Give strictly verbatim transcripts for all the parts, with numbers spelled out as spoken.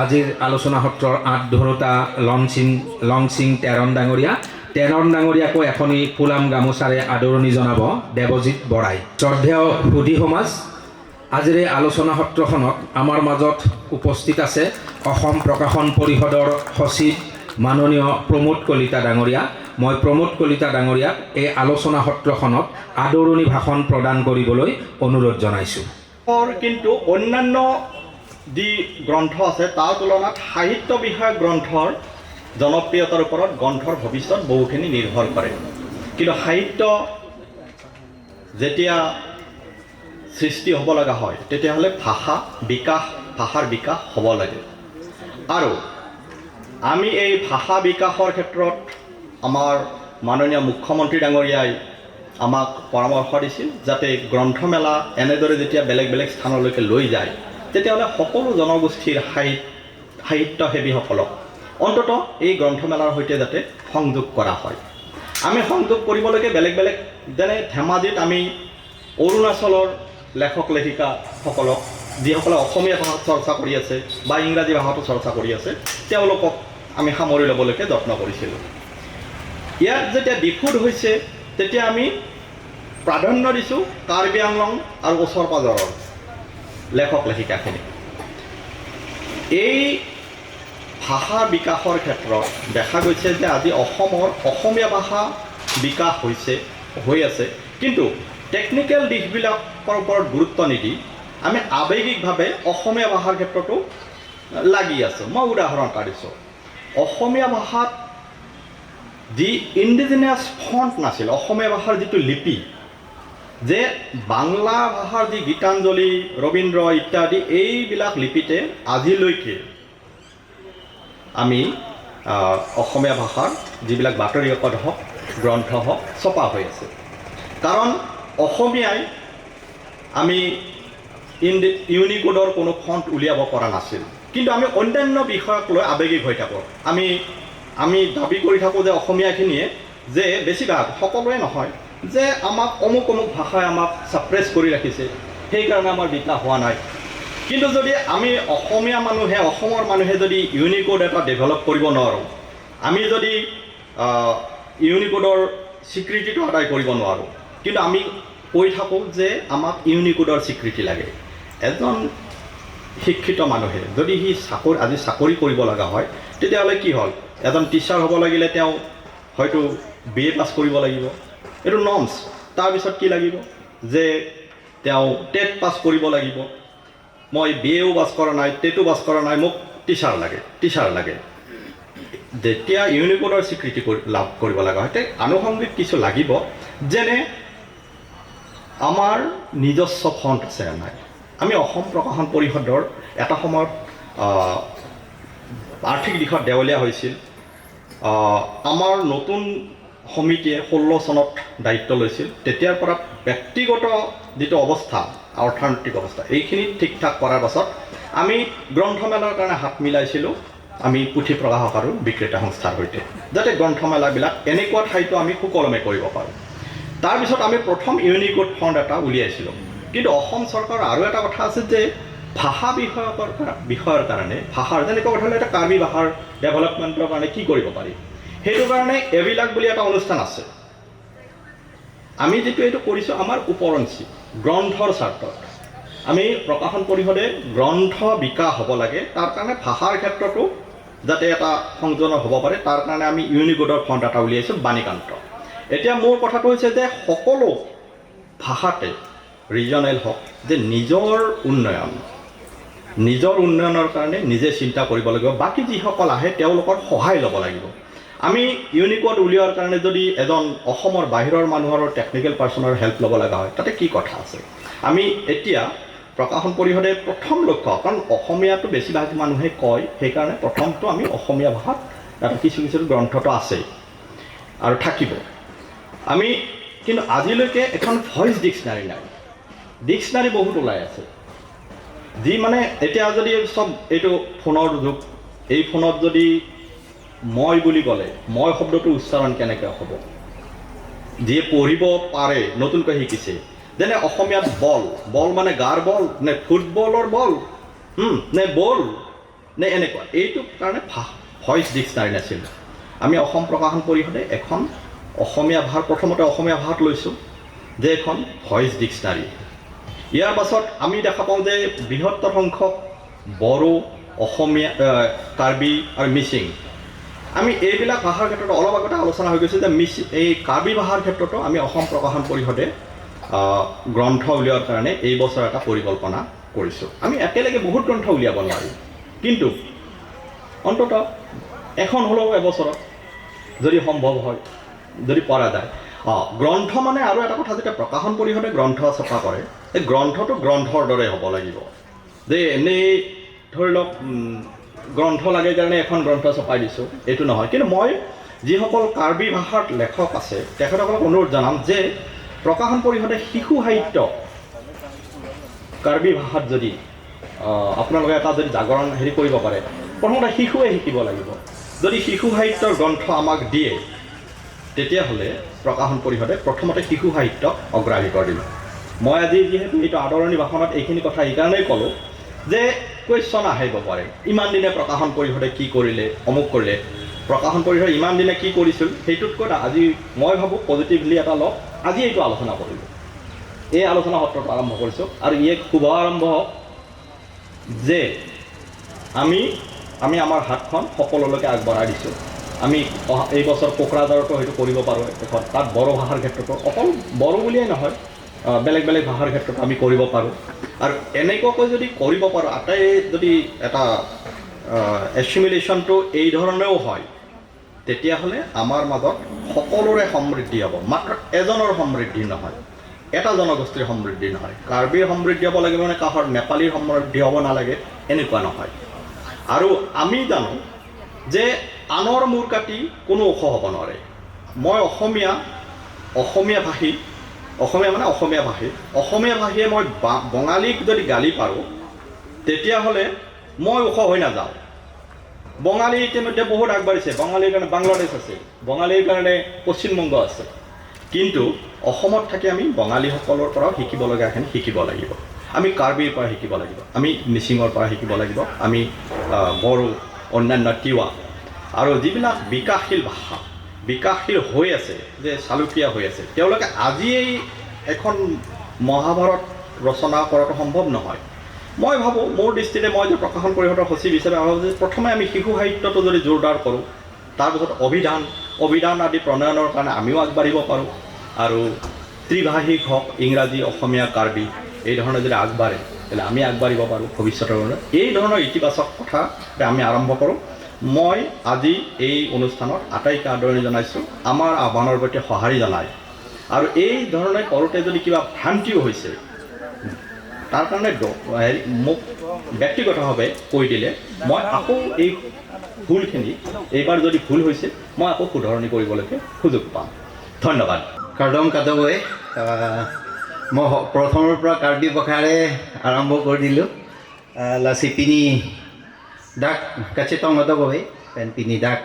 আজিৰ আলোচনা সত্ৰৰ আঁত ধৰোতা লংচিং লংচিং তেৰণ ডাঙৰীয়া। তেৰণ ডাঙৰীয়াকো এখনি ফুলাম গামোচাৰে আদৰণি জনাব দেৱজিত বৰাই। শ্ৰদ্ধেয় সুধী সমাজ, আজিৰ এই আলোচনা সত্ৰখনত আমাৰ মাজত উপস্থিত আছে অসম প্ৰকাশন পৰিষদৰ সচিব মাননীয় প্ৰমোদ কলিতা ডাঙৰীয়া। মই প্ৰমোদ কলিতা ডাঙৰীয়াক এই আলোচনা সত্ৰখনত আদৰণি ভাষণ প্ৰদান কৰিবলৈ অনুৰোধ জনাইছোঁ। কিন্তু অন্যান্য যি গ্ৰন্থ আছে, তাৰ তুলনাত সাহিত্য বিষয়ক গ্ৰন্থৰ জনপ্ৰিয়তাৰ ওপৰত গ্ৰন্থৰ ভৱিষ্যত বহুখিনি নিৰ্ভৰ কৰে। কিন্তু সাহিত্য যেতিয়া সৃষ্টি হ'ব লগা হয়, তেতিয়াহ'লে ভাষা বিকাশ, ভাষাৰ বিকাশ হ'ব লাগে। আৰু আমি এই ভাষা বিকাশৰ ক্ষেত্ৰত আমাৰ মাননীয় মুখ্যমন্ত্ৰী ডাঙৰীয়াই আমাক পৰামৰ্শ দিছিল, যাতে গ্ৰন্থমেলা এনেদৰে যেতিয়া বেলেগ বেলেগ স্থানলৈকে লৈ যায়, তেতিয়াহ'লে সকলো জনগোষ্ঠীৰ সাহিত-, সাহিত্যসেৱীসকলক অন্ততঃ এই গ্ৰন্থমেলাৰ সৈতে যাতে সংযোগ কৰা হয়। আমি সংযোগ কৰিবলৈকে বেলেগ বেলেগ, যেনে ধেমাজিত আমি অৰুণাচলৰ লেখক লেখিকাসকলক, যিসকলে অসমীয়া ভাষাত চৰ্চা কৰি আছে বা ইংৰাজী ভাষাতো চৰ্চা কৰি আছে, তেওঁলোকক আমি সামৰি ল'বলৈকে যত্ন কৰিছিলোঁ। ইয়াত যেতিয়া ডিফুত হৈছে, তেতিয়া আমি প্ৰাধান্য দিছোঁ কাৰ্বি আংলং আৰু ওচৰ পাজৰৰ লেখক লেখিকাখিনিক। এই ভাষা বিকাশৰ ক্ষেত্ৰত দেখা গৈছে যে আজি অসমৰ অসমীয়া ভাষা বিকাশ হৈছে, হৈ আছে, কিন্তু টেকনিকেল দিশবিলাকৰ ওপৰত গুৰুত্ব নিদি আমি আৱেগিকভাৱে অসমীয়া ভাষাৰ ক্ষেত্ৰতো লাগি আছোঁ। মই উদাহৰণ এটা দিছোঁ, অসমীয়া ভাষাত যি ইণ্ডিজিনাছ ফণ্ট নাছিল, অসমীয়া ভাষাৰ যিটো লিপি, যে বাংলা ভাষাৰ যি গীতাঞ্জলি, ৰবীন্দ্ৰ ইত্যাদি এইবিলাক লিপিতে আজিলৈকে আমি, আহ, অসমীয়া ভাষাৰ যিবিলাক বাতৰি কাকত হওক, গ্ৰন্থ হওক, ছপা হৈ আছে। কাৰণ অসমীয়াই আমি ইণ্ডি-, ইউনিকোডৰ কোনো ফণ্ট উলিয়াব পৰা নাছিল। কিন্তু আমি অন্যান্য বিষয়ক লৈ আৱেগিক হৈ থাকোঁ। আমি, আমি দাবী কৰি থাকোঁ যে অসমীয়াখিনিয়ে, যে বেছিভাগ, সকলোৱে নহয়, যে আমাক অমুক অমুক ভাষাই আমাক ছাপ্ৰেছ কৰি ৰাখিছে, সেইকাৰণে আমাৰ বিকাশ হোৱা নাই। কিন্তু যদি আমি অসমীয়া মানুহে, অসমৰ মানুহে যদি ইউনিকোড এটা ডেভেলপ কৰিব নোৱাৰোঁ, আমি যদি, আহ, ইউনিকোডৰ স্বীকৃতিটো আদায় কৰিব নোৱাৰোঁ, কিন্তু আমি কৈ থাকোঁ যে আমাক ইউনিকোডৰ স্বীকৃতি লাগে। এজন শিক্ষিত মানুহে যদি সি চাকৰি, আজি চাকৰি কৰিব লগা হয়, তেতিয়াহ'লে কি হ'ল? এজন টিচাৰ হ'ব লাগিলে তেওঁ হয়তো বি এ পাছ কৰিব লাগিব, এইটো নৰ্মছ। তাৰপিছত কি লাগিব? যে তেওঁ টেট পাছ কৰিব লাগিব। মই বি এও পাছ কৰা নাই, টেটো পাছ কৰা নাই, মোক টিচাৰ লাগে, টিচাৰ লাগে। যেতিয়া ইউনিকোডৰ স্বীকৃতি কৰি, লাভ কৰিব লগা হয়, তে আনুষংগিক কিছু লাগিব, যেনে আমাৰ নিজস্ব ফণ্ট আছে নে নাই। আমি অসম প্ৰকাশন পৰিষদৰ এটা সময়ত, আহ, আৰ্থিক দিশত দেৱলীয়া হৈছিল। আহ, আমাৰ নতুন সমিতিয়ে ষোল্ল চনত দায়িত্ব লৈছিল। তেতিয়াৰ পৰা ব্যক্তিগত যিটো অৱস্থা, অৰ্থনৈতিক অৱস্থা, এইখিনি ঠিক ঠাক কৰাৰ পাছত আমি গ্ৰন্থমেলাৰ কাৰণে হাত মিলাইছিলোঁ, আমি পুথি প্ৰকাশক আৰু বিক্ৰেতা সংস্থাৰ সৈতে, যাতে গ্ৰন্থমেলাবিলাক এনেকুৱা ঠাইতো আমি সুকলমে কৰিব পাৰোঁ। তাৰপিছত আমি প্ৰথম ইউনিকোড ফণ্ট এটা উলিয়াইছিলোঁ। কিন্তু অসম চৰকাৰৰ আৰু এটা কথা আছে যে ভাষা বিষয়কৰ কা-, বিষয়ৰ কাৰণে, ভাষাৰ, যেনেকুৱা কথা হ'লে এটা কাৰ্বি ভাষাৰ ডেভেলপমেণ্টৰ কাৰণে কি কৰিব পাৰি, সেইটো কাৰণে এবিলাক বুলি এটা অনুষ্ঠান আছে। আমি যিটো এইটো কৰিছোঁ আমাৰ উপৰঞ্চি গ্ৰন্থৰ স্বাৰ্থত। আমি প্ৰকাশন পৰিষদে গ্ৰন্থ বিকাশ হ'ব লাগে, তাৰ কাৰণে ভাষাৰ ক্ষেত্ৰতো যাতে এটা সংযোজন হ'ব পাৰে, তাৰ কাৰণে আমি ইউনিকোডৰ ফণ্ট এটা উলিয়াইছোঁ বাণীকান্ত। এতিয়া মোৰ কথাটো হৈছে যে সকলো ভাষাতে, ৰিজনেল হওক, যে নিজৰ উন্নয়ন, নিজৰ উন্নয়নৰ কাৰণে নিজে চিন্তা কৰিব লাগিব। বাকী যিসকল আহে তেওঁলোকৰ সহায় ল'ব লাগিব। আমি ইউনিকোড উলিওৱাৰ কাৰণে যদি এজন অসমৰ বাহিৰৰ মানুহৰ, টেকনিকেল পাৰ্চনৰ হেল্প ল'ব লগা হয়, তাতে কি কথা আছে? আমি এতিয়া প্ৰকাশন পৰিষদে প্ৰথম লক্ষ্য, কাৰণ অসমীয়াটো বেছিভাগ মানুহে কয়, সেইকাৰণে প্ৰথমটো আমি অসমীয়া ভাষাত তাতে কিছু কিছু গ্ৰন্থটো আছে আৰু থাকিব। আমি কিন্তু আজিলৈকে এখন ভইচ ডিক্সনাৰী নাই। ডিক্সনাৰী বহুত ওলাই আছে, যি মানে এতিয়া যদি চব এইটো ফোনৰ যুগ, এই ফোনত যদি মই বুলি ক'লে মই শব্দটো উচ্চাৰণ কেনেকৈ হ'ব? যিয়ে পঢ়িব পাৰে, নতুনকৈ শিকিছে, যেনে অসমীয়াত বল, বল মানে গাৰ বল নে ফুটবলৰ বল, হুম, নে বল, নে এনেকুৱা। এইটো কাৰণে ভা- ভইচ ডিকচনাৰী নাছিল। আমি অসম প্ৰকাশন পৰিষদে এখন অসমীয়া ভাষাৰ, প্ৰথমতে অসমীয়া ভাষাত লৈছোঁ যে এখন ভইচ ডিকচনাৰী। ইয়াৰ পাছত আমি দেখা পাওঁ যে বৃহত্তৰ সংখ্যক বড়ো, অসমীয়া, আহ, কাৰ্বি আৰু মিচিং, আমি এইবিলাক ভাষাৰ ক্ষেত্ৰত অলপ আগতে আলোচনা হৈ গৈছে যে মিচি- এই কাৰ্বি ভাষাৰ ক্ষেত্ৰতো আমি অসম প্ৰকাশন পৰিষদে, আহ, গ্ৰন্থ উলিওৱাৰ কাৰণে এই বছৰ এটা পৰিকল্পনা কৰিছোঁ। আমি একেলগে বহুত গ্ৰন্থ উলিয়াব নোৱাৰিম, কিন্তু অন্ততঃ এখন হ'লেও এবছৰত যদি সম্ভৱ হয়, যদি পৰা যায়। অ, গ্ৰন্থ মানে আৰু এটা কথা, যেতিয়া প্ৰকাশন পৰিষদে গ্ৰন্থ ছপা কৰে, এই গ্ৰন্থটো গ্ৰন্থৰ দৰে হ'ব লাগিব। যে এনেই ধৰি লওক, উম, গ্ৰন্থ লাগে কাৰণে এখন গ্ৰন্থ ছপাই দিছোঁ, এইটো নহয়। কিন্তু মই যিসকল কাৰ্বি ভাষাৰ লেখক আছে, তেখেতসকলক অনুৰোধ জনাম যে প্ৰকাশন পৰিষদে শিশু সাহিত্য কাৰ্বি ভাষাত যদি, আহ, আপোনালোকে এটা যদি জাগৰণ হেৰি কৰিব পাৰে, প্ৰথমতে শিশুৱে শিকিব লাগিব। যদি শিশু সাহিত্যৰ গ্ৰন্থ আমাক দিয়ে, তেতিয়াহ'লে প্ৰকাশন পৰিষদে প্ৰথমতে শিশু সাহিত্যক অগ্ৰাধিকাৰ দিব। মই আজি যিহেতু এইটো আদৰণি ভাষণত এইখিনি কথা এইকাৰণেই ক'লোঁ যে কুৱেশ্যন আহিব পাৰে, ইমান দিনে প্ৰকাশন পৰিষদে কি কৰিলে, অমুক কৰিলে। প্ৰকাশন পৰিষদে ইমান দিনে কি কৰিছিল, সেইটোতকৈ আজি মই ভাবোঁ পজিটিভলি এটা লওক। আজি এইটো আলোচনা কৰিলোঁ, এই আলোচনা সত্ৰটো আৰম্ভ কৰিছোঁ আৰু ই এক শুভ আৰম্ভ হওক যে আমি, আমি আমাৰ হাতখন সকলোলৈকে আগবঢ়াই দিছোঁ। আমি অহা- এই বছৰ কোকৰাঝাৰতো সেইটো কৰিব পাৰোঁ। এখন তাত বড়ো ভাষাৰ ক্ষেত্ৰতো, অকল বড়ো বুলিয়েই নহয়, আহ, বেলেগ বেলেগ ভাষাৰ ক্ষেত্ৰত আমি কৰিব পাৰোঁ। আৰু এনেকুৱাকৈ যদি কৰিব পাৰোঁ, আটাই যদি এটা, আহ, এচিমিলেশ্যনটো এই ধৰণেও হয়, তেতিয়াহ'লে আমাৰ মাজত সকলোৰে সমৃদ্ধি হ'ব। মাত্ৰ এজনৰ সমৃদ্ধি নহয়, এটা জনগোষ্ঠীৰ সমৃদ্ধি নহয়। কাৰ্বিৰ সমৃদ্ধি হ'ব লাগিব মানে কাষৰ নেপালীৰ সমৃদ্ধি হ'ব নালাগে, এনেকুৱা নহয়। আৰু আমি জানো যে আনৰ মূৰ কাটি কোনো ওখ হ'ব নোৱাৰে। মই অসমীয়া, অসমীয়া ভাষী, অসমীয়া মানে অসমীয়া ভাষী, অসমীয়া ভাষীয়ে মই বা- বঙালীক যদি গালি পাৰোঁ, তেতিয়াহ'লে মই ওখ হৈ নাযাওঁ। বঙালী ইতিমধ্যে বহুত আগবাঢ়িছে। বঙালীৰ কাৰণে বাংলাদেশ আছে, বঙালীৰ কাৰণে পশ্চিমবংগ আছে। কিন্তু অসমত থাকি আমি বঙালীসকলৰ পৰাও শিকিব লগাখিনি শিকিব লাগিব। আমি কাৰ্বিৰ পৰা শিকিব লাগিব, আমি মিচিঙৰ পৰা শিকিব লাগিব, আমি, আহ, বড়ো, অন্যান্য তিৱা আৰু যিবিলাক বিকাশশীল ভাষা, বিকাশশীল হৈ আছে, যে চালুকীয়া হৈ আছে, তেওঁলোকে আজিয়েই এখন মহাভাৰত ৰচনা কৰাটো সম্ভৱ নহয়। মই ভাবোঁ, মোৰ দৃষ্টিৰে মই যে প্ৰকাশন পৰিষদৰ সচিব হিচাপে ভাবোঁ যে প্ৰথমে আমি শিশু সাহিত্যটো যদি জোৰদাৰ কৰোঁ, তাৰপিছত অভিধান, অভিধান আদি প্ৰণয়নৰ কাৰণে আমিও আগবাঢ়িব পাৰোঁ। আৰু ত্ৰিভাষিক হওক, ইংৰাজী, অসমীয়া, কাৰ্বি, এই ধৰণে যদি আগবাঢ়ে, তেতিয়াহ'লে আমি আগবাঢ়িব পাৰোঁ ভৱিষ্যতৰ কাৰণে। এই ধৰণৰ ইতিবাচক কথা আমি আৰম্ভ কৰোঁ। মই আজি এই অনুষ্ঠানত আটাইকে আদৰণি জনাইছোঁ, আমাৰ আহ্বানৰ প্ৰতি সঁহাৰি জনাই। আৰু এই ধৰণে কৰোঁতে যদি কিবা ভ্ৰান্তিও হৈছে, তাৰ কাৰণে দ- হেৰি, মোক ব্যক্তিগতভাৱে কৈ দিলে মই আকৌ এই ভুলখিনি, এইবাৰ যদি ভুল হৈছে, মই আকৌ শুধৰণি কৰিবলৈকে সুযোগ পাম। ধন্যবাদ। Kardom kadokave, ah, mo ho-, prothomor pra Karbi bhasha re arambho kori dilu. Ah, lasi pini dak kachetong kadokave, pen pini dak,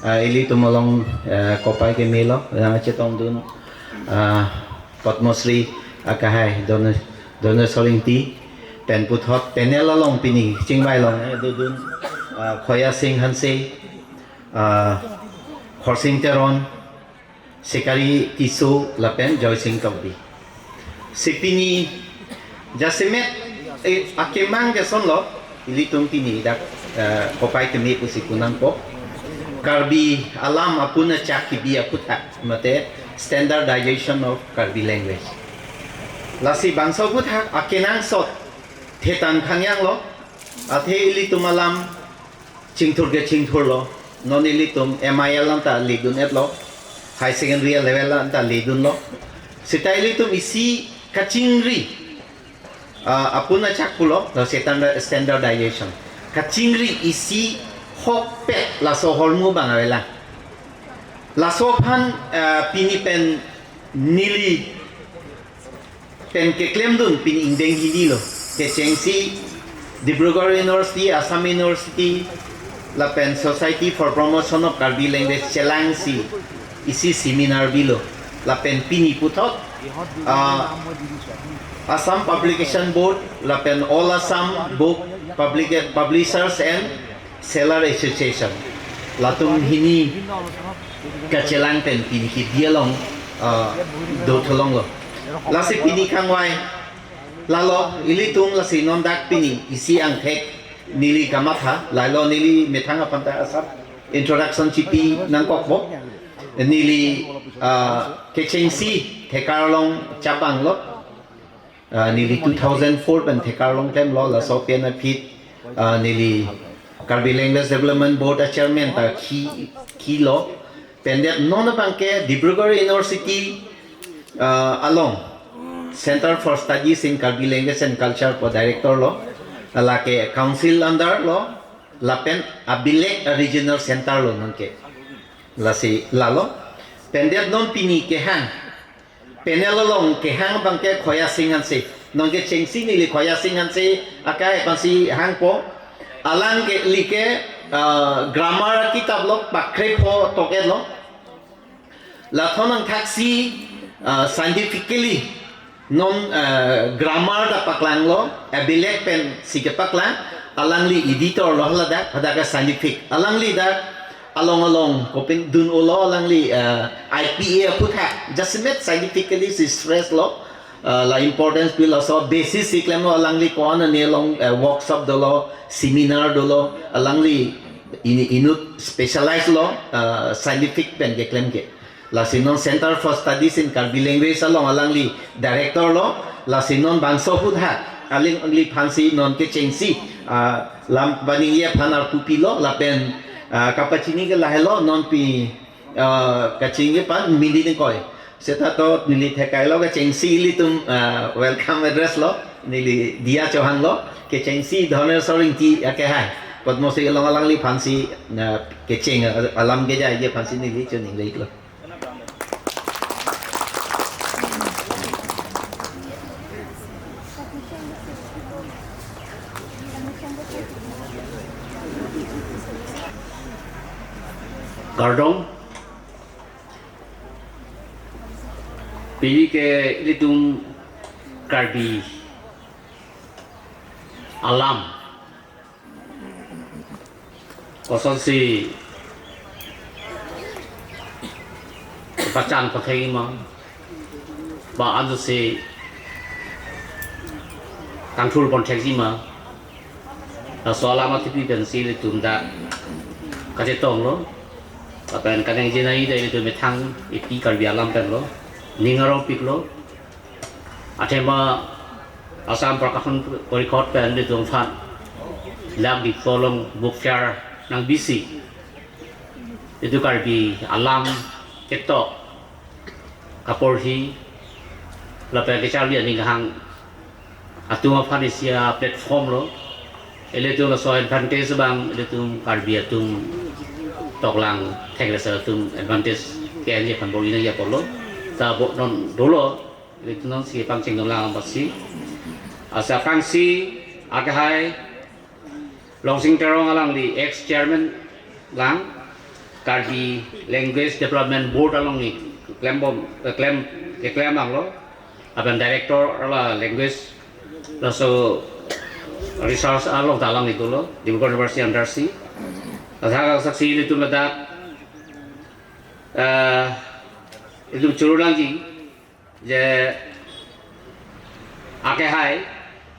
ah, ilitum along, ah, kopai kemelo, yang chetongdun, ah, Padma Shri akehai Done-, Doneswar Ingti, pen puthot panel along pini chingvai long, eh, dodun, ah, Khoya Sing Hanse, ah, Khorsing Teron, Sikari Tisso lapen Joysing Tokbi. Si pini jasemet, eh, akemang kesonlo, ilitum pini dak, eh, kopai keme pusi punangpo. Karbi alam apun achak kibi aphuthak, mate standardization of Karbi language. Lasi bangso aphuthak akenangsot thetan khangyanglo, athe ilitum alam chingthur ke chingthurlo, non ilitum M I L anta ledun-etlo, high secondary level anta ledunlo. Seta ilitum isi kachingri, ah, apun achak pulo, lo standard-, standardization. Kachingri isi hokpet laso ahormu abang avelang. Laso aphan, ah, pini pen neli pen keklemdun pini ingdeng hinilo. Kechengsi Dibrugarh University, Assam University, lapen Society for Promotion of Karbi Language chelangsi isi seminar bilo. lapen pini puthot, ah, Assam Publication Board lapen All Assam Book Public, Publishers and Seller Association, latum hini kachelang pen pini kidi along, ah, dothu longlo. Lasi pini kangvai lalo, ilitum lasi non dak pini isi angthek neli kamatha, lalo neli methang aphan ta asap introduction chipi nangkokpo. Neli, ah, kechengsi Thekarlong chapanglo. Ah, neli two thousand four pen Thekarlong klemlo, laso pen aphi, ah, neli Karbi Language Development Board a chairman ta khi, khilo. Pendet non abangke Dibrugarh University, ah, along Center for Studies in Karbi Language and Culture pu director lo, lake council under lo, lapen abilek a regional center lo nonke. Lasi lalo. Pendet non pini kehang panel along kehang abangke Khoya Sing Hanse. Nonke chengsi neli Khoya Sing Hanse akai aphansi hangpo. Alangli ke, ah, grammar kitap lo, pakre pho toket lo. Lathon angthaksi, ah, scientifically non, ah, grammar ta paklanglo, abilek pensi kepaklang, alangli editor lo haladak, hadak scientific. Alangli dak along along kopin dun-olo, alangli, ah, I P A aphuthak, jasemet scientifically si stress lo, ah, la importance pi laso basis si klemlo, alangli ko-an ani along, ah, workshop dolo, seminar dolo, alangli ini inut specialize lo, ah, scientific pen keklem ke. Lasi non Center for Studies in Karbi Language along alangli director lo, lasi non bangso aphuthak aling, alangliphansi non kechengsi, ah, lam baningje aphan arpu pilo, lapen, ah, kapachini ke lahelo, non pi, ah, kachingje aphan mindi ningkoi. Seta to neli Thekailo kechengsi ilitum, ah, welcome address lo, neli Diya Chauhan lo, kechengsi Dhoneswar Ingti akehai. Padma Shri along alangliphansi, ah, kecheng, ah, alam kejai aphansi neli choningri lo. Kardom, pini ke ilitum Karbi alam kosonsi pachan pathai ma, ba ansi tangthur pon thekji ma, laso alam atepi pensi ilitum dak kachetonglo. Lapen kaningje nangji dak ilitum methang epi Karbi alam penlo, ning arongpiklo. Athema Assam Prakashan Parishad pen ilitum aphan lam di kolong book fair nangbisi, itum Karbi alam ketok, kaporhi lapen kacharli aning kehang atum aphan isi a-platform lo. Ilitum laso advantage abang ilitum Karbi atum toklang thek resa atum advantage ke-enji aphan bor-i nangji apotlo. Ta bo non dolo, ilitum nonsi pangcheng dun lang pasi. Asa pangsi akehai Longsing Teron alangli ex chairman lang, Karbi Language Development Board along ni klembom, eh, klem, keklem abang lo. Lapen director la language, laso research along ta alangli dolo, Dibrugarh University under si. Ladak saksi ilitum ladak, eh, ilitum choro nangji, je akehai,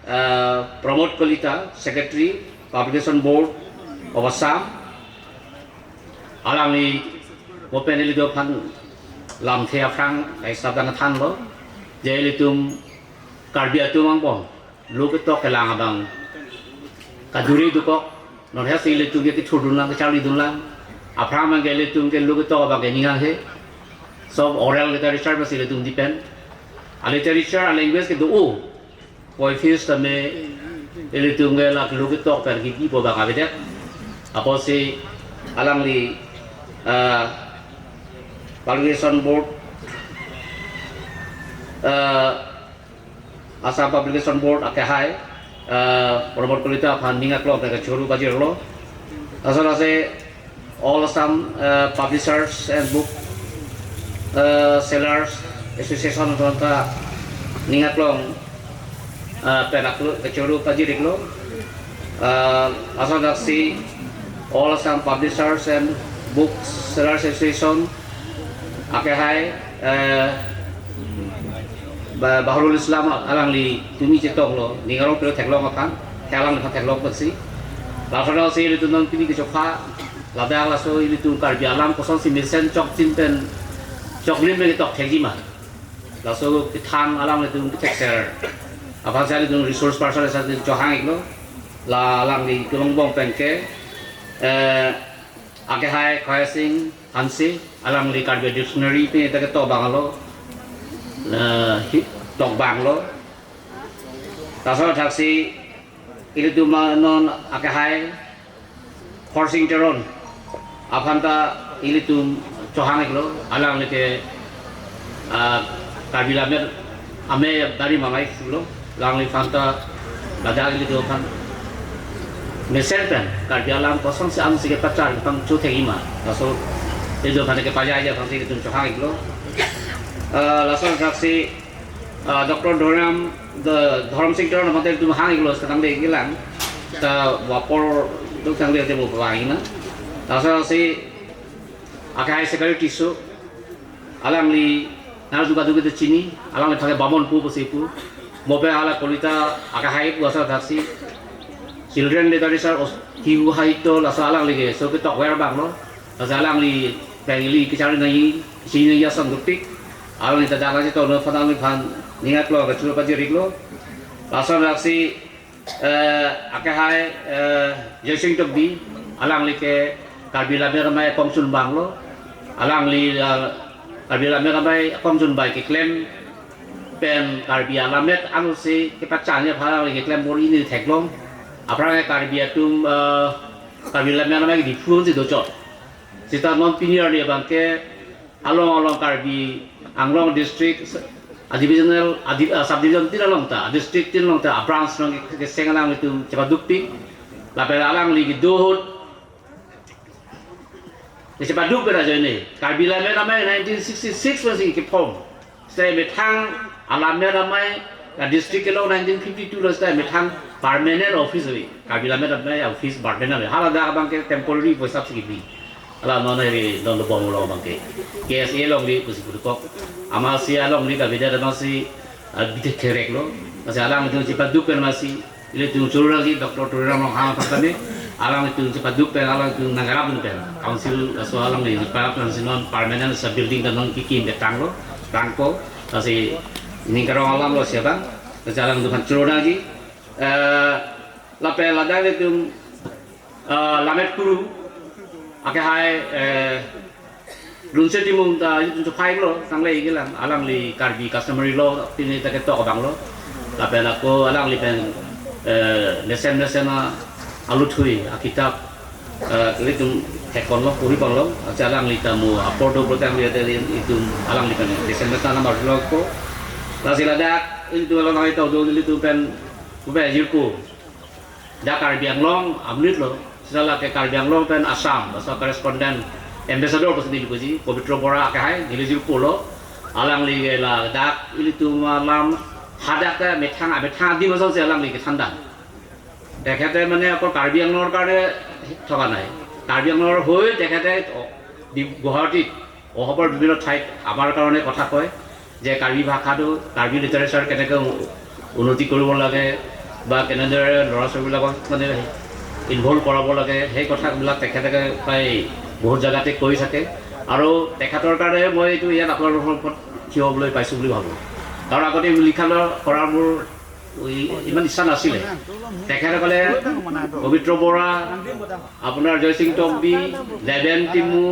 eh, Pramod Kalita, Secretary, Publication Board of Assam, alangli mo pen ilitum aphan lamthe aphrang kaisap dang thanlo, je ilitum Karbi atum angbong lo ketok kelang abang kaduri dokok, non hesi ilitum ke kethur dun lang, kacharli dun lang. Aphrang abang ke ilitum ke lo ketok abang ke ning hanghe. Sob oral literature pensi ilitum depend. A-literature, a-language ke do-o. Koi fis tame ilitum ke lak lo ketok per kipi pu abang avedet. Apotsi alangli, ah, Publication Board, ah, Assam Publication Board akehai, eh, Pramod Kalita aphan ning aklong ta kachoro pajirlo. Laso lasi All Assam, eh, Publishers and Book uh, Sellers Association atum ta ning aklong uh, pen aklo kechoro pajir-iklo. Uh, laso thaksi All Assam Publishers and Book Sellers Association akehai, uh, Ba- Baharul Islam alangli tumi chetonglo, ning arong pilo theklong aphan, alangli aphan theklong pensi. Laso thaksi ilitum non pini kechokha, ladak laso ilitum Karbi alam kosonsi mesen chokchin pen choklim pen ketok thekji ma, laso kethang alanglitum kethekser aphan si ilitum resource person si ilitum chohang-iklo. La alangli kelongbong pen ke, eh, akehai Khaya Sing Hanse, alangli Karbi Dictionary pen ta ketok abang lo, eh, hi- tok abang lo. Laso thaksi ilitum non akehai Khorsing Teron aphan ta ilitum chohang-iklo, alangli ke, ah, Karbi Lammet Amei Bari Mamai pulo, alangliphan ta ladak ilitum aphan mesen pen Karbi alam kosonsi ansi kepachar aphan chothekji ma, laso ilitum aphan kepajai aphan si ilitum chohang-iklo. Ah, laso thaksi, ah, Doctor Dhoram, the Dhoram Sing Teron aphan ta ilitum hang-iklo, setang de kelang ta wapor duk tang de te mo pavang-ikna. Laso thaksi akehai Secretary Tisso, alangli nang juga juga chini, alangliphan ke Bamon pu pusi pu. Mo pen hala Kolita akehai pu, laso thaksi Children Literature os- Tihu Sahitya, laso alangli ke so ketok ver abang lo. Laso alangli pen ili kechari nangji, chini nangji asong dopik. Alangli ta dak chetonglo aphan alangliphan ning aklong kechoro pajir-iklo. Laso thaksi, eh, akehai, eh, Joysing Tokbi, alangli ke Karbi Lammet Amei akongchun abang lo. Alangli, eh, Karbi Lammet Amei akongchun abang keklem pen Karbi alammet ansi kepacharji aphan alangli keklem bor-i ni theklong. Aphrang ke Karbi atum, eh, Karbi Lammet Amei ke Diphu ansi dochot. Seta non pini arni abang ke along along Karbi Anglong district, a divisional, a di- ah, subdivision tin along ta, district tin along ta, a branch along ke- keseng alanglitum chepadukpik. Lapen alangli kedo ahut kechepaduk pen ajoine Karbi Lammet Amei nineteen sixty-six pensi ke-form. Seta methang alammet amei, a district kelong nineteen fifty-two lo, seta methang permanent office ave. Karbi Lammet Amei office permanent ave. Hala dak abang ke temporary pu hisap si kebi. Hala non ave, non lo bom lo abang ke. K S A along ave pusi pudukok. Amatsi along ave, kavedet amatsi, ah, bithek therek lo. Amatsi alangtum chepaduk pen amatsi ilitum choro nangji Doctor Tuliram Ronghang aphan tame, alangtum chepaduk pen, alangtum nangkarap dun pen, council laso alangli chepaduk pen si non permanent sa building ta non kekim petang lo, rangko, lasi ning karong alam lo siapa, lasi alangtum aphan choro nangji, eh, lapen ladak ilitum, eh, Lammet Kuru, akehai, eh, Lunse Timung ta ilitum chophai-iklo, tangle kelang, alangli Karbi customary law pini ta ketok abang lo. Lapen ako alangli pen, eh, mesen mesen a alutthui akitap, eh, ilitum thek-iklo, puri-iklo. Amatsi alangli ta mo apor do pulote alangli ate ilitum alangli pen mesen mesen a mar lo ko. Lasi ladak ilitum along nangketokdun ilitum pen, pu pen jirpo. Dak Karbi Anglong amonit lo, seta lake Karbi Anglong pen Assam, laso correspondent, ambassador pusi neli puji, Pabitra Bora akehai, neli jirpo lo, alangli ke ladak ilitum alam hadak ke methang, methang adim asonsi alangli kethandam. তেখেতে মানে অকল কাৰ্বি আংলঙৰ কাৰণে থকা নাই, কাৰ্বি আংলঙৰ হৈ তেখেতে, অ, ডি- গুৱাহাটীত অসমৰ বিভিন্ন ঠাইত আমাৰ কাৰণে কথা কয় যে কাৰ্বি ভাষাটো, কাৰ্বি লিটাৰেচাৰ কেনেকৈ উ- উন্নতি কৰিব লাগে বা কেনেদৰে ল'ৰা ছোৱালীবিলাকক মানে ইনভল্ভ কৰাব লাগে, সেই কথাবিলাক তেখেতে প্ৰায় বহুত জেগাতে কৈ থাকে। আৰু তেখেতৰ কাৰণে মই এইটো ইয়াত আপোনালোকৰ সন্মুখত থিয় হ'বলৈ পাইছোঁ বুলি ভাবোঁ। কাৰণ আগতে লিখা মেলা কৰাৰ মোৰ ই- ইমান ইচ্ছা নাছিলে। তেখেতসকলে পবিত্ৰ বৰা, আপোনাৰ জয়সিং তকবি, দেৱেন টিমু,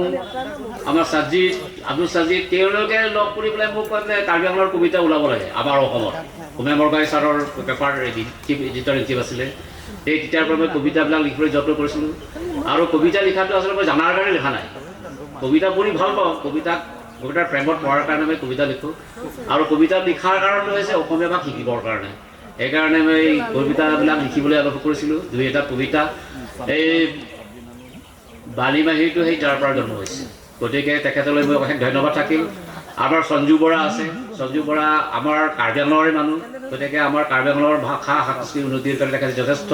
আমাৰ চাজিদ, আব্দুল চাজিদ, তেওঁলোকে লগ কৰি পেলাই মোক কয় যে কাৰ্বি আংলঙৰ কবিতা ওলাব লাগে আমাৰ অসমত। হোমেন বৰগোহাঁই ছাৰৰ পেপাৰ এডি- চিফ এডিটৰ ইন চিফ আছিলে। সেই তেতিয়াৰ পৰা মই কবিতাবিলাক লিখিবলৈ যত্ন কৰিছিলোঁ। আৰু কবিতা লিখাটো আচলতে মই জানাৰ কাৰণে লিখা নাই। কবিতা পঢ়ি ভাল পাওঁ, কবিতাক, কবিতাৰ প্ৰেমত পৰাৰ কাৰণে মই কবিতা লিখোঁ। আৰু কবিতা লিখাৰ কাৰণটো হৈছে অসমীয়া ভাষা শিকিবৰ কাৰণে। সেইকাৰণে মই কবিতাবিলাক লিখিবলৈ আৰম্ভ কৰিছিলোঁ, দুই এটা কবিতা। এই বালি মাহীটো সেই তাৰ পৰা জন্ম হৈছে। গতিকে তেখেতলৈ মই অশেষ ধন্যবাদ থাকিল। আমাৰ সঞ্জু বৰা আছে। সঞ্জু বৰা আমাৰ কাৰ্বি আংলঙৰে মানুহ, গতিকে আমাৰ কাৰ্বি আংলঙৰ ভাষা সংস্কৃতি উন্নতিৰ কাৰণে তেখেতে যথেষ্ট,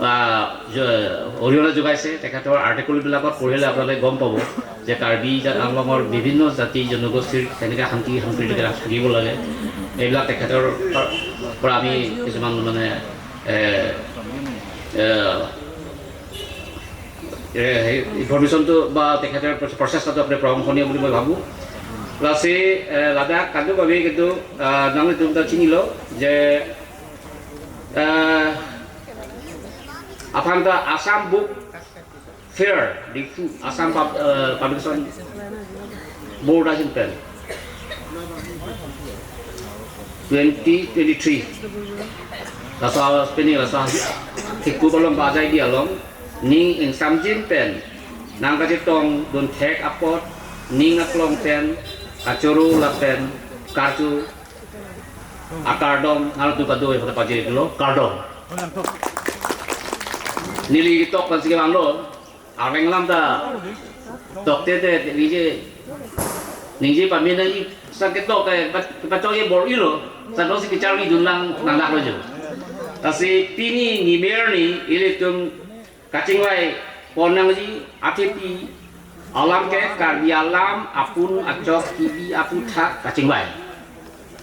আহ, য-, অৰিহণা যোগাইছে। তেখেতৰ আৰ্টিকলবিলাকত পঢ়িলে আপোনালোকে গম পাব যে কাৰ্বি জা-, আংলঙৰ বিভিন্ন জাতি জনগোষ্ঠীৰ কেনেকৈ শান্তি সম্প্ৰীতিৰে থাকিব লাগে। এইবিলাক তেখেতৰ পৰা আমি কিছুমান, মানে, এ, এ, এ, সেই ইনফৰমেশ্যনটো বা তেখেতৰ প্ৰচেষ্টাটো আপুনি প্ৰশংসনীয় বুলি মই ভাবোঁ। Lasi, এ, ladak kadokave কিন্তু, আহ, nanglitum ta chinilo je, ah, aphan ta Assam Book Fair, Diphu, Assam Pub-, ah, Publication Board ahin pen twenty twenty-three. Laso spending, laso thikku balong ba ajai di along, ning ingsamjin pen nangkachetongdun thek apot, ning aklong pen kachoro lapen karcho akardom, nanglitum kadokave aphan pajirlo, kardom. Neli ketok aphansi kevanglo, areng alam ta tokte te ningje, ningje pame nangji, sang ketok ke pa-, pachok-i bor-ilo, sang dosi kecharlidun lang nanglaklo jo. Lasi pini nimer arni ilitum kachingvai pon nangji athepi alam ke Karbi alam apun achok kibi aputhak kachingvai.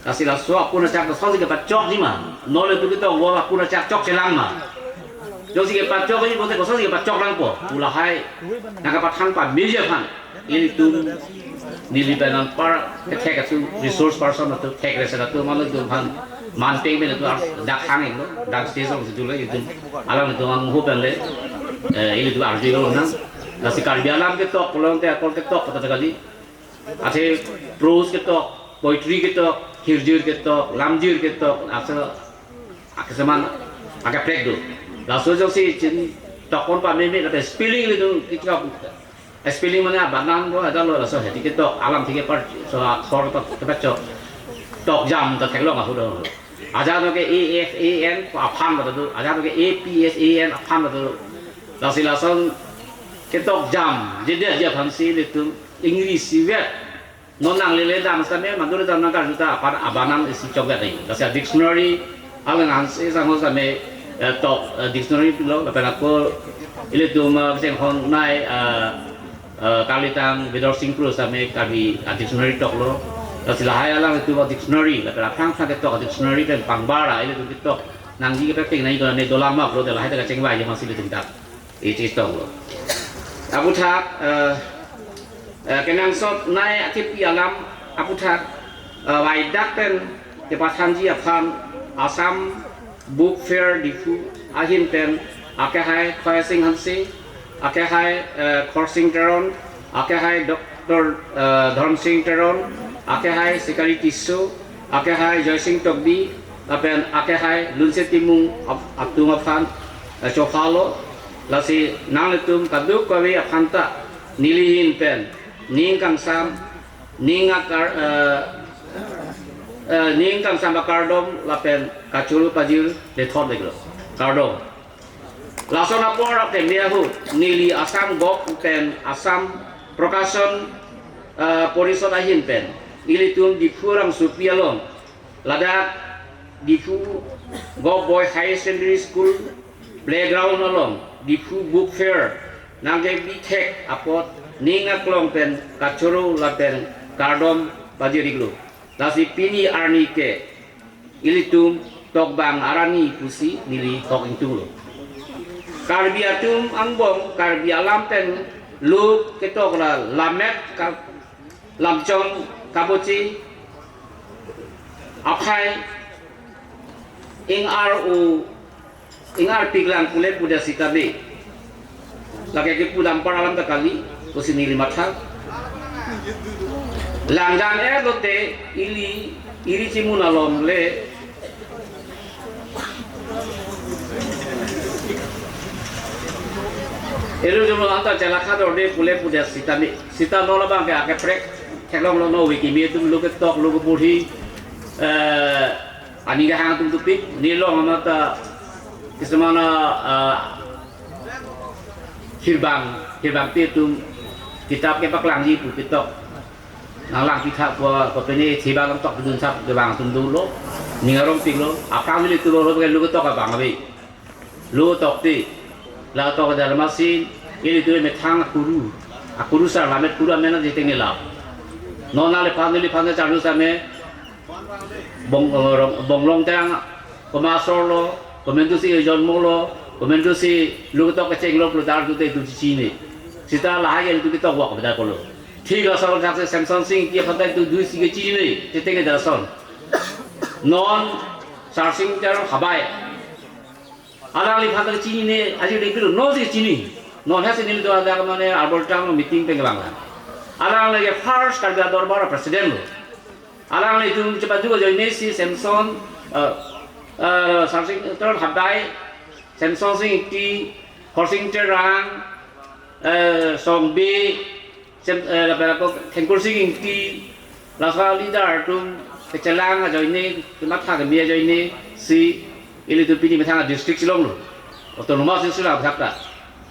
Lasi laso apun achak kosonsi kepachokji ma? Non ilitum ketok apun achak chokchelang ma? Jongsi kepachokji pulote kosonsi kepachok langpo pu lahai nangkapathan pameji aphan ilitum neli pen anpar kethek atum, resource person atum, thek resen atum, mane atum aphan, man peng pen atum, dak hang iklo, dak stage along si dule ilitum, alangtum angho pen le, eh, ilitum arjulo nang. Lasi Karbi alam ketok pulote akor ketok kata kali. Athe prose ketok, poetry ketok, hirjir ketok, lamjir ketok, asa akeseman akaprek do. Laso jongsi chintok pon pameme, lapen spelling ilitum kichok, spelling mane abanan lo, adalo, laso hedi ketok, alam thik kepar, so akhor ketok, kepachok, tokjam ta theklong ahut do. Ajat ke A F A N aphan bata do, ajat ke A P H A N aphan bata do. Lasi lason ketokjam, jadi aja aphansi ilitum ingri sivet. Non nanglele dam sitame, madur dam nangkarju ta apar abanan isi chokvet ai. Lasi dictionary, alang hanse sangho sitame, eh, tok, eh, dictionary pilo, lapen ako ilitum, eh, kechenghon nai, eh, eh, Kalitang Bidorsing Kro sitame kami a-dictionary toklo. Lasi lahai alanglitum a-dictionary, lapen aphrang aphrang ketok a-dictionary pen pangbar a ilitum ketok nangji kepekeng nai do, nai dolang ma pulote lahai ta kachingvai amatsi ilitum dak ichetonglo. Aputhak, eh, eh, kenangsot nai athepi alam aputhak, eh, vaidak pen kepathanji aphan Assam Book Fair Diphu ahin pen akehai Khorsing Hanse, akehai, eh, Khorsing Teron, akehai Doctor, eh, Dhormsing Teron, akehai Sikari Tisso, akehai Joysing Tokbi, lapen akehai Lunse Timung ap-, atum aphan, eh, chophalo. Lasi nanglitum kadokave aphan ta neli ahin pen ning kangsam, ning akar, eh, eh, ning kangsam akardom lapen kachoro pajir lethot deklo. Kardom. Lason apor ateng ahut neli Assam Gov pen Assam Prakashan, eh, Porishad ahin pen ilitum Diphu rongsopi along ladak Diphu Govt Boys Higher Secondary School playground along Diphu Book Fair nangkebi thek apot ning aklong pen kachoro lapen kardom pajir-iklo. Lasi pini arni ke ilitum tokbang arni pusi neli kok ingtunglo. Karbi atum angbong Karbi alam pen lo ketok ra lammet ka lamchong kabochi aphai ing-ar-o ing-arpiklang pule pudet sitame, lake kepu dampar alam ta kali pusi neli matha. Langdam-et lote ili iri chimun along le elu jumlo anta chelakha dorde pule pudet sitame, sita non labang ke akaprek theklonglo, non ove kimi atum lo ketok lo keporhi, eh, aning kehang atum dopik, neli along anat ta kisama, ah, hirbang, hirbangpi atum kitap kepaklangji pu ketok. Nang lang pitha pua, pua pene theba lang tok pidun sap de bang atum dolo. Ning arong pik lo. Aphrang ilitum lo lo ke lo ketok abang ave. Lo tokte. La tok de lama sin. Ilitum methang akuru. Akuru sar lamet kuru amen na jiteng ni la. Non na le pan ni le pan na charlu same. Bong, eh, rong, Bonglong Terang, komat asor lo, komantu si jonmo lo, komantu si lo ketok kecheng lo, plo dar tu te tu chinine. Sita lahai ke tu ketok wak beda kolo. Thik asor thak si Semson Sing Ingti aphan tu dui si kechinine, cheteng ke dason. Non Sarsing Terang Habai. Alangliphan ta chinine, aji dek pilo, non si chini. Non hasi nelitum adak mane arbol tang meeting pen kevang la. Alangli ke first Karbi Adorbar president lo. Alanglitum chepatu ajoine si Semson, eh, eh, Sarsing Terang Habai, Semson Sing Ingti, Khorsing Terang, eh, Songbe, Sem, eh, lapen ako Thengkur Sing Ingti, laso leader atum kechelang ajoine, kematha keme ajoine si ilitum pini methang district si longlo. Autonomous district la thakta.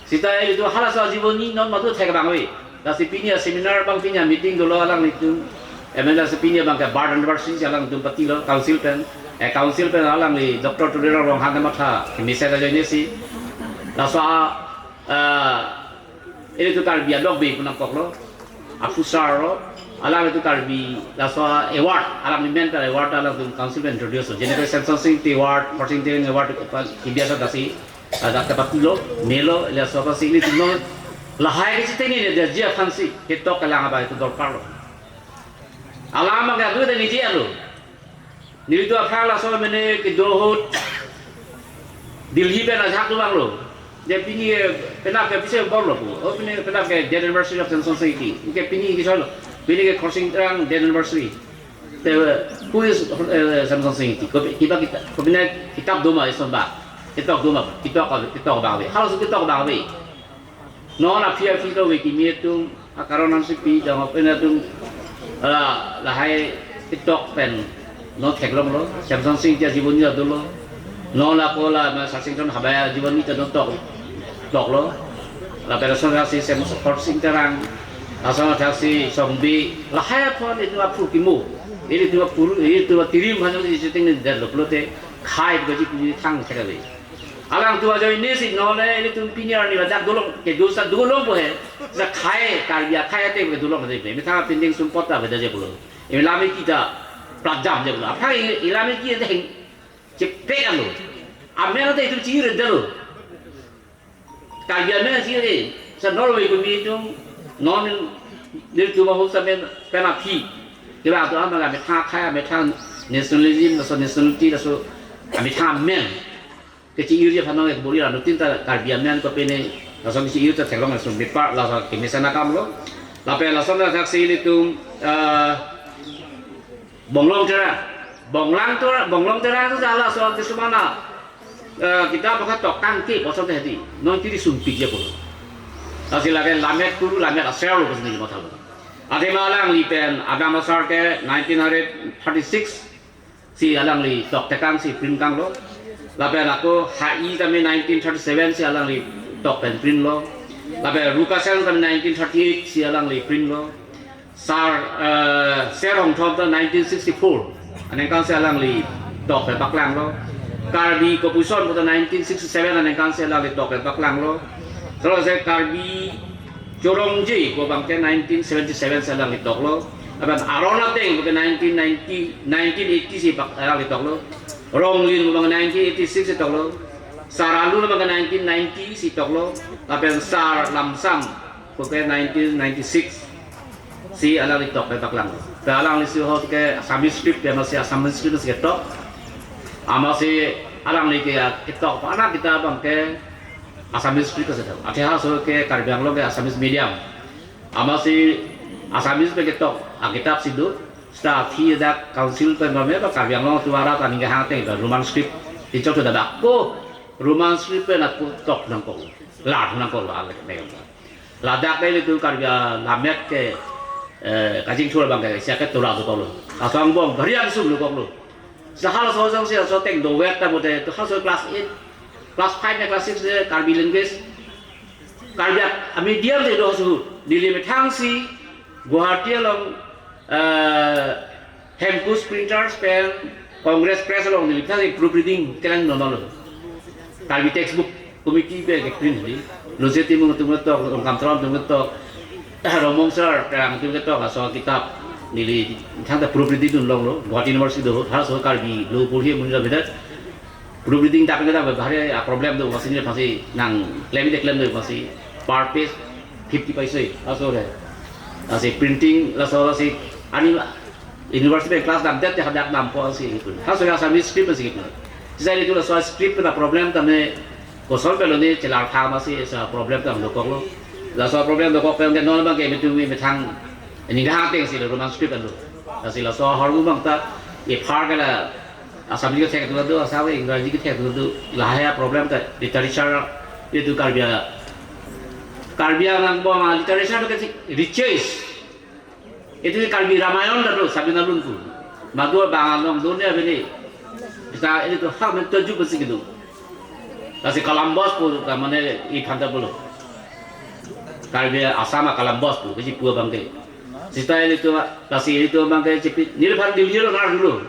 Sita ilitum halaso ajibon ni non madu thek abang ave. Lasi pini a-seminar abang pini a-meeting dolo alanglitum. M L A si pini abang ke birth anniversary si alangtum patilo council pen. Eh, council pen alangli Doctor Tuliram Ronghang kematha keme si ajoine si. Laso a, eh, ilitum Karbi along be punang koklo, aphusar lo, alanglitum Karbi laso award, alangli men ta award alangtum council pen introduce lo. General Semson Sing Ingti Award, Khorsing Terang Award, kibiasa dasi, ada kepatilo, melo, laso apa si ilitum lo, lahai kecheteng ni dia jia fansi, ketok kelang apa itu dorkar lo. Alam agak tu tadi jia lo. Nelitum aphrang laso mene kedo ahut Delhi pen ajahak tu vanglo. Dia pini ke penap ke pise bor lo pu. Oh, pini penap ke death anniversary of Semson Sing Ingti. Ke pini ke solo. Pini ke Khorsing Terang death anniversary. Te, who is, eh, Semson Sing Ingti? Kopi, kiba kita, kopine kitab doma ison ba. Kitab doma, kitab, kitab abang ave. Halaso kitab abang ave. Non aphi aphi lo ave kimi atum, akaron ansi pi jang pen atum, ah, lahai ketok pen non theklonglo, Semson Sing Ingti ajibon ni dolo, non la ko la ma Sarsing Terang Habai ajibon ni ta non tok, toklo, lapen lason si Semson Khorsing Terang, lason si Songbe, lahai aphan itum aphu kimo, ilitum apuru, ilitum atirim hanya si cheteng ni der lo pulote, khai gaji puni thang thek ave. Alangtum ajoine si non le ilitum pini arni ladak dolong ke dosa dolong po he. Sa khai Karbi akhai ate ke dolong ate pe. Methang pending sumpot ta beda je pulo. Ilame kita pradam je pulo. Apa ilame kita heng cepek alo. Amen ate itum chiri dalo. Karbi amen chiri. Sa Norway ko mi itum non nelitum ahut sa men pen aphi. Kila tu ama la methang akhai, methang nationalism, laso nationality, laso methang amen. Kechiri aphan nang ekbori ranu tin ta Karbi amen kopine laso kechiri ta theklong laso bepar laso kemesen akam lo. Lapen lason ta thaksi ilitum, eh, Bonglong Terang. Bonglang Terang, Bonglong Terang tu jala so kisumana, eh, kita pakai tokang ke bosok tadi. Non kiri sumpik je pulo. Lasi lake lamet kuru lamet aser lo kesini matha lo. Athema alangli pen Adam Asar ke nineteen hundred thirty-six si alangli tok tekang si print kanglo. Lapen ako Hai tame nineteen thirty-seven si alangli tok pen print lo. Lapen Rukasen tame nineteen thirty-eight si alangli print lo. Sar, eh, Ser Hongthom ta nineteen sixty-four aningkan si alangli tok pen paklanglo. Karbi Kopuson ta nineteen sixty-seven aningkan si alangli tok pen paklanglo. Salo se Karbi Chorongje ko abang ke nineteen seventy-seven si alangli toklo. Lapen Aron Ateng ko ke nineteen ninety, nineteen eighty si pak alangli toklo. Ronglin ko abang nineteen eighty-six si toklo. Sar Alu abang ke nineteen ninety si toklo. Lapen Sar Lamsam ko ke nineteen ninety-six si alangli tok pen paklanglo. Te alangli si ho ke Assamese script ya, amatsi Assamese script si ketok. Amatsi alangli ke ketok anak kita abang ke Assamese script ketok. Athe halaso ke Karbi Anglong ke Assamese medium. Amatsi Assamese pen ketok akitap si do. Seta aphi dak council pen ba me ba Karbi Anglong atum arat aning kehang ateng ba Roman script. Tichok tu dak ko Roman script pen ako tok nangkok. Lar nangkok lo alek me. Ladak le tu Karbi alamet ke, eh, kachingthur abang ke sia ke tora dokoklo. Asong bong bhari angsum dokoklo. Sehal so jang si so teng dovek ta bote, tu hal so class eight, class five ne class six de Karbi language. Karbi a-medium de do suhu. Neli methang si Guwahati along Ah, Hemkus Printers pen Congress Press along neli tha proofreading kelang nono lo. Karbi textbook committee pen ke print li. Luce Timung atum ketok, Kamtron atum ketok, Romong Sar Terang atum ketok, laso kitab neli thangta proofreading dun longlo. Guwahati University do, halaso Karbi lo porhi amonit avedet. Proofreading dak ke dak bahari a problem do, masi ni pasi nang klem de klem do, masi per page fifty paise, laso re. Lasi printing, laso lasi ani university pen class damdet te hadak dampo si itu. Halaso ya Assamese script si itu. Sisa itu laso script na problem tame kosol pelo ni chelar pha masi sa problem tam dokok lo. Laso problem dokok pen ke non abang ke mitu mi methang ini dah ateng si Roman script pen lo. Lasi laso ahormu abang ta e phar ke la Assamese kethek do, Assamese Engraji kethek do, lahai problem ta literature itu Karbi a-, Karbi angbong a-literature ke richest. Itu Karbi Ramayan ta do, Sabina Lunku. Madu bang along do ne abini. Bisa ini tu hak men tujuh besi gitu. Lasi Kalambos pu ta mane i phanta pulo. Karbi Assam a-Kalambos pu, kesi pu abang ke. Sista ini tu, lasi ini tu abang ke chepi, nilphan dilir nar dulu.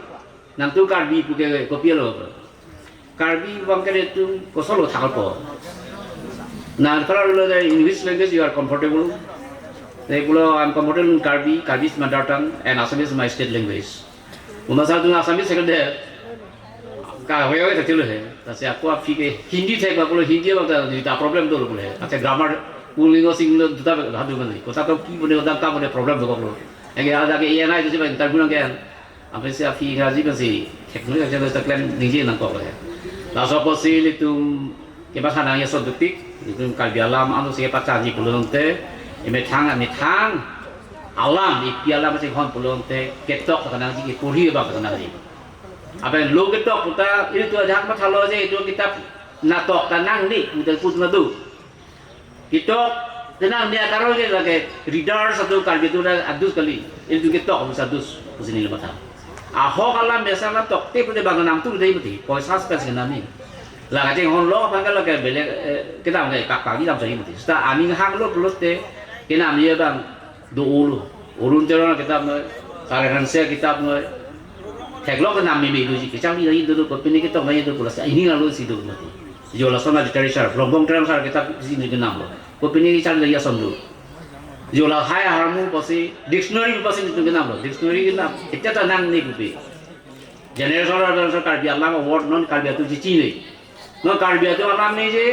Nangtum Karbi pu ke kopi lo. Karbi abang ke tum kosolo thakpo. Na kalau lo the English language you are comfortable. They pulo, "I'm comfortable in Karbi, Karbi is mother tongue and Assamese is my state language." Uma sa tum Assamese second de. Ka hoy hoy thaklo he. Lasi ako aphi ke Hindi thek ba pulo, Hindi abang ta problem dolo pulo he. Ate grammar pulingo sing lo duta hadu mani. Kota to ki bone, kota ka bone problem dokok lo. Ege ada ke E N I tu si ba interview nang ke. Aphi si aphi Engraji pensi technology aja ta klem ningje nangkok le. Laso apotsi ilitum kematha nangji ason dukpik, ilitum Karbi alam ano si kepachanji pulote, emethang emethang alam, epi alam si hon pulote, ketok ta nangji, keporhi abang ta nangji. Apa lo ketok puta, ilitum ajak mathalo je, itu kitab natok ta nang ni, udah put madu. Ketok, tenang dia karo ke lagi readers atum Karbi atum adus kali. Ilitum ketok bisa adus, pusi neli matha. Ahok alam biasa alam tokte pute bang nangtum dei mati. Poisa spas kenam ni. Lagi chenghon lo aphan ke lagi bele, eh, kenam ke kak pagi dam sahi mati. Seta aning hang lo pulote kenam ye bang do-o lo. Arun Teron kitab noi, Karen Hanse kitab noi. Theklok kenam mimi doji, kechang ni do do, kopine ketok nai do pulo, ini lalu si do mati. Jo lason a literature, Rongbong Teron sar kitab si ni kenam lo. Kopine kechang ni ason do. Jo lahai ahormu apotsi, dictionary apotsi ni kenam lo. Dictionary kenam, kita ta nang ni kopi. Generation of Karbi alam award non Karbi atum chichi ni. Non Karbi atum alam ni je,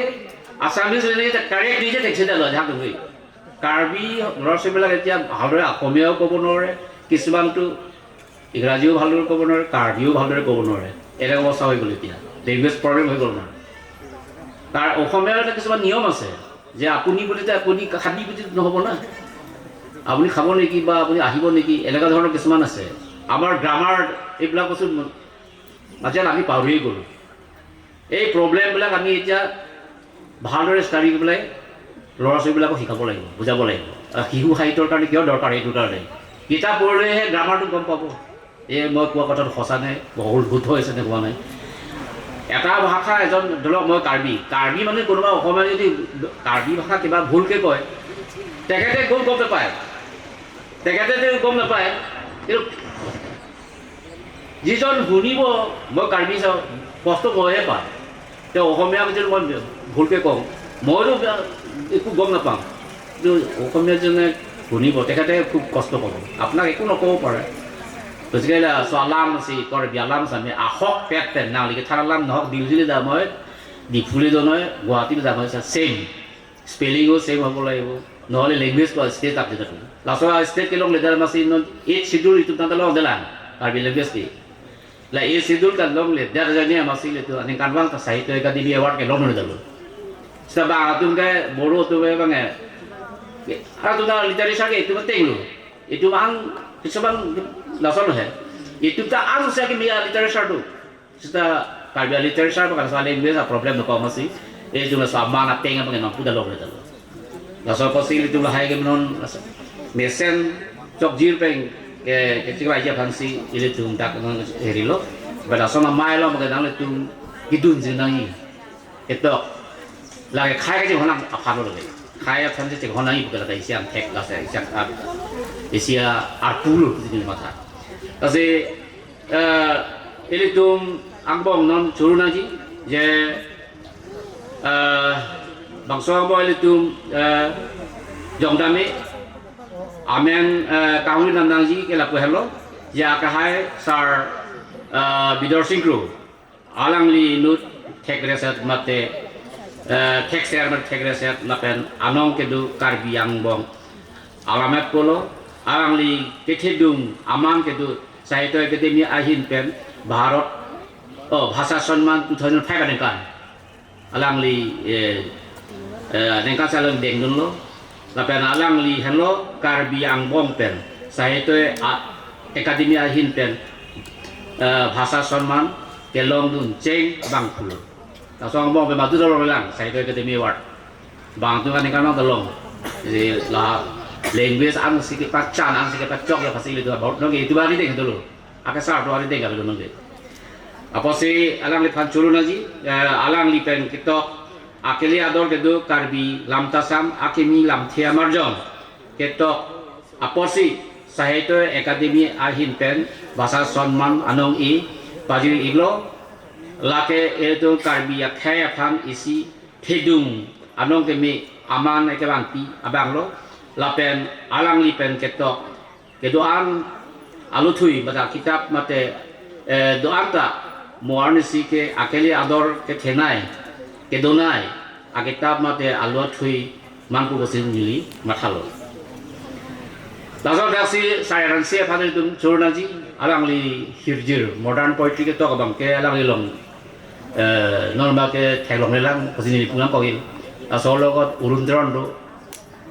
Assamese ni je, correct ni je, thekse da lo, jahak tu. Karbi ল'ৰা ছোৱালীবিলাক এতিয়া ভালদৰে অসমীয়াও ক'ব নোৱাৰে, কিছুমানতো ইংৰাজীও ভালদৰে ক'ব নোৱাৰে, কাৰ্বিও ভালদৰে ক'ব নোৱাৰে। এনেকুৱা অৱস্থা হৈ গ'ল এতিয়া, লেংগুৱেজ প্ৰব্লেম হৈ গ'ল আমাৰ। তাৰ অসমীয়াৰ এটা কিছুমান নিয়ম আছে যে আপুনি বুলিতে আপুনি খাবি বুলি নহ'ব না, আপুনি খাব নেকি বা আপুনি আহিব নেকি, এনেকুৱা ধৰণৰ কিছুমান আছে। আমাৰ গ্ৰামাৰ এইবিলাক বস্তু আজি আমি পাহৰিয়ে গ'লো। এই প্ৰব্লেমবিলাক আমি এতিয়া ভালদৰে ষ্টাডি কৰি পেলাই ল'ৰা ছোৱালীবিলাকক শিকাব লাগিব, বুজাব লাগিব। আৰু শিশু সাহিত্যৰ কাৰণে কিয় দৰকাৰ, এইটো কাৰণে কিতাপ পঢ়িলেহে গ্ৰামাৰটো গম পাব। এই মই কোৱা কথাটো সঁচা নে, বহুল শুদ্ধ হৈছে নে হোৱা নাই। এটা ভাষা এজন, ধৰি লওক মই কাৰ্বি, কাৰ্বি মানে কোনোবা অসমীয়া যদি কাৰ্বি ভাষা কিবা ভুলকৈ কয়, তেখেতে একো গম নাপায়, তেখেতে একো গম নাপায়। কিন্তু যিজন শুনিব, মই কাৰ্বি চাওঁ, কষ্ট মইহে পাওঁ। তেওঁ অসমীয়া যদি মই ভুলকৈ কওঁ, মইতো একো গম নাপাওঁ। কিন্তু অসমীয়াজনে শুনিব, তেখেতে খুব কষ্ট পাব, আপোনাক একো নক'ব পাৰে। গতিকে চলাম আছে, Karbi alam sami ahok pet pen nangli kethan alam nohok Delhi le damoi, Diphu le donoi, Guwahati le damoi, same. Spelling o same হ'ব লাগিব, নহ'লে লেংগুৱেজ টো ষ্টেট আপডেট হ'ব। লাষ্টত ষ্টেট কে long letter masi non eighth schedule ইটো তাতে long দিলা কাৰ্বি লেংগুৱেজ কি। La eighth schedule ka long letter jani masi le tu ani kanwang ta Sahitya Akademi Award ke long letter lo. Sita ba atum ke Bodo atum ke bang e. Atum ta literature ke itum tenglo. Itum ang kisabang lason he. Itum ta ang sa ke mia literature tu. Sita Karbi literature pa kan sa language a problem no pamasi. E jumlah sa mana pengen pengen mampu dah long letter lo. Laso apotsi ilitum lahai ke menon, laso mesen chokjir pen ke, ke chikla aja aphansi ilitum dak nang herilo. Bada sona mai lo magadang ilitum kidun jin nangji. Ketok. Lake khai ke jing honang aphan lo lake. khei aphan si chekhon nangji pu ke lake isi angthek, lasi isi ang-, isi arpu lo pusi neli matha. Lasi, eh, ilitum angbong non choro nangji, je, eh, bangso angbong ilitum, eh, jongdam-e, amen, eh, kangri nam nangji ke lapu helo, je akehai sar, eh, Bidor Sing Kro. Alangli inut thekreset mate, eh, thekser mate thekreset lapen anong kedo Karbi angbong alamet pulo, alangli kethedung aman kedo Sahitya Akademi ahin pen Bharat, oh, Bhasha Samman two thousand five aningkan alangli, eh, eh, aningkan si alang dengdunlo. Lapen alangli henlo Karbi angbong pen Sahitya A-, Akademi ahin pen, eh, Bhasha Samman kelongdun cheng abang pulo. Laso angbong pen madu dolonglelang Sahitya Akademi Award. Bang tu kan ikan nang tolong. Jadi la language ang si kepachan, ang si kepachok ya pasti itu abang. Nong itu bari deng dulu. Akesar tu hari deng dulu nong. Apotsi alangliphan choro nangji, eh, alangli pen ketok akele ador kedo Karbi Lamtasam Akimi Lamthe Amarjong ketok apotsi Sahitya Akademi ahin pen Bhasha Samman anong-e pajir-iklo. Lake etum Karbi akhei aphan isi thedung anong keme aman ekevangpi abang lo. Lapen alangli pen ketok kedo-an alothui mate kitap mate, eh, do-an ta mo arnisi ke akele ador kethenei, kedonei akitap mate alothui man pu pusi neli mathalo. Laso daksi Sar Hanse aphan itum choro nangji, alangli hirjir modern poetry ketok abang ke alangli long, eh, non abang ke theklonglelang pusi neli pu nangkokji. Laso logot Arun Teron do,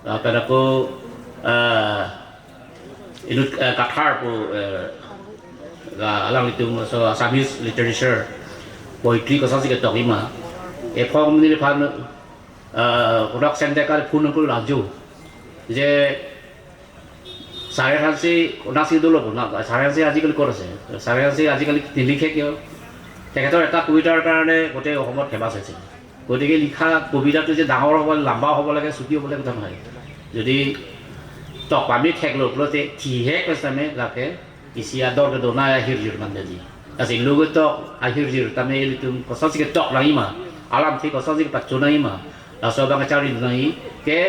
lapen ako, eh, inut, eh, Kathar pu, eh, la alanglitum so Assamese literature, poetry kosonsi ketokji ma. Ephong neliphan, eh, kodak sende kar phun ko lajo. Je Sar Hanse konaksi dolo ko na, Sar Hanse আজিকালি ক'ত আছে? Sar Hanse আজিকালি নিলিখে কিয়? তেখেতৰ এটা কবিতাৰ কাৰণে গোটেই অসমত ফেমাছ হৈছে। গতিকে লিখা কবিতাটো যে ডাঙৰ হ'ব, লাম্বা হ'ব লাগে, চুটি হ'ব লাগে কথা নহয়। Jadi tok pame theklo pulote thihek pesame lake isi ador kedonei ahirjir mandaji. Lasi lo ketok ahirjir tame ilitum kosonsi ketok nangji ma, alamthe kosonsi kepachun nangji ma, laso abang kacharli nangji ke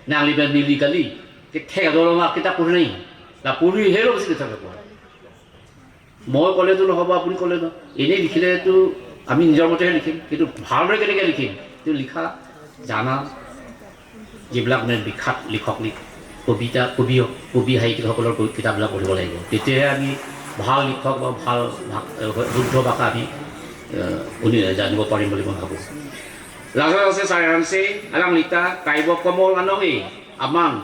nangli pen neli kali, kethek ador ma kita puri nangji. La puri helo pusi kita ketok. মই ক'লেতো নহ'ব, আপুনি ক'লে ন-, এনেই লিখিলেতো আমি নিজৰ মতেহে লিখিম, কিন্তু ভালদৰে কেনেকৈ লিখিম, এইটো লিখা জানা যিবিলাক মানে বিখ্যাত লিখক, লিখ-, কবিতা, কবি, কবি সাহিত্যিকসকলৰ ক-, কিতাপবিলাক পঢ়িব লাগিব। তেতিয়াহে আমি ভাল লিখক বা ভাল ভাষ-, এ, শুদ্ধ ভাষা আমি, এ, শুনি, জানিব পাৰিম বুলি মই ভাবোঁ। Laso lasi Sar Hanse alanglita kaibo komol anong-e aman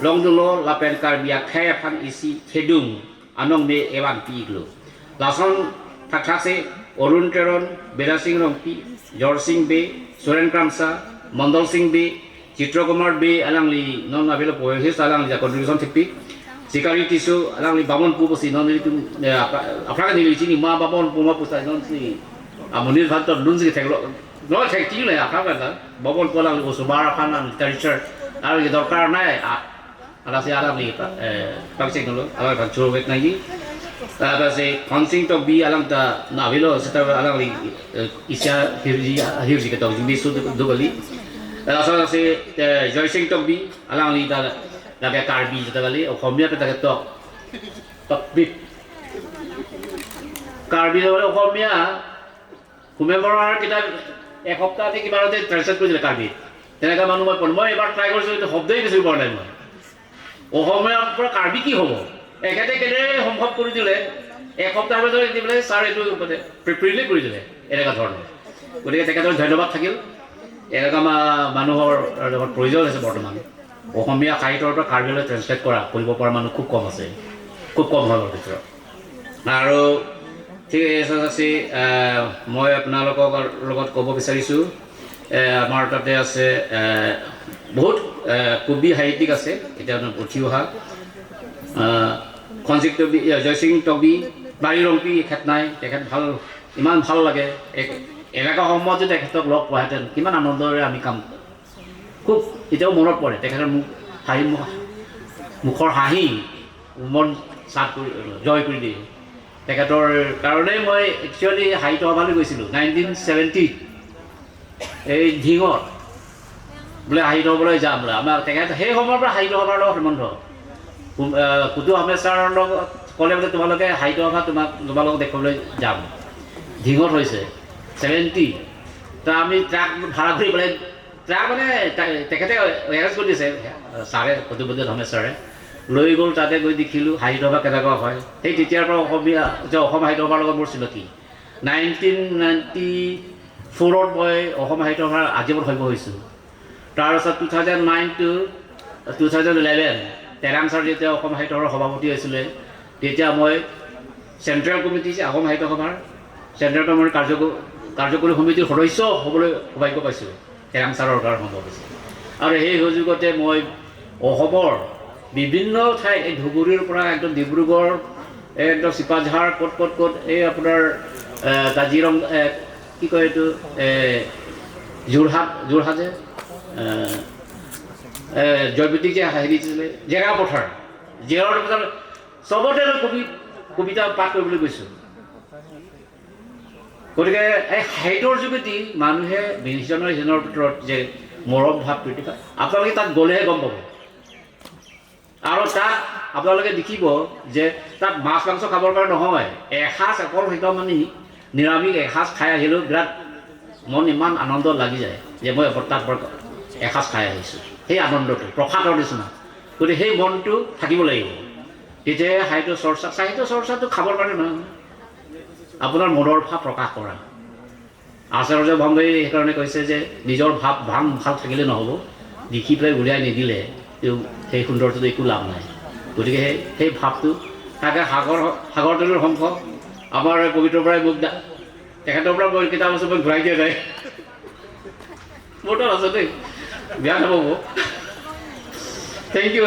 longdunlo lapen Karbi akhei aphan isi thedung anong me evan pi-iklo. Lason thakthak si Arun Teron, Bidor Sing Rongpi, Jorsing Bey, Suren Kramsa, Mondol Sing Bey, Chitra Kumar Bey alangli non avelo poesis alangli ja contribution thepi. Sikari Tisso alangli Bamonpo pusi non ilitum, eh, apra-, aphrang neli chini ma Bamonpo ma pusi non si amonit aphan to dunsi theklo. Non thekji le aphrang kan. Bamonpo alangli osomar aphan an literature alangli dorkar nai. A, alasi alangli, eh, pangcheng dolo, alangphan choro-vek nangji. Alasi Khonsing Tokbi alang ta navelo, seta alangli, eh, isi ahirji, ahirji ketokji me su do, do kali. Alasi, eh, Joysing Tokbi alangli ta lake Karbi ta kali, Ohomia ta ketok. Tokbi. Karbi ta Ohomia Somen বৰগোহাঁইৰ কিতাপ এসপ্তাহ নে কিমানতে ট্ৰেন্সলেট কৰি দিলে কাৰ্বিত। তেনেকুৱা মানুহ মই পোৱা নাই। মই এবাৰ ট্ৰাই কৰিছোঁ, কিন্তু শব্দই বিচাৰি পোৱা নাই মই। অসমীয়াৰ পৰা কাৰ্বি কি হ'ব? এখেতে কেনেদৰে সম্ভৱ কৰি দিলে, এসপ্তাহৰ ভিতৰত দি পেলাই ছাৰ এইটো মানে প্ৰি-, প্ৰিণ্টে কৰি দিলে, এনেকুৱা ধৰণৰ। গতিকে তেখেতৰ ধন্যবাদ থাকিল। এনেকুৱা মা-, মানুহৰ লগত প্ৰয়োজন হৈছে বৰ্তমান। অসমীয়া সাহিত্যৰ পৰা কাৰ্বিলৈ ট্ৰেন্সলেট কৰা, কৰিব পৰা মানুহ খুব কম আছে, খুব কম হয় ভিতৰত। আৰু ঠিক আছে, আছে, আহ, মই আপোনালোকৰ লগত ক'ব বিচাৰিছোঁ, এ, আমাৰ তাতে আছে, এ, বহুত, এ, কবি সাহিত্যিক আছে, এতিয়া উঠি অহা, আহ, খনজিক তকবি, এ, জয়সিং তকবি, বাৰী ৰংপি এখেত নাই, তেখেত ভাল, ইমান ভাল লাগে। এক, এনেকুৱা সময়ত যদি তেখেতক লগ পোৱাহেঁতেন, কিমান আনন্দৰে আমি কাম খুব এতিয়াও মনত পৰে তেখেতৰ মুখ, হাঁহি মুখ, মুখৰ হাঁহি মন চাপ কৰি, জয় কৰি দিয়ে। তেখেতৰ কাৰণে মই একচুৱেলি সাহিত্য সভালৈ গৈছিলোঁ নাইনটিন ছেভেণ্টিত, এই ধিঙত। বোলে সাহিত্য সভালৈ যাম বোলে। আমাৰ তেখেত সেই সময়ৰ পৰা সাহিত্য সভাৰ লগত সম্বন্ধ। কুম-, আহ, কুটু আহমেদ ছাৰৰ লগত ক'লে বোলে, "তোমালোকে সাহিত্য সভা তোমাক, তোমালোকক দেখুৱাবলৈ যাম।" ধিঙত হৈছে, ছেভেণ্টি। তা আমি ট্ৰাক ভাড়া কৰি পেলাই, ট্ৰাক মানে তা-, তেখেতে এৰেঞ্জ কৰি দিছে, ছাৰে, কুটু আহমেদ ছাৰে। লৈ গ'ল, তাতে গৈ দেখিলোঁ সাহিত্য সভা কেনেকুৱা হয়। সেই তেতিয়াৰ পৰা অসমীয়া, যে অসম সাহিত্য সভাৰ লগত মোৰ চিনাকি। নাইনটিন নাইনটি ফ'ৰত মই অসম সাহিত্য সভাৰ আজীৱন সভ্য হৈছোঁ। তাৰপাছত two thousand nine to two thousand eleven, তেৰাং ছাৰ যেতিয়া অসম সাহিত্য সভাৰ সভাপতি আছিলে, তেতিয়া মই চেণ্ট্ৰেল কমিটি, অসম সাহিত্য সভাৰ চেণ্ট্ৰেল কমিটিৰ কাৰ্যক-, কাৰ্যকৰী সমিতিৰ সদস্য হ'বলৈ সৌভাগ্য পাইছোঁ। তেৰাং ছাৰৰ দ্বাৰা সম্ভৱ হৈছে। আৰু সেই সুযোগতে মই অসমৰ বিভিন্ন ঠাই, এই ধুবুৰীৰ পৰা একদম ডিব্ৰুগড়, একদম চিপাঝাৰ, ক'ত ক'ত ক'ত, এই আপোনাৰ, এ, কাজিৰং-, এ, কি কয় এইটো, এ, যোৰহাট, যোৰহাট যে, এ, এ, জয়মতীক যে হেৰি দিছিলে, জেগাপথাৰ, জেগাৰ চবতে মই কবি-, কবিতা পাঠ কৰিবলৈ গৈছোঁ। গতিকে এই সাহিত্যৰ যোগেদি মানুহে ইজনে সিজনৰ ভিতৰত যে মৰম ভাৱ, প্ৰীতি ভাৱ, আপোনালোকে তাত গ'লেহে গম পাব। আৰু তাত আপোনালোকে দেখিব যে তাত মাছ মাংস খাবৰ কাৰণে নহয়, এসাঁজ অকল সেইটো মানে নিৰামিষ এসাঁজ খাই আহিলেও বিৰাট মন ইমান আনন্দ লাগি যায় যে মই এব-, তাত বৰ এসাঁজ খাই আহিছোঁ। সেই আনন্দটো প্ৰসাদৰ নিচিনা। গতিকে সেই মনটো থাকিব লাগিব, তেতিয়াহে সাহিত্য চৰ্চা, সাহিত্য চৰ্চাটো খাবৰ কাৰণে নহয়, আপোনাৰ মনৰ ভাৱ প্ৰকাশ কৰা। আচাৰ্য ভংগই সেইকাৰণে কৈছে যে নিজৰ ভাৱ ভাং মুখাল থাকিলে নহ'ব, লিখি পেলাই উলিয়াই নিদিলে তেওঁ সেই সৌন্দৰ্যটো একো লাভ নাই। গতিকে সেই, সেই ভাৱটো তাকে সাগৰ, সাগৰ তলিৰ শংখ, আমাৰ পবিত্ৰ বৰাই মোক দা-, তেখেতৰ পৰা মই কিতাপ আছে, মই ঘূৰাই দিয়া নাই। মোৰ তাত আছে দেই, বেয়া নাপাব। Thank you.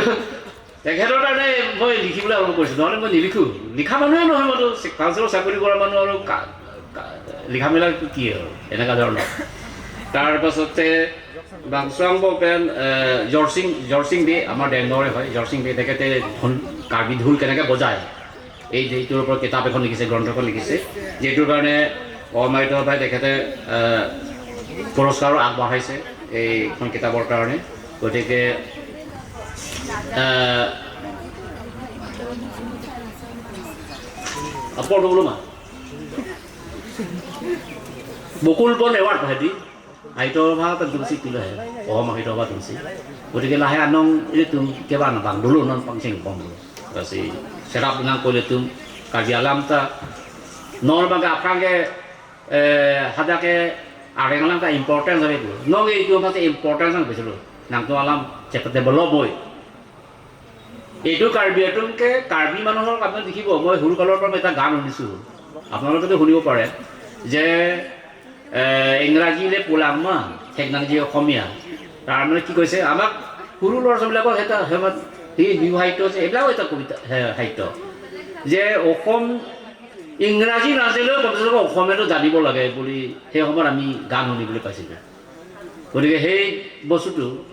তেখেতৰ কাৰণে মই লিখিবলৈ আৰম্ভ কৰিছোঁ, নহ'লে মই নিলিখোঁ। লিখা মানুহে নহয়, মইতো কাউন্সিলৰ চাকৰি কৰা মানুহ আৰু কা-, কা-, লিখা মেলা কি আৰু, এনেকুৱা ধৰণৰ। তাৰ পাছতে বাংচুৱাংব পেন, এ, জৰচিং, জৰচিং দে, আমাৰ ডেংগৰে হয়, জৰচিং দে, তেখেতে ধন-, কাৰ্বি ঢোল কেনেকে বজায়, এই যে এইটোৰ ওপৰত কিতাপ এখন লিখিছে, গ্ৰন্থ এখন লিখিছে, যিটোৰ কাৰণে অসম সাহিত্য সভাই তেখেতে, এ, পুৰস্কাৰো আগবঢ়াইছে এইখন কিতাপৰ কাৰণে। গতিকে, এ, apa dulu mah? Bukul pon lewat tadi. সাহিত্য সভা এটা দুলচি কিলো আহে, অসম সাহিত্য সভা দুলচি। গতিকে লাহে আনং ilitum kebang bang dulu non pangcheng pon dulu. Kasi serap dengan ko ilitum kaji alam ta non bang aphrang ke, eh, hadak ke areng alam ta importance ave dulu. Nong itu mate importance ang betul. Nangtum alam cepat develop boy. এইটো কাৰ্বি আংলঙকে কাৰ্বি মানুহৰ, আপুনি দেখিব, মই সৰুকালৰ পৰা মই এটা গান শুনিছোঁ, আপোনালোকেতো শুনিব পাৰে যে, এ, ইংৰাজীলে পোলাংমা, ঠেকনাংজি অসমীয়া। তাৰমানে কি কৈছে, আমাক সৰু ল'ৰা ছোৱালীবিলাকক এটা, সেই, সেই সাহিত্য আছে, এইবিলাকো এটা কবিতা, সে-, সাহিত্য। যে অসম, ইংৰাজী নাজানিলেও কমচে কম অসমীয়াটো জানিব লাগে বুলি সেই সময়ত আমি গান শুনিবলৈ পাইছিলোঁ। গতিকে সেই বস্তুটো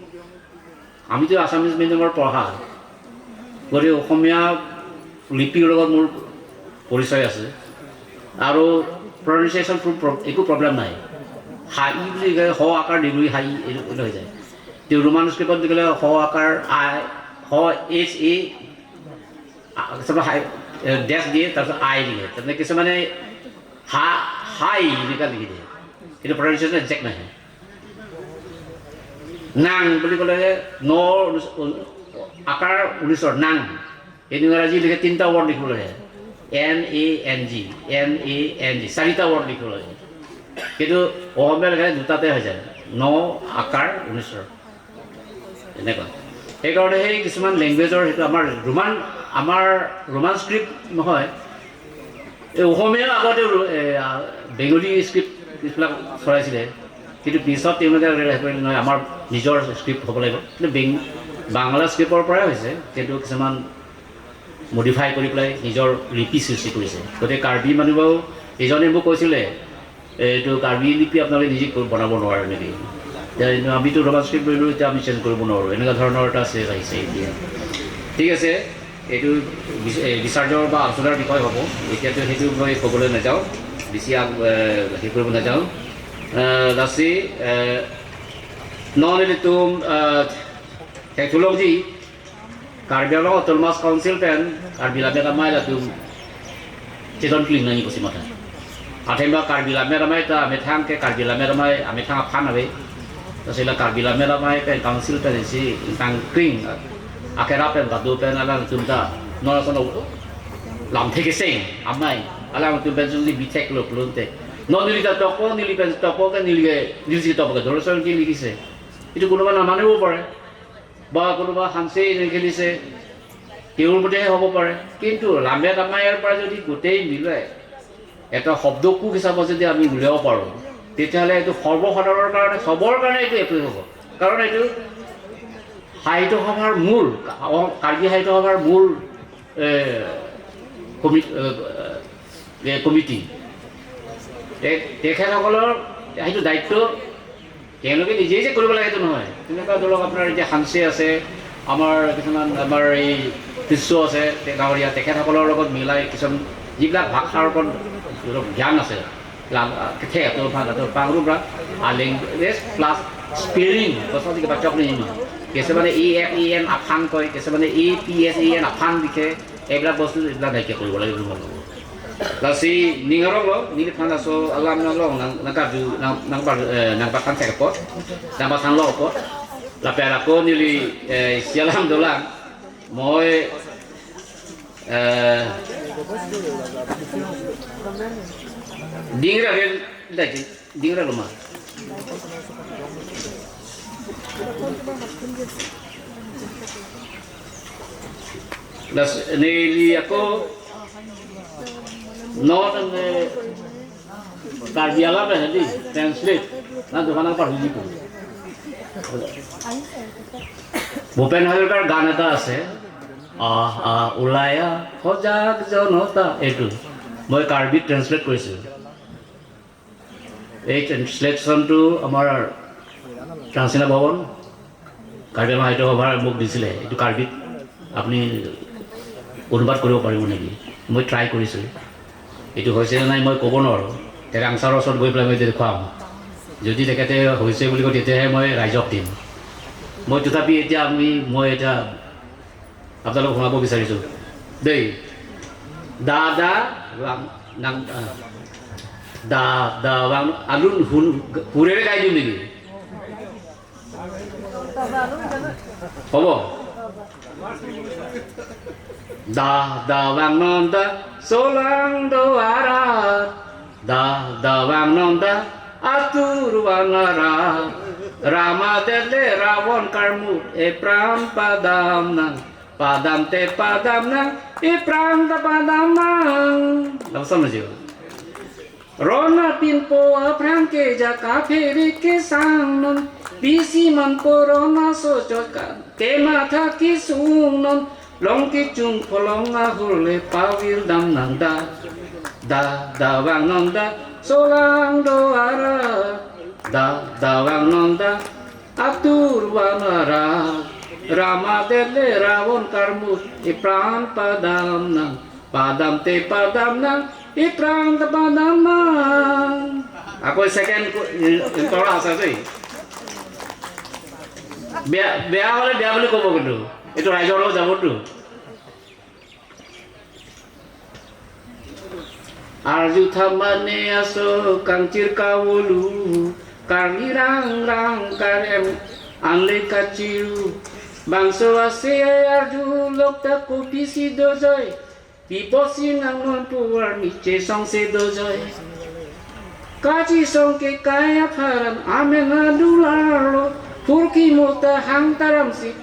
আমিতো আছামিজ মিডিয়ামৰ পঢ়া, গতিকে অসমীয়া লিপিৰ লগত মোৰ পৰিচয় আছে। আৰু প্ৰনাউন্সিয়েশ্যন একো প্ৰব্লেম নাই। হাই বুলি কয়, হ আকাৰ দীঘল ই হাই, এইটো, এইটো হৈ যায়। তেওঁ ৰোমান স্ক্ৰিপ্টত লিখিলে হ আকাৰ আই, হ এইচ এ, আ, কিছুমান হাই, এ, ডেছ দিয়ে, তাৰপিছত আই দিয়ে। তাৰমানে কিছুমানে হা, হাই এনেকুৱা লিখি দিয়ে, কিন্তু প্ৰনাউন্সিয়েশ্যন একজেক্ট নাহে। নাং বুলি ক'লে ন ঊনিশ, আকাৰ ঊনিশৰ নাং। ইংৰাজী লিখে তিনিটা ৱৰ্ড লিখিব লাগে, N A N G, N A N G, চাৰিটা ৱৰ্ড লিখিব লাগে। কিন্তু অসমীয়া লিখে দুটাতে হৈ যায়, ন আকাৰ ঊনিশৰ। এনেকুৱা। সেইকাৰণে সেই কিছুমান লেংগুৱেজৰ, সেইটো আমাৰ ৰোমান, আমাৰ ৰোমান স্ক্ৰিপ্ট নহয়, এই অসমীয়া আগতে ৰো-, এ, আ, বেংগলী স্ক্ৰিপ্ট কিছুমান চলাইছিলে, কিন্তু পিছত তেওঁলোকে ক'লে, "সেইটো নহয়, আমাৰ নিজৰ স্ক্ৰিপ্ট হ'ব লাগিব।" কিন্তু বেং-, বাংলা স্ক্ৰিপ্টৰ পৰাই হৈছে, যিহেতু কিছুমান মডিফাই কৰি পেলাই নিজৰ লিপি সৃষ্টি কৰিছে। গতিকে কাৰ্বি মানুহেও এজনে মোক কৈছিলে, "এইটো কাৰ্বি লিপি আপোনালোকে নিজে ক-, বনাব নোৱাৰে নেকি?" এতিয়া আমিতো ৰোমান স্ক্ৰিপ্ট লৈলো, এতিয়া আমি চেঞ্জ কৰিব নোৱাৰোঁ, এনেকুৱা ধৰণৰ এটা আছে, আহিছে এতিয়া। ঠিক আছে, এইটো বিচ- এ, বিচাৰ্যৰ বা আলোচনাৰ বিষয় হ'ব। এতিয়াতো সেইটো মই ক'বলৈ নাযাওঁ, বেছি আগ- এ, হেৰি কৰিব নাযাওঁ। এ, lasi, এ, non ilitum, এ, thekthu longji, Karbi Anglong Autonomous Council pen Karbi Lammet Amei latum chedon kling nangji pusi matha. Athema Karbi Lammet Amei ta amethang ke Karbi Lammet Amei amethang aphan ave. Lasi la Karbi Lammet Amei pen council pen isi ingtang kring akera pen badu pen alangtum ta non ason lamthe keseng amei alangtum pen si bithek lo pulote, non neli ta tokpo, neli pen tokpo ke, neli ke neli si tokpo ke, ধৰ্ষণ কি লিখিছে? এইটো কোনোবা নামানিব পাৰে বা কোনোবা হানছে এনেকে খেলিছে, তেওঁৰ মতেহে হ'ব পাৰে। কিন্তু লামেট আমাইৰ পৰা যদি গোটেই মিলাই এটা শব্দকোষ হিচাপত যদি আমি উলিয়াব পাৰোঁ, তেতিয়াহ'লে এইটো সৰ্বসাধাৰণৰ কাৰণে, চবৰ কাৰণে এইটো এপ্লাই হ'ব। কাৰণ এইটো সাহিত্য সভাৰ মূল, কা- কাৰ্বি সাহিত্য সভাৰ মূল, এ, কমি- এ, এ, কমিটি। তে- তেখেতসকলৰ সেইটো দায়িত্ব তেওঁলোকে নিজেই যে কৰিব লাগে সেইটো নহয়। তেনেকুৱা ধৰক আপোনাৰ এতিয়া হানছে আছে, আমাৰ কিছুমান আমাৰ এই শিষ্য আছে, তে- ডাঙৰীয়া, তেখেতসকলৰ লগত মিলাই কিছুমান যিবিলাক ভাষাৰ ওপৰত অলপ জ্ঞান আছে, lam- ah, kethe atum aphan atum pangrum ra, a language plus spelling, বস্তু আজি কিবা চক নেই ইমান। কিছুমানে ই এফ ই এন আফাং কয়, কিছুমানে E P S E N আফাং লিখে, এইবিলাক বস্তু এইবিলাক নাইকিয়া কৰিব লাগে বুলি মই ভাবোঁ। Lasi ning arong lo, neli aphan laso alam nang long, nang nang karju, nang nang bar eh, nang bathan thek apot, nang bathan lo apot. Lapen ako neli eh, isi alam dolang, moi eh, ding ra ren dai ding ra lo ma. Lasi neli ako non ne Karbi alam pen hadi translate na দোকান পাৰ হৈ দিব। ভূপেন হাজৰিকাৰ গান এটা আছে, আহ আহ ওলাই আহ সজাগ জনতা, এইটো মই কাৰ্বিত ট্ৰেন্সলেট কৰিছোঁ। এই ট্ৰেন্সলেশ্যনটো আমাৰ ট্ৰান্সলেট ভৱন কাৰ্বি আংলং সাহিত্য সভাৰ মোক দিছিলে, এইটো কাৰ্বিত আপুনি অনুবাদ কৰিব পাৰিব নেকি? মই ট্ৰাই কৰিছোঁ। এইটো হৈছে নে নাই মই ক'ব নোৱাৰোঁ। তেৰাং ছাৰৰ ওচৰত গৈ পেলাই মই এতিয়া দেখুৱাম। যদি তেখেতে হৈছে বুলি কয়, তেতিয়াহে মই ৰাইজক দিম। মই তথাপি এতিয়া আমি, মই এতিয়া আপোনালোকক শুনাব বিচাৰিছোঁ দেই। দা দা ৱাং নাং, আহ, দা দা ৱাং আলুন হুন হুৰেৰে গাই দিম নেকি? হ'ব? Da da vang non da solang do arat. Da da vang non da atur van arat. Rama det le Ravon karmut epran padam nang. Padam te padam nang epran ta padam nang. Langsung aja. Ron apinpo aphrang ke jaka phere kesang non, pisi manpo ron aso chot ka kematha kesung non, long kechung pholong ahur le pavirdam nang da. Da da vang non da solang do arat. Da da vang non da atur van arat. Rama det le Ravon karmut epran padam nang. Padam te padam nang, epran ta padam nang. Ako second ko- eh, chorus আছে দেই। বেয়া বেয়া হ'লে বেয়া বুলি ক'ব কিন্তু। এইটো ৰাইজৰ লগত যাবতো। Arju thamane aso kangchir kavolu, karli rang rang karem anle kachiru. Bangso ase arju lokta kopisi dojoi. Piposi nang non puar miche songse dojoi. Kachesong ke kai apharan amen adular lo. Phurki mota hang taram si.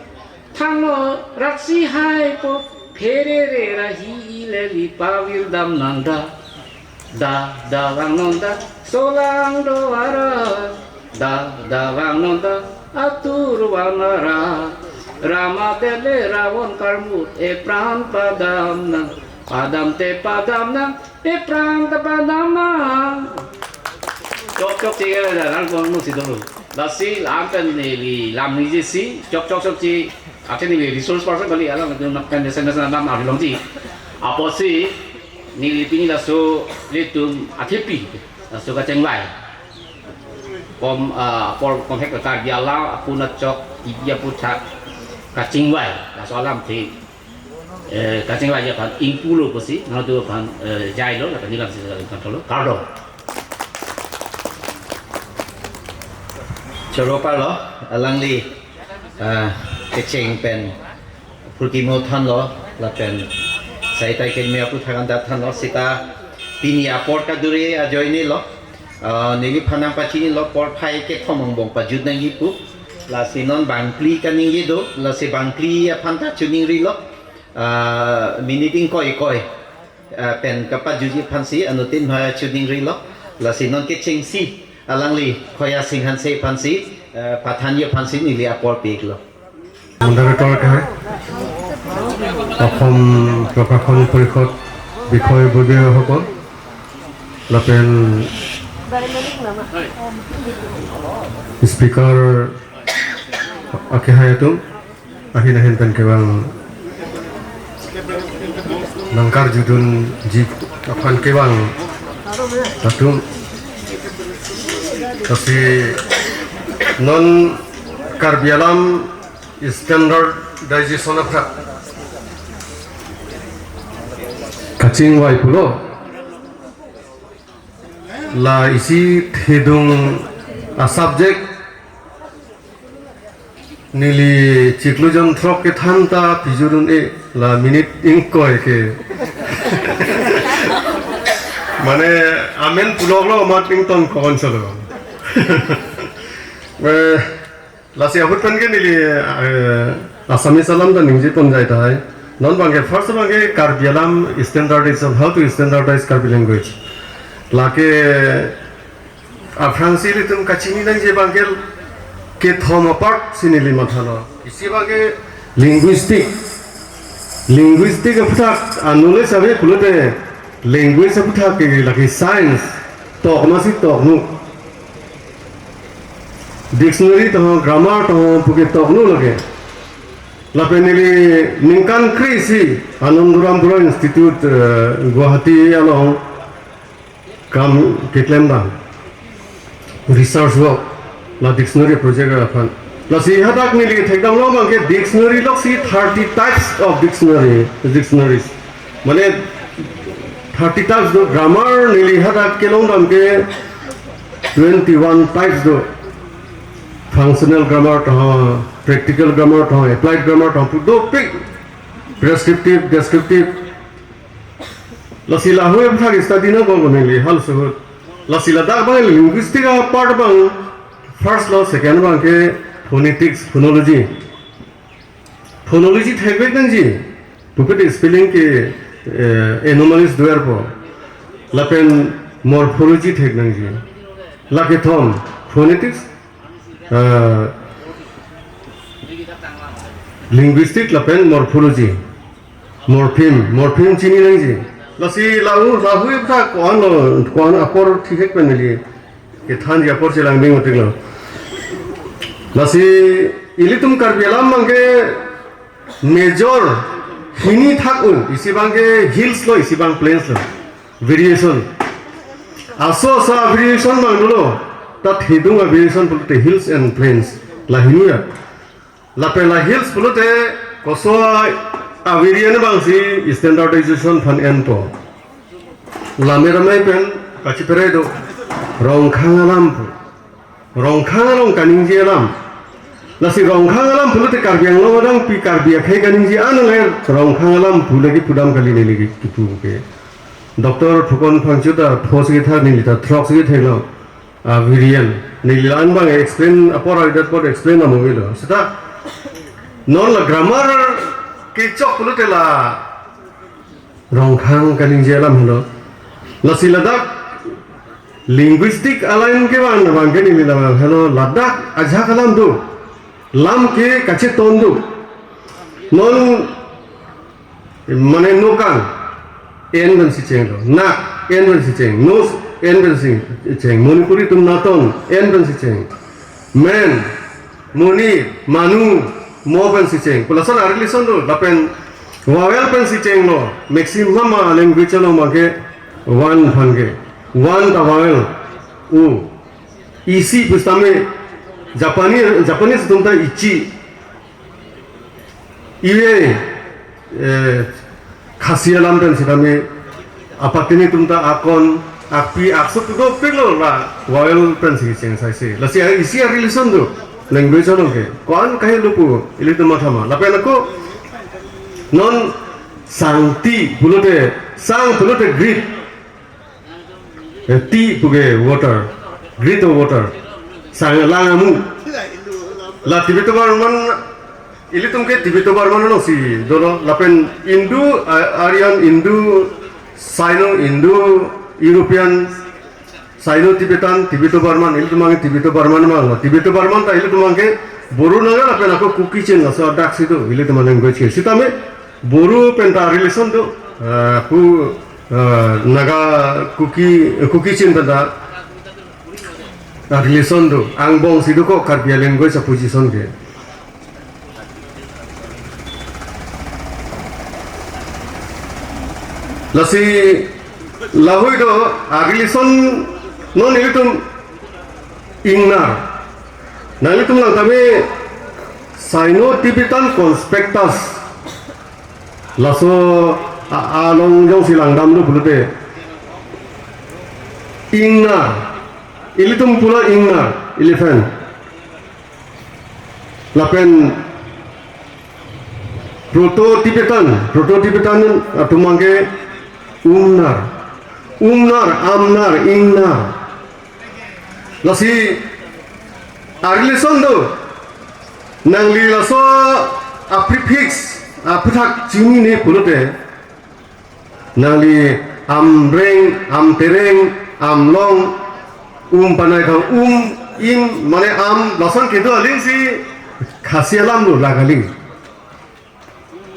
Thangno raksi hai po. Pherere rahi ileli pavirdam nang da. Da da vang non da solang do arat. Da da vang non da atur van arat. Rama det le Ravon karmut epran padam nang. Padam te padam nang epran ta padam nang. Chok chok chikere da nang kon nu si dolo. Lasi lam pen neli lam ningje si chok chok chok si, athe neli resource person kali, alang pen mesen mesen lam arjulongji. Apotsi neli pini laso ilitum athepi, laso kachingvai. Kom, ah, apor komhek Karbi alam apun achok, ibi aputhak kachingvai. Laso alamthe, eh, kachingvai aphan ingpulo pusi, nangtum aphan, eh, jailo, lapen neli lam si kachingvai lo, kardom. Choro parlo, alangli, ah, kecheng pen purkimo thanlo, lapen saitai keme aputhak an dak thanlo, seta pini apor kadure ajoine lo, ah, neliphan nangpachinilo porphai kethom angbong pajut nangji pu, lasi non bangphli kaningje do, lasi bangphli aphan ta chiningrilo, ah, minute ingkoi koi, ah, pen kapajutji aphansi anuttin ha chiningrilo, lasi non kechengsi alangli Khoya Sing Hanse aphansi, ah, pathanji aphansi neli apor piklo. Moderator কে, অসম প্ৰকাশন পৰিষদ বিষয়ববীয়াসকল, lapen speaker akehai atum, ahin ahin pen kevang nangkarjudunji aphan kevang atum, lasi non Karbi alam standardization aphan kachingvai pulo. La isi thedung a-subject neli chiklo jon throk kethan ta pijut un-e, la minute ingkoi ke. Mane amen puloklo, mat ingtong kokon solo. Eh, Lasi ahut pen ke neli, eh, Assamese alam ta ningje pon jai tahai. Non bangke first bangke Karbi alam standardization, how to standardize Karbi language. Lake aphrangsi ilitum kachini nangji bangke kethom apart si neli mathalo. Isi bangke linguistic. Linguistic aputhak, ah, knowledge ave pulote language aputhak ke lake science. Tok masi toknuk. Dictionary tong, grammar tong, puke toknuk lake. Lapen neli ningkan kre-isi Anandoram Bora Institute, eh, Guwahati along kam keklem dam. Research work, la dictionary project aphan. Lasi hadak neli thekdamlo bangke dictionary loksi thirty types of dictionary, dictionaries. Mane thirty types do, grammar neli hadak kelong dam ke twenty-one types do. Functional grammar tong, practical grammar tong, applied grammar tong, pu dopik, prescriptive, descriptive. Lasi lahei aputhak study nangkok neli hal suhut. Lasi ladak bang linguistic apart bang first lo, second bangke phonetics, phonology. Phonology thekvek nangji. Puke te spelling ke, eh, anomalies do-erpo. Lapen morphology thek nangji. La kethom, phonetics, eh, linguistic lapen morphology. Morpheme, morpheme chini nangji. Lasi lahu, lahei aputhak ko-an lo, ko-an apor thihek pen neli kethanji apor chelang ding utik lo. Lasi ilitum Karbi alam bangke major hini thak un, isi bangke hills lo, isi bang plains lo. Variation. Aso aso variation bang dolo. Ta thedung a variation pulote hills and plains. La hini ya. Lapen la hills pulote koso a variant bangsi standardization aphan enpo. Lame ramai pen kachipere do. Rongkhang alam pu. Rongkhang along kaningje alam. Lasi Rongkhang alam pulote Karbi Anglong adang pi Karbi akhei kaningje an le Rongkhang alam pu lagi pudam kali neli kipu ke. Doctor Fukan Phangcho ta pho si kethak, neli ta throk si kethek lo. A variant. Neli la-an bang explain apor adet apor explain amo lo. Seta non la grammar kechok pulote la Rongkhang kaningje alam helo. Lasi ladak linguistic alam kevang abang ke neli labang helo, ladak ajahak alam do. Lam ke kacheton do. Non mane nokang, N pensi chenglo. Nak, N pensi cheng. Nose, N pensi cheng. Manipuri atum naton, N pensi cheng. Men, monit, manu, mo pensi cheng. Pu lason a-relation do, lapen vowel pensi chenglo. Maximum a-language along abangke one aphan ke. One ta vowel. O. Isi pusitame Japanese, Japanese atum ta ichi. Iwe, eh, Khasi alam pen sitame apatini atum ta akon, akpi, aksu pu dopiklo la vowel pensi cheng saisi. Lasi isi a-relation do language along ke. Ko-an kahelo pu ilitum mathama. Lapen ako non sangti pulote, sang pulote greet. Eh, ti puke water, greet of water. Sang lang amu. La Tibeto-Burman, ilitum ke Tibeto-Burman alongsi dolo, lapen Indo, ah, Aryan, Indo, Sino, Indo, European, Sino-Tibetan, Tibeto-Burman, ilitum abang Tibeto-Burman abang. Tibeto-Burman ta ilitum abangke Boro Naga lapen ako Kuki Chin laso adak si do, ilitum language ke. Sitame Boro pen ta relation do, ah, pu, ah, Naga Kuki, Kuki Chin pen ta, ah, relation do. Angbong si do ko Karbi language a-position ke. Lasi lahoi do, ah, relation non ilitum ingnar. Nanglitum lang tame Sino-Tibetan Conspectus. Laso a-, along jongsi langdamlo pulote. Ingnar. Ilitum pulo ingnar, elephant. Lapen Proto-Tibetan, Proto-Tibetan atum abangke umnar. Umnar, amnar, ingnar. Lasi a-relation do. Nangli laso a-prefix, aputhak chinine pulote. Nangli Amreng, Amtereng, Amlong, um panai thang um, im, mane am, lason kedo aling si Khasi alam lo la kali.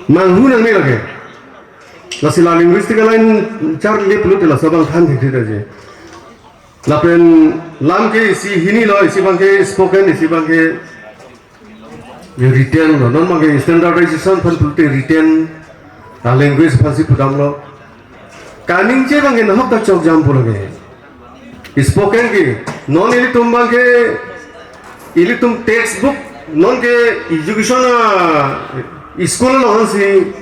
Manghu nangne lake. Lasi la linguistic line charli pulote laso abang than thekthedetji. Lapen lam ke isi hinilo, isi abangke spoken, isi abangke written lo. Non abangke standardization aphan pulote written, ah, language aphansi pudamlo. Kaningje abangke nahok ta chokjam pu lake. Spoken ke, non ilitum abangke, ilitum textbook, non ke education, ah, school along si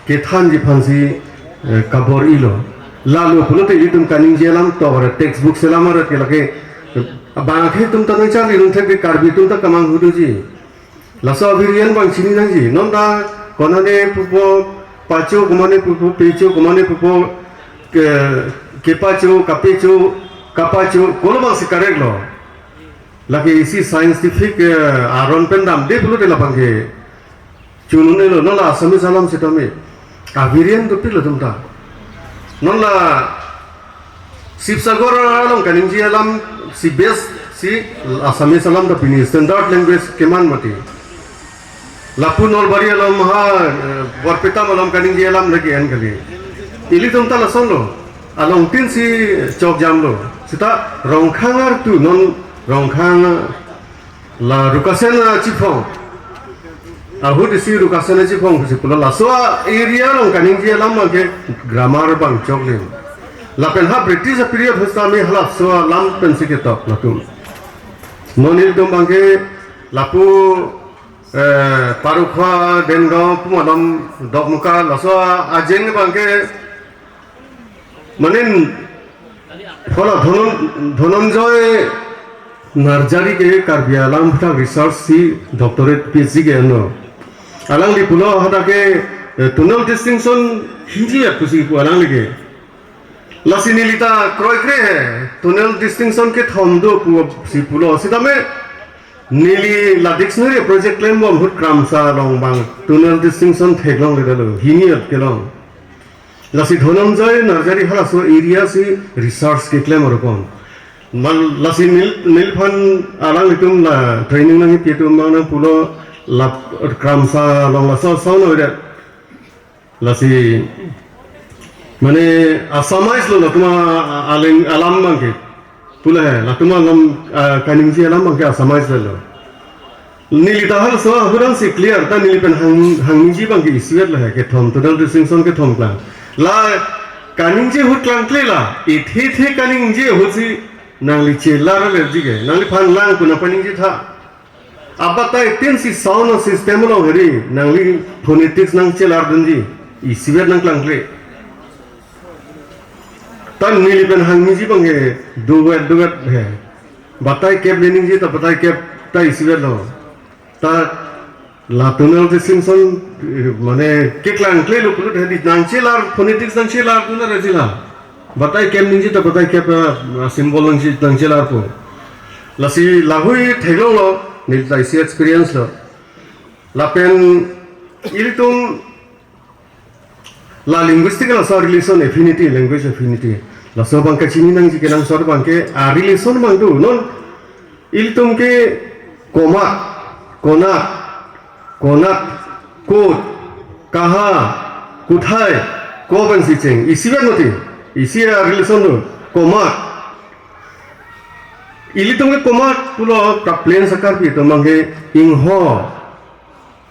kethanji aphansi, eh, kabor-ilo. Lalo pulote ilitum kaningje alam to, ora textbook selam arat ke lake, eh, bangke itum ta nangcharli rung thek ke Karbi atum ta kemanghu doji. Laso avirian abang chini nangji. Non ta konane pupo, pacho komane pupo, pecho komane pupo, ke, kepacho, kapecho, kapacho, kolo abangsi correct lo. Lake isi scientific, eh, aron pen damde pulote labangke chunune lo, non la Assamese alam sitame. Avirian dopiklo itum ta. Non la Sibsagar along kaningje alam si best si Assamese alam ta pini standard language keman mati. Lapu Nalbari along ha, eh, Barpeta along kaningje alam lake en kali. Ilitum ta lasonlo. Along tin si chokjamlo. Seta Rongkhang artu non Rongkhang la Rukasen achiphong. Ahut isi Rukasen achiphong pusi pulo laso area along kaningje alam abangke grammar abang choklim. Lapen ha British period hustami halaso alam pensi ketok latum. Non ilitum abangke lapu, eh, Parukhwa, Dengaon, pu malom Dokmoka, laso ajeng abangke manin, hala Dhonon-, Dhananjay Narjari ke Karbi alam aphuthak research si doctorate P H D ke ano. Alangli pulo hadak ke, eh, tonal distinction hini ya pusi pu alangli ke. Lasi neli ta kroikre he, tonal distinction kethom do pusi pulo. Sitame neli la dictionary project klembom ahut Kramsa along abang tonal distinction theklongledetlo, hini ya kelong. Lasi Dhananjay Narjari halaso area si research keklem aropon. Mal lasi nel-, neliphan alanglitum la training nangpi atum abang nangpulo la Kramsa along laso sound oida. Lasi mane Assamese lo latum a-, a-, aling alam abangke. Pula he, latum alam, ah, kaningje alam abangke Assamese lo. Neli ta halaso ahut ansi clear, ta neli pen hang, hangningje abangke isivet lo he, kethom, tonal distinction kethom klang. La kaningje ahut klangkle la, ithe ithe kaningje ahut si nangli chelar alerji ke, nangliphan lang kuna paningje tha. Abatai tin si sound system along heri, nangli phonetics nangchelar dunji, isivet nangklangkle. Ta neli pen hangningje abangke duet duet he. Batai kep le ningje ta batai kep ta isivet lo. Ta la tonal distinction, eh, mane keklangkle lo pulote hedi nangchelar, phonetics nangchelar dunra jila. Batai kep ningje ta batai kep, ah, symbol nangche, nangchelarpo. Lasi lahui theklonglo, neli ta isi experience lo. Lapen ilitum la linguistic laso relation affinity, language affinity. Laso abang kachini nangji kenangsot abangke a relation abang do. Non ilitum ke komat, konat, konat, kot, kaha, kuthai, ko pensi cheng. Isivet mati, isi a relation do, komat. Ilitum ke komat pulo ta plain sa Karbi atum abangke ingho.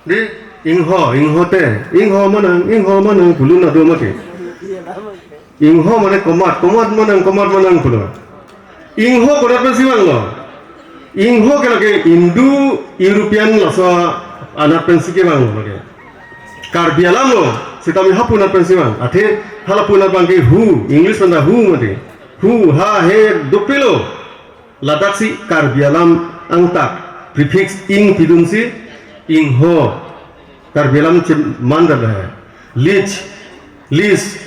Di, ingho, ingho te, ingho manang, ingho manang, pulo na do mati. Ingho mane komat, komat manang, komat manang pulo. Ingho komat pensi vanglo. Ingho ke lake Indo-European laso anat pensi kevanglo lake. Karbi alam lo, sitame hapu anat pensi vang. Athe halapu anat abangke hu, English pen ta who mati. Hu, ha, he, dopilo. Ladaksi Karbi alam angtak prefix ing pidunsi ingho. Karbi alam cheman dada hai. Lich, lis,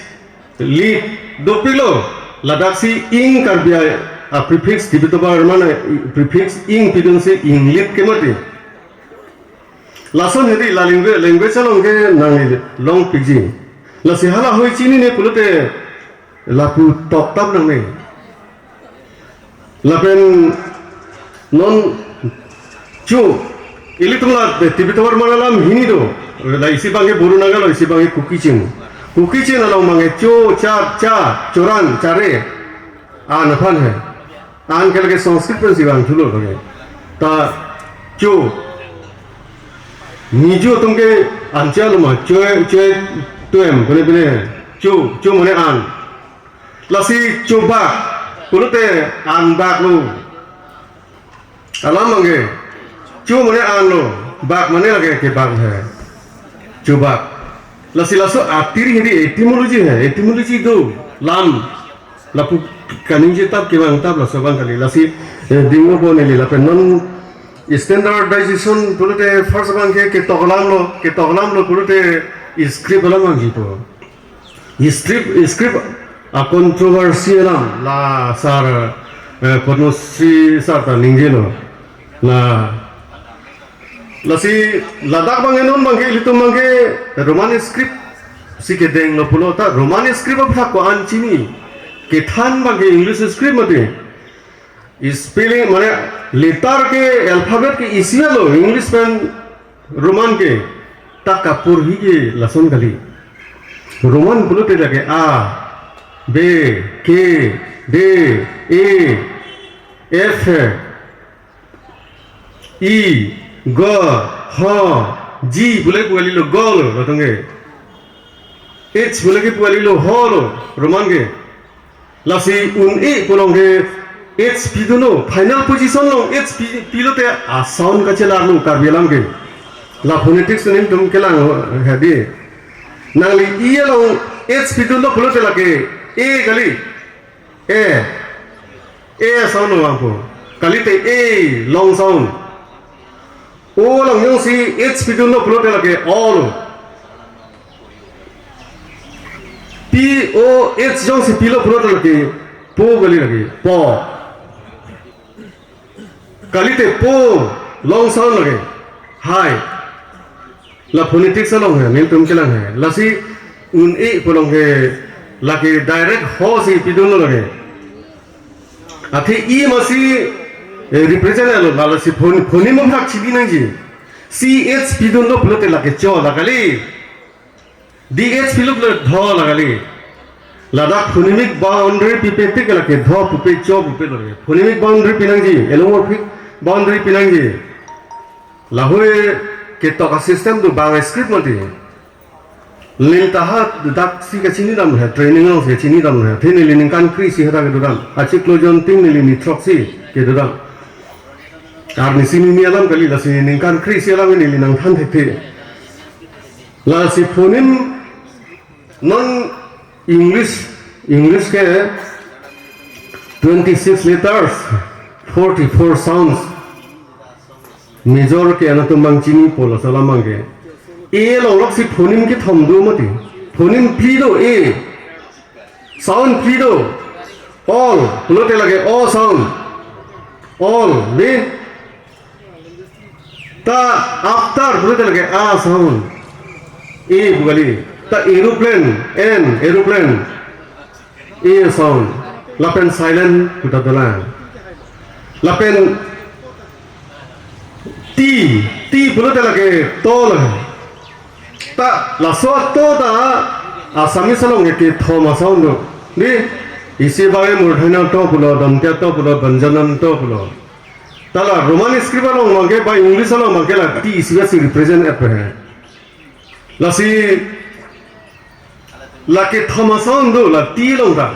lit, dopilo. Ladaksi ing Karbi a, a prefix Tibeto-Burman a prefix ing pidunsi inglit ke mati. Lason hedi la language, language along ke nanglongpikji. Lasi halahui chinine pulote lapu toktap nangne. Lapen non cho, ilitum la Tibeto-Burman alam hini do. La isi abangke Bodo Naga lo, isi abangke Kuki-Chin. Kuki-Chin along abangke cho, cha, cha, choran, chare. An aphan he. An ke lake Sanskrit pensi vangthulo lake. Ta cho. Nijo atum ke an cha lo ma, cho, cho tuem, pene, pene. Cho, cho mane an. Lasi chobak pulote an bak lo. Alam abangke. Cho mane an lo, bak mane lake kebak he. Chobak. Lasi laso atiri hedi etymology he, etymology do. Lam. Lapu kaningje tap kevang tap laso abang kali. Lasi, eh, dingpo neli lapen non standardization pulote first abangke ketok alam lo, ketok alam lo pulote script alam vangjipo. Script, script a controversy alam la sir, eh, Padma Shri sir ta ningjelo. La, lasi ladak abang non abangke ilitum abangke Roman script si kedenglo pulo ta Roman script aphan ko-an chini. Kethan abangke English script mati. Spelling mane letter ke alphabet ke isi lo English pen Roman ke ta kaporhi ke lason kali. Roman pulote lake A, B, K, D, E, F, E, G, H, G pule pu kalilo, G lo, latum ke. H pule ke pu kalilo, H lo, Roman ke. Lasi un-e pu along ke H pidunlo, final position along H pi, pilote a sound kachelarlo Karbi alam ke. La phonetics netum kelang hedi. Nangli E along H pidunlo pulote lake E kali. E. E sound lo vangpo. Kalite A, long sound. O along jongsi H pidunlo pulote lake O lo. P O H jongsi pilo pulote lake po kali lake, po. Kalite po, long sound lake, hai. La phonetics along he, netum kelang he. Lasi un-e pu along ke lake direct ho si pidunlo lake. Athe E masi, eh, represent lo, la lasi phon-, phoneme aphan chini nangji. C H pidunlo pulote lake cho la kali. D H pilo pulote dho la kali. Ladak phonemic boundary pipe tik lake dho pupe cho pupe lo. Phonemic boundary pinangji, allomorphic boundary pinangji. Lahoi ketok a-system do bang script mati. Neli ta ha dak si kachini dam he, training along si kachini dam he. Athe neli ningkan kre-isi hadak kedodam. Achiklo jontin neli ni throksi kedodam. Arnisi nini alam kali, lasi ningkan kre-isi alam neli nangthan thekthe. Lasi phonem non English, English ke twenty-six letters, forty-four sounds. Major ke-en atum abang chinipo laso alam abang ke. A along loksi phonem kethom do mati. Phonem phli do, A. Sound phli do. All, pulote lake O sound. All, de. Ta after pulote lake A sound. A pu kali. Ta aeroplane, N, aeroplane. A sound. Lapen silent pu ta dolang. Lapen T, T pulote lake to lake. Ta laso to ta Assamese along kethom a-sound do. Di, isi bae murdhanya to pulo, dantya to pulo, byanjana to pulo. Ta la Roman script along abang ke, ba English along abang ke la T isi basi represent et pe he. Lasi la kethom a-sound do la T along ta.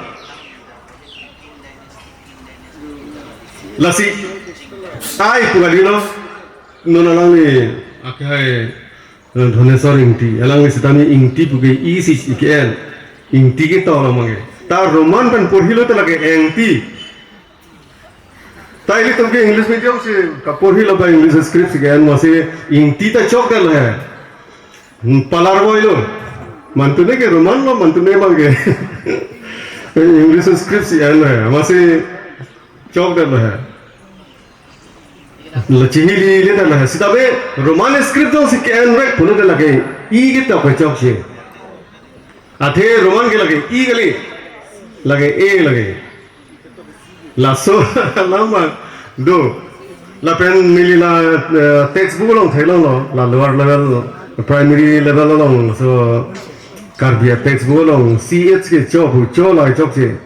Lasi I pu kali lo, non alangli akhai, eh, Dhoneswar Ingti, alangli sitame Ingti pu ke I si ke-en, Ingti ketok lo abang ke. Ta Roman pen porhi lote lake Engti. Ta ilitum ke English medium si kaporhi lo ba English script si ke-en, masi Ingti ta chokdet lo he. Hmm, palar boy lo. Mantune ke Roman lo, mantune abang ke English script si en lo he. Masi chokdet lo he. La chihili le ta lo he. Sitame Roman script along si ke-en vek pulote lake I ketok ke chokche. Athe Roman ke lake I kali. Lake A lake. Laso alam abang do. Lapen neli la, eh, textbook along theklonglo, la lower level, primary level along, so Karbi a-textbook along C H ke cho pu, cho la chokche.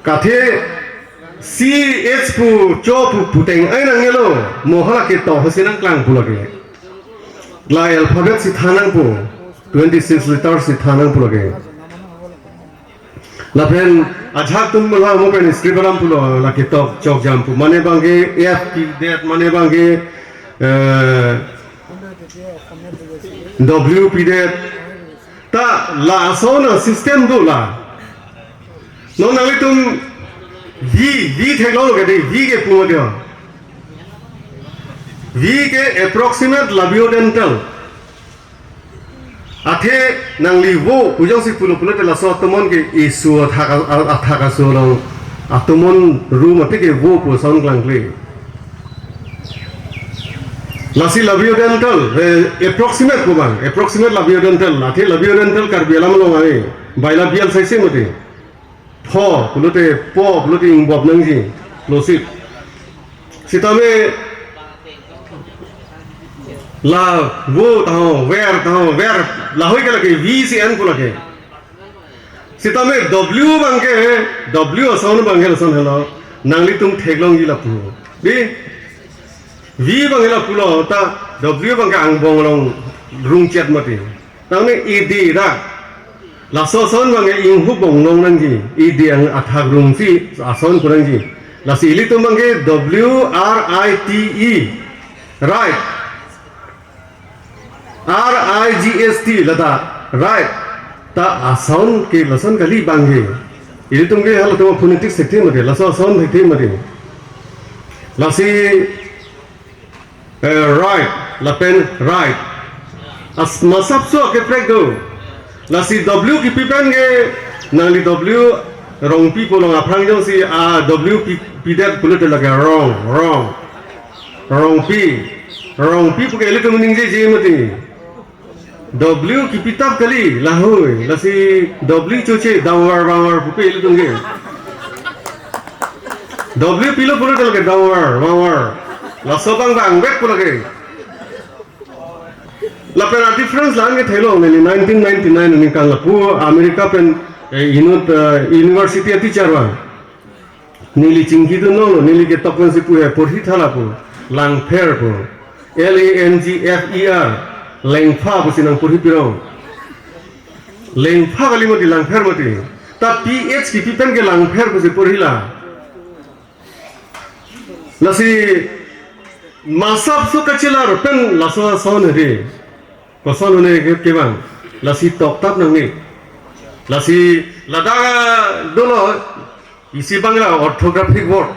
Kathe C H pu cho pu puteng ai nangnelo, mo hala ketok hasi nangklang pu lake. La alphabet si than nangpo, twenty-six letters si than nangpo lake. Lapen ajahak atum mala mo pen script alam pulo, la ketok chokjam pu. Mane abang ke F pidet, mane abang ke, eh, W pidet. Ta la ason a-system do la. Non nanglitum V, V theklonglo ke dei, V ke pu mati ho. V ke approximate labiodental. Athe nangli vo pu jongsi pulo pulote laso atomon ke isu athak a-, athak aso along atomon ru mati ke vo pu sound klangkle. Lasi labiodental, eh, approximate pu abang, approximate labiodental, athe labiodental Karbi alam along ai, bilabial saise mati. Pho pulote po pulote ingbop nangji, plosive. Sitame la vo taho, ver taho, ver, lahoi ke lake V si en pu lake. Sitame W abang ke, W ason abang ke lason helo, nanglitum theklongji lapu. Di, V abang ke lapulo, ta W abang ke angbong along rungchet mati. Tangte ede ra. Laso ason abang ke inghu bong long nangji. Ede ang athak rungsi ason pu nangji. Lasi ilitum abang ke W R I T E. Write. R I G H T lata. Write. Ta ason ke lason kali abang ke. Ilitum ke halatum phonetics thekthe mati. Laso ason thekthe mati. Lasi Eh, right, lapen right. As masap so keprek do. Lasi W kipi pen ke nangli W Rongpi pu along aphrang jongsi a W pi, pidet pulote lake wrong, wrong. Rongpi, Rongpi pu ke ilitum ningjeje mati. W kipitap kali, lahoi, lasi W choche, dangwar, bangwar, pupe ilitum ke. W pilo pulote lake dangwar, bangwar. Laso abang bang bek pu lake. Lapen a-difference la-an ke thelo, neli nineteen ninety-nine aningkan lapu America pen eh, inut, eh, university a teacher vang. Neli chingki tu nong, neli ketok pensi pu he, porhi thala pu. Langpher pu. L A N G F E R. Lengpha pusi nangporhi pirong. Lengpha kali mati, langpher mati. Ta P H kipi pen ke langpher pusi porhila. Lasi masap so kachelar pen laso ason hedi. Koson hone ke kevang. Lasi toktap nangne. Lasi ladak dolo isi bangla orthographic word.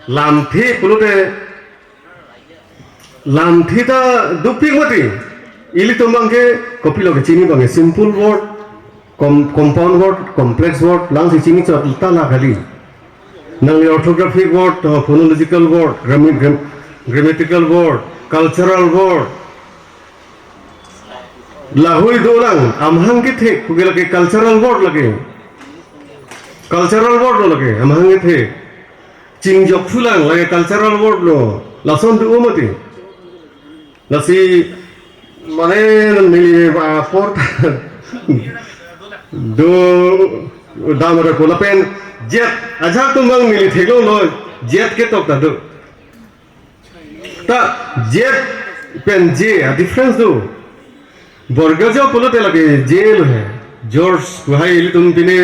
Lamthe pulote lamthe ta dopik mati. Ilitum bangke kopilo kechini bangke simple word, com-, compound word, complex word, langsi chini chot ta la kali. Nangli orthographic word, uh, phonological word, grammi-, gram-, grammatical word, cultural word. Lahei dolang, amahang kethek, puke lake cultural word lake. Cultural word lo lake, amahang kethek. Chingjok thulang lake cultural word lo. Lason do mati. Lasi mane neli apor do dam ra ko lapen jet ajak tum bang neli theklonglo, jet ketok ta do. Ta jet pen J a difference do. Borgojo pulote lake J lo he. George kuhai ilitum pine,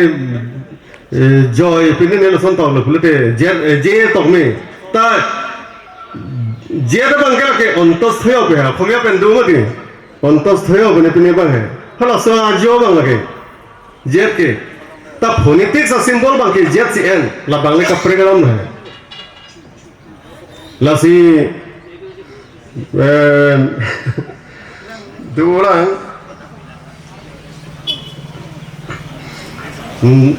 eh, Joy pine ne lason toklo pulote J, eh, J tokme. Ta J ta bangke lake ontosthoyo pe ha. Khomia pen do mati. Ontosthoyo pine pine bang he. Halaso ajo bang lake. Jet ke. Ta phonetics a symbol bangke jet si en. La bangle kaprek alam he. Lasi, eh, do orang hmm,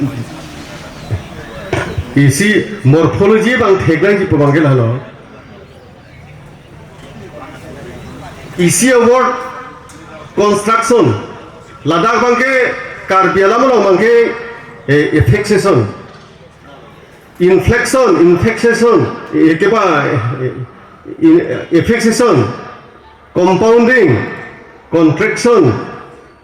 isi morphology bang theklang ji pemangkil halo. Isi a word construction. Ladak bangke Karbi alam along bangke, eh, affixation. Inflection, infixation, eh, kepa, eh, in-, affixation, compounding, contraction,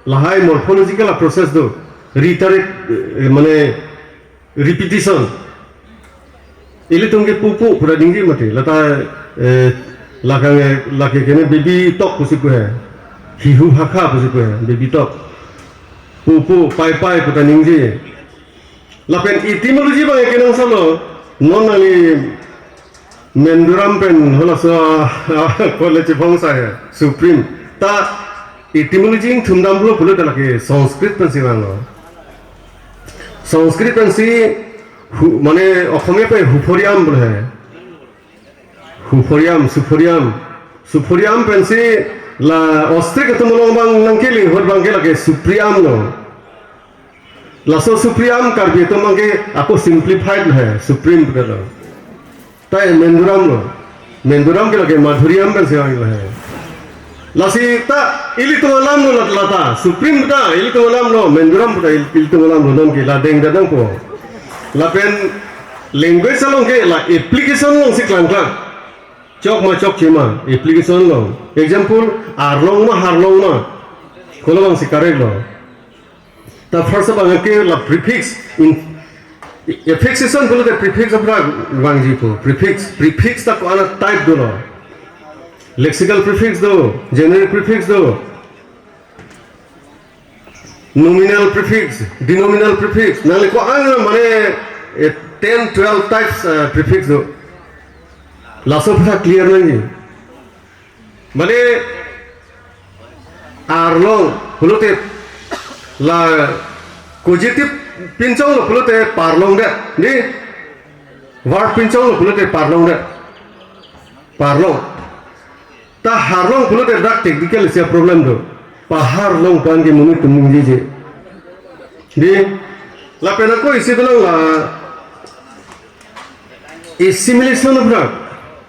lahai morphological process do, rhetoric, eh, mane repetition. Ilitum ke pupu pura dingji mati, lata, eh, lakang, eh, lake kene baby talk pusi pu he, hihu hakha pusi pu he, baby talk. Pupu, pai pai puta ningji. Lapen etymology bang ekenang salo, non nangli Menduram pen halaso college phong sa he, Supreme. Ta etymology ingthum damlo pulo ta lake Sanskrit pensi vanglo. Sanskrit pensi hu, mane Okhomia pen huphoriam pulo he. Huphoriam, suphoriam. Suphoriam pensi la ostrich atum along bang nangkele hot bangke lake supriam lo. Laso supriam Karbi atum bangke ako simplified lo he, supreme puta lo. Tai menduram lo. Menduram ke lake madhuriam pensi vanglo he. Lasi ta ilitum alam lo lat lata. Supreme ta ilitum alam lo, menduram puta il-, ilitum alam lo, nonke la deng dadang po. Lapen language along ke la application alongsi klangklang. Chok ma chokche ma, application along. Example, arlong ma harlong ma. Kolo bangsi correct lo. Ta first abang ke la prefix in affixation pulote prefix aphrang vangji po. Prefix, prefix ta ko-an a type dolo. Lexical prefix do, generic prefix do. Nominal prefix, denominal prefix, nangli ko-an mane, eh, ten, twelve types, eh, prefix do. Laso aphan clear nangji. Mane arlong pulote la causative pinchong lo pulote parlong det. Ni verb pinchong lo pulote parlong det. Parlong. Ta harlong pulote dak technical isi a problem do. Paharlong pu-an ke monit atum ningjeje. Di, lapen ako isi bilang la assimilation aphrang.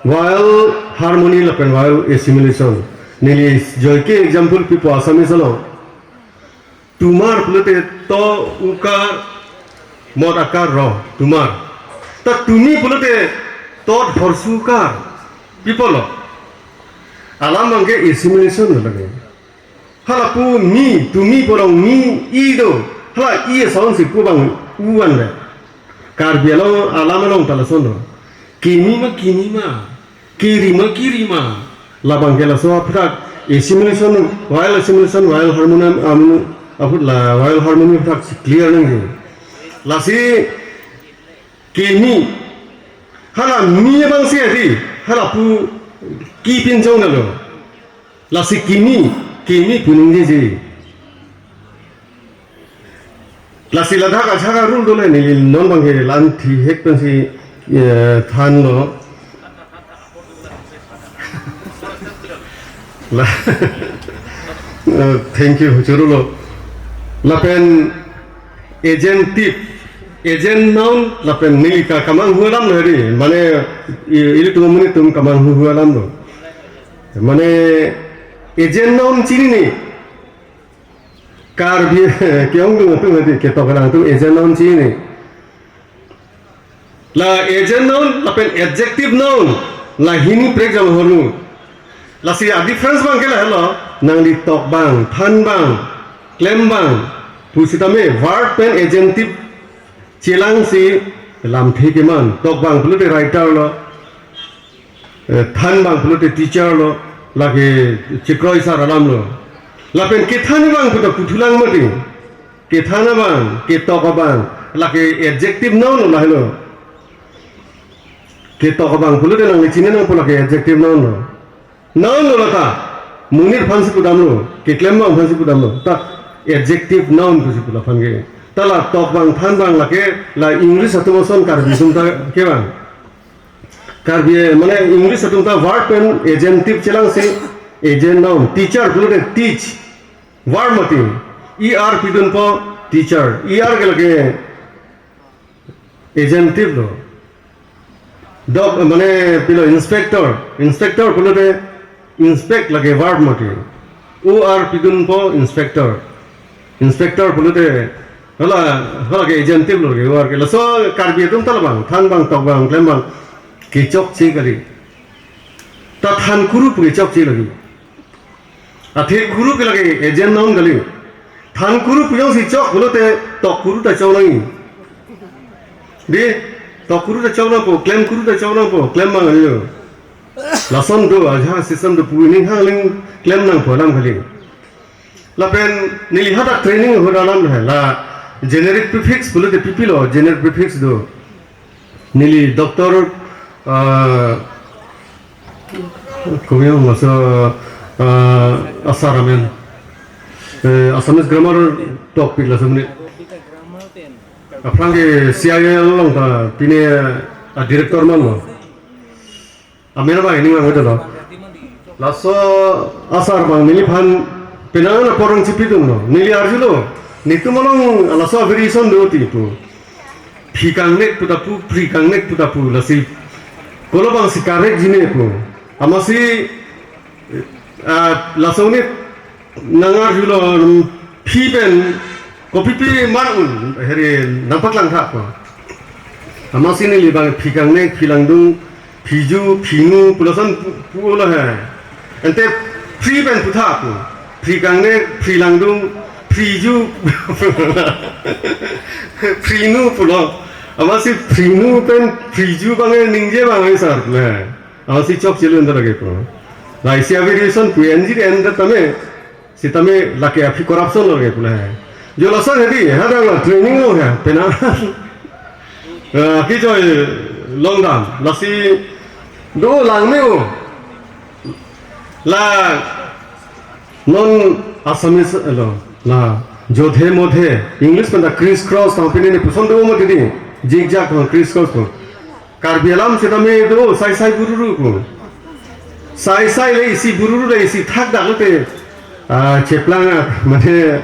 Vowel harmony lapen vowel assimilation. Neli joike example pipo Assamese along. Tumar pulote to ukar mot akar ro, tumar. Ta tumi pulote tot horsu ukar. Pipo lo. Alam bangke assimilation lo lake. Halapu mi, tumi pu along mi, i do. Hala i sound si pu abang uvan le. Karbi Anglong alam along ta lason do. Kimi ma kimi ma, kiri ma kiri ma. Labang ke laso aphuthak assimilation, vowel assimilation, vowel harmonium, um, aphuthak la vowel harmony aphuthak si clear nangji. Lasi kimi, hala mi abang si adi, hala pu ki pinchong na lo. Lasi kimi, kimi pu ningjeji. Lasi ladak ajahak a-rule dolo, neli non abang ke la-an thihek pensi, eh, thanlo. La, eh, thank you, choro lo. Lapen agentive, agent noun, lapen neli ka kamanghu alam lo ri, mane, i-, ilitum amonit atum kamanghu alam lo. Mane, agent noun chinine, Karbi ke-ongdung atum adi, ketok kedang atum agent noun chinine. La agent noun lapen adjective noun, la hini prekjam ahormu. Lasi a-difference abang ke lahelo, nangli tok abang, than abang, klem abang pu sitame verb pen agentive chelangsi lamthe keman. Tok abang pulote writer lo, eh, than abang pulote teacher lo, lake chekroi sar alam lo. Lapen kethan abang puta puthulang mati. Kethan abang, ketok abang, lake adjective noun lo lahelo. Ketok abang pulote nangli chini nangpo, lake adjective noun lo. Noun lo lata, monit aphansi pudamlo, keklem abang aphansi pudamlo. Ta adjective noun pusi pu laphan ke. Ta la tok abang, than abang lake la English atum ason Karbi atum ta kevang. Karbi, mane English atum ta verb pen agentive chelangsi agent noun. Teacher pulote teach. Verb mati. E R pidunpo teacher. E R ke lake agentive lo. Dok, mane pilo inspector. Inspector pulote inspect lake verb mati. O R pidunpo inspector. Inspector pulote hala, hala ke agentive lo ke, O R ke. Laso Karbi atum ta labang, than abang, tok abang, klem abang kechokche kali. Ta than kuru pu kechokche lagi. Athe kuru ke lake agent noun kali. Than kuru pu jongsi chok pulote tok kuru ta chok nangji. Di, tok kuru ta chok nangpo, klem kuru ta chok nangpo, klem abang kali lo. Lason do, ajahak system do, pu ning hangling klem nangpo alam kali. Lapen neli hadak training ahut alam hai, la generic prefix pulote pi pilo, generic prefix do. Neli doctor, ah, kopi ma laso, ah, asar amen. Eh, Assamese grammar tokpik laso amonit. Aphrang ke C I L along ta pine a-director manlo. Amen abang ning lang lo. Laso asar abang neliphan penang apor nangchipidunlo. Neli arjulo, netum along laso a-variation do ti pu. Phi kangnek puta pu, pri kangnek puta pu, lasi kolo abangsi correct jine pu. Amatsi, ah, laso amonit nangarjulo, um, phi pen kopipi mar un, heri nangpaklang tha pu. Amatsi neli abang phi kangnek, phi langdung, phiju, phinu, pu lason pu, pulo he. Ante phri pen putha pu. Phri kangnek, phri langdung, phriju, phrinu pulo. Amatsi phrinu pen phriju abang ningje abang sar le. Amatsi chokche lo anta lake pu. Laisi a-variation pu enji anta tame. Sitame lake aphi corruption lo ke pu le. Jo lason hedi, hadak la training lo he, penang. Eh, kejoi longdam, lasi do lang me o. La non Assamese lo, la jodhe modhe, English pen ta criss cross, tang pine ne puson do mati di, zigzag tang criss cross pu. Karbi alam sitame do, sai sai bururu pu. Sai sai le isi bururu le isi thakdak lote, ah, cheplang, ah, mane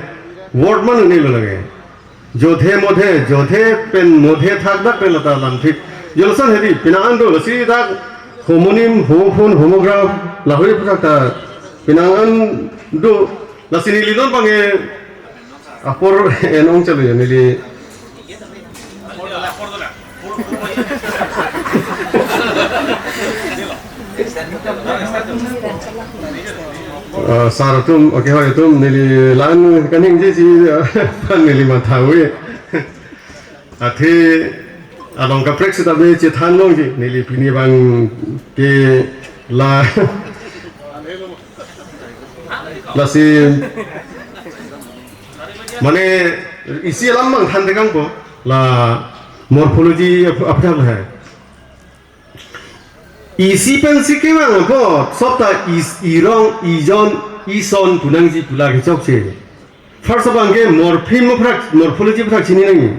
word ma un-e lo lake. Jodhe modhe, jodhe pen modhe thakdak pen lata lamthik. Jo lason hedi, penang an do, lasi dak homonym, homophone, homograph, lahori aphuthak ta penang an do, lasi neli non abang ke apor en-ong chalo ya, neli. Ah, sir atum, okay, hoi atum, neli la-an kaningjeji, ah, neli matha-ui. Athe along kaprek seta be chethan longji, neli pini abang ke la, lasi, mane, isi alam abang than tekangpo, la morphology ap-, apthak hai. Isi pensi kevang apot, sopta is, irong, ijon, ison pu nangji pu la kechokche. First abang ke morpheme apthak, morphology apthak chini nangji.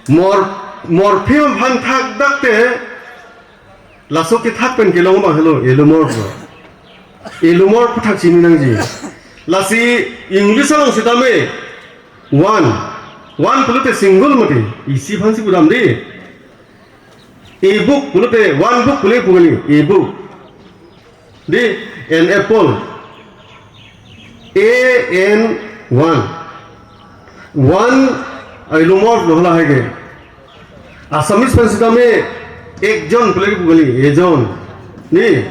Mor-, morpheme aphan thakdak te, laso kethak pen kelong abang helo, allomorph lo. Allomorph apthak chini nangji. Lasi English along sitame, one. One pulote single mati, isi aphansi pudam dei. A book pulote, one book pule pu kali, a book. Dei, an apple. A N one. One, allomorph lo halahai ke. Assamese pen sitame, ekjon pule pu kali, ejon. Dei.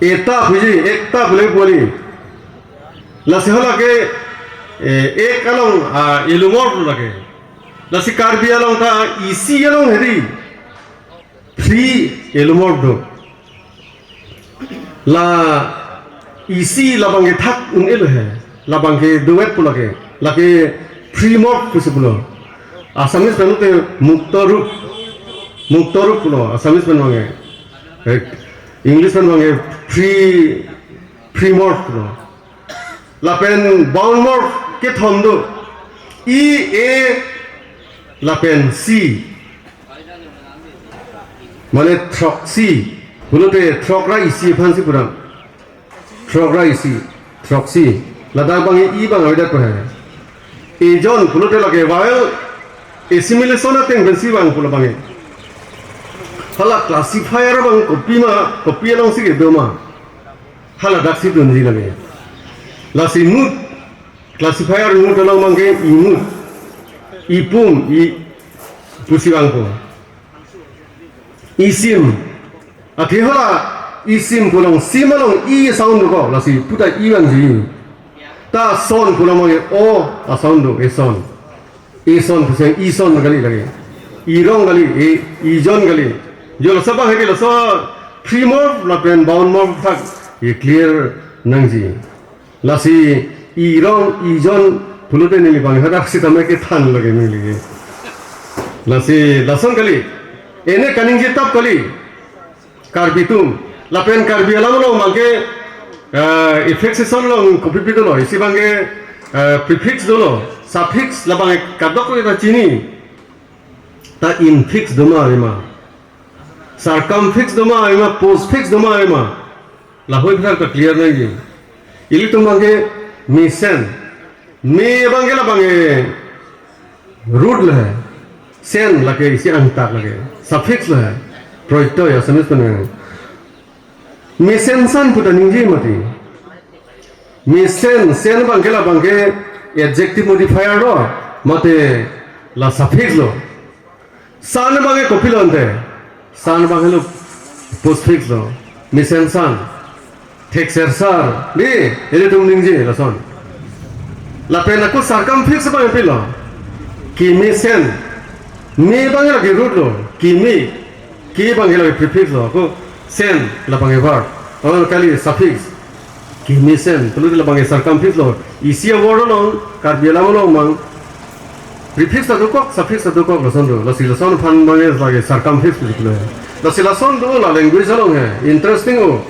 Eta puji, ekta pule pu kali. Lasi hala ke, eh, ek along, ah, allomorph lo lake. Lasi Karbi along ta isi along hedi three allomorph do. La isi labang ke thak un-elo he. Labang ke duet pulo ke. Lake free morph pusi pulo. Assamese pen te mukto rup. Mukto rup pulo. Assamese pen abang ke. Eh, English pen abang ke free, free morph pulo. Lapen bound morph kethom do. E, A, lapen C. Mane throksi. Pulote throk ra isi aphansi pudam. Throk ra isi. Throksi. Ladak abang e abang avedet pa hai. Ejon pulote lake vowel assimilation ateng pensi vang pulo abang e. Hala classifier abang kopi ma, kopi alongsi kedo ma. Hala daksi dunji nami. Lasi mut, classifier mut along abang ke imut, ipum, i pusi vangpo. Isim, athe hala isim pu along, sim along i sound dokok, lasi puta i vangji. Ta son pu along abang ke o a sound do, eson. Eson pusi ison kali lake. Irong kali, e, ijon kali. Jo laso abang hedi laso free morph lapen bound morph thak e clear nangji. Lasi irong ijon pulote neli abang hadak sitame kethan lake neli. Lasi lason kali. Ene kaningje tap kali. Karbi atum. Lapen Karbi alam along abang ke, eh, affixation along kopi pi dolo, isi abang ke, eh, prefix dolo, suffix labang ke kadokave ta chini. Ta infix do ma ave ma. Circumfix do ma ave ma, postfix do ma ave ma. Lahai aphan ta clear nangji. Ilitum abang ke mesen. Me abang ke labang ke root lo hai. Sen lake isi angthak lake. Suffix lo hai. Protyay Assamese pen. Mesensan puta ningje mati. Mesen, sen abang ke labang ke adjective modifier lo. Mate la suffix lo. San abang ke kopilo ante? San abang helo postfix lo. Mesensan. Theksersar. Dei, ilitum ningje lason. Lapen ako circumfix abang ke pilo. Kemesen. Me abang ke lake root lo. Keme. Ke abang ke lake prefix lo. Ako sen labang ke verb. Abang kali suffix. Kemesen, pulote labang ke circumfix lo. Isi a-word along, Karbi alam along abang prefix ta dokok, suffix ta dokok lason do. Lasi lason aphan abang ke lake circumfix pusi pulo. Lasi lason do la language along he. Interesting o.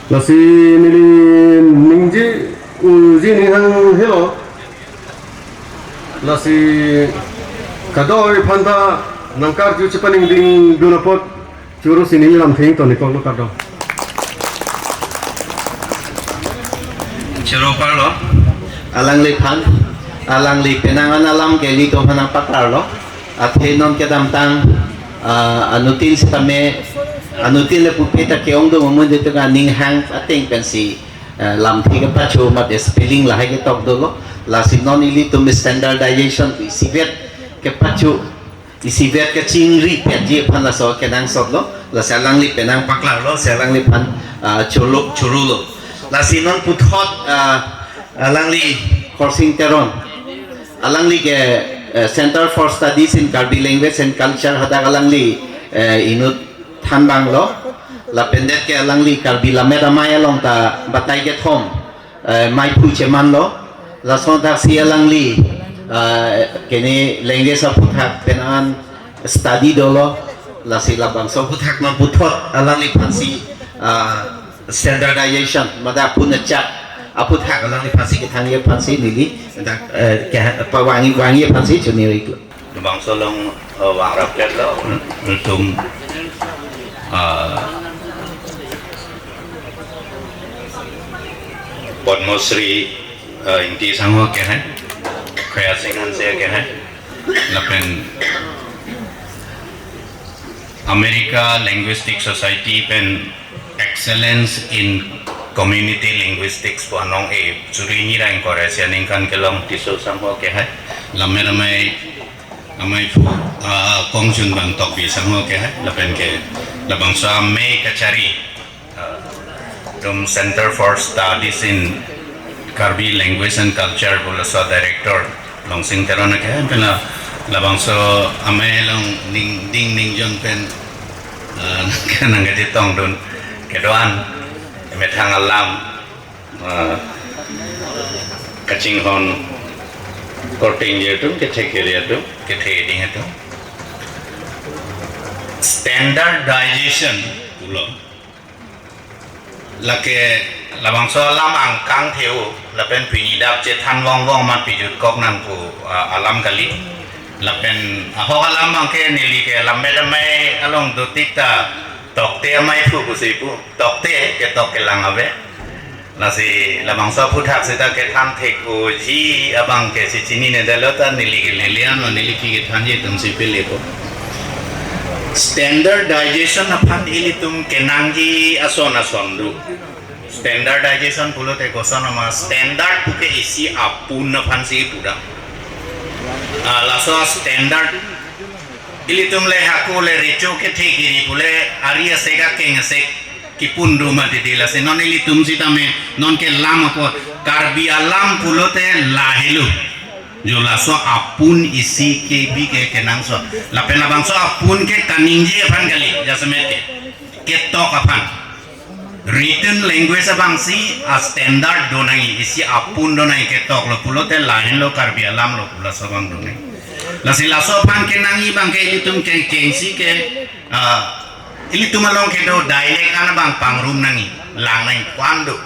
Lasi neli ningje unji ninghang helo. Lasi kadokave aphan ta nangkarju chepaningding dun apot choro si neli lamthe ingtonikoklo kardom. Choro parlo, alangliphan, alangli penang an alam ke ilitum aphan nangpatarlo, athe non kedamtang, ah, anuttin sitame, anuttin le pupe ta ke-ong do mumun de tunga ninghang ateng pensi, ah, lamthe kepacho mate spelling lahai ketok dolo, lasi non ilitum standardization isivet kepacho isivet kachingri petji aphan laso kenangsotlo, lasi alangli penang paklarlo, si alangliphan, ah, cholo, chorolo. Lasi non puthot, ah, alangli Khorsing Teron, alangli ke, eh, Center for Studies in Karbi Language and Culture hadak alangli, eh, inut thanbanglo, lapen det ke alangli Karbi Lammet Amei along ta batai kethom, eh, maiphu chemanlo, lason thaksi alangli, eh, kene language aphuthak pen an study dolo, lasi labangso aphuthak non puthot alangliphansi, ah, standardization, mate apun achak aphuthak alangliphansi kethangji aphansi neli, dak, eh, ke, pavangji, vangji aphansi choniri. Labangso along, eh, vangrap klo, ilitum, eh, Padma Shri, eh, Ingti sangho ke hai, Khaya Singh Hanse ke hai, lapen America Linguistic Society pen Excellence in Community Linguistics pu anong e suri hini ra ingkoi ra isi aningkan kelong Tisso sangho ke hai, Lammet Amei, Ameiphu, ah, Kongchunbang Tokbi sangho ke hai, lapen ke labangso amei kachari, ah, ilitum Center for Studies in Karbi Language and Culture pu laso director Longsing Teron ke hai, pen la labangso amei along ning, ding ningjon pen, ah, nangkachetongdun kedo-an, methang alam, ah, kachinghon korte-ingje atum, kethek kere atum, kethe ding atum. Standardization pulo. Lake labangso alam angkang theu, lapen pini dak chethan vongvong amat pijutkok nang pu, ah, alam kali. Lapen ahok alam abangke neli ke Lammet Amei along dotik ta Tokte Ameiphu pusi pu, tokte ketok kelang ave. Lasi labangso aphuthak seta kethan thek-oji abangke si chininedetlo, ta neli ke lele an lo, neli aphi kethanji atumsi pelepo. Standardization aphan ilitum kenangji ason ason do. Standardization pulote koson ma, standard puke isi apun aphansi pudam. Ah, laso standard ilitum le hako le recho kethe kiri pule ari asek akeng asek kipun do mati di, lasi non ilitum sitame non ke lam apot Karbi alam pulote lahelo. Jo laso apun isi kebi ke kenangsot. Lapen labangso apun ke kaningje aphan kali, jasemet ke ketok aphan. Written language abangsi a standard do nangji, isi apun do nangji, ketok lo pulote lahenlo Karbi alam lo pu laso abang do nangji. Lasi laso aphan kenangji abangke ilitum kengkengsi ke, ah, ilitum along kedo dialect an abang pangrum nangji, lang nangji, ko-an do.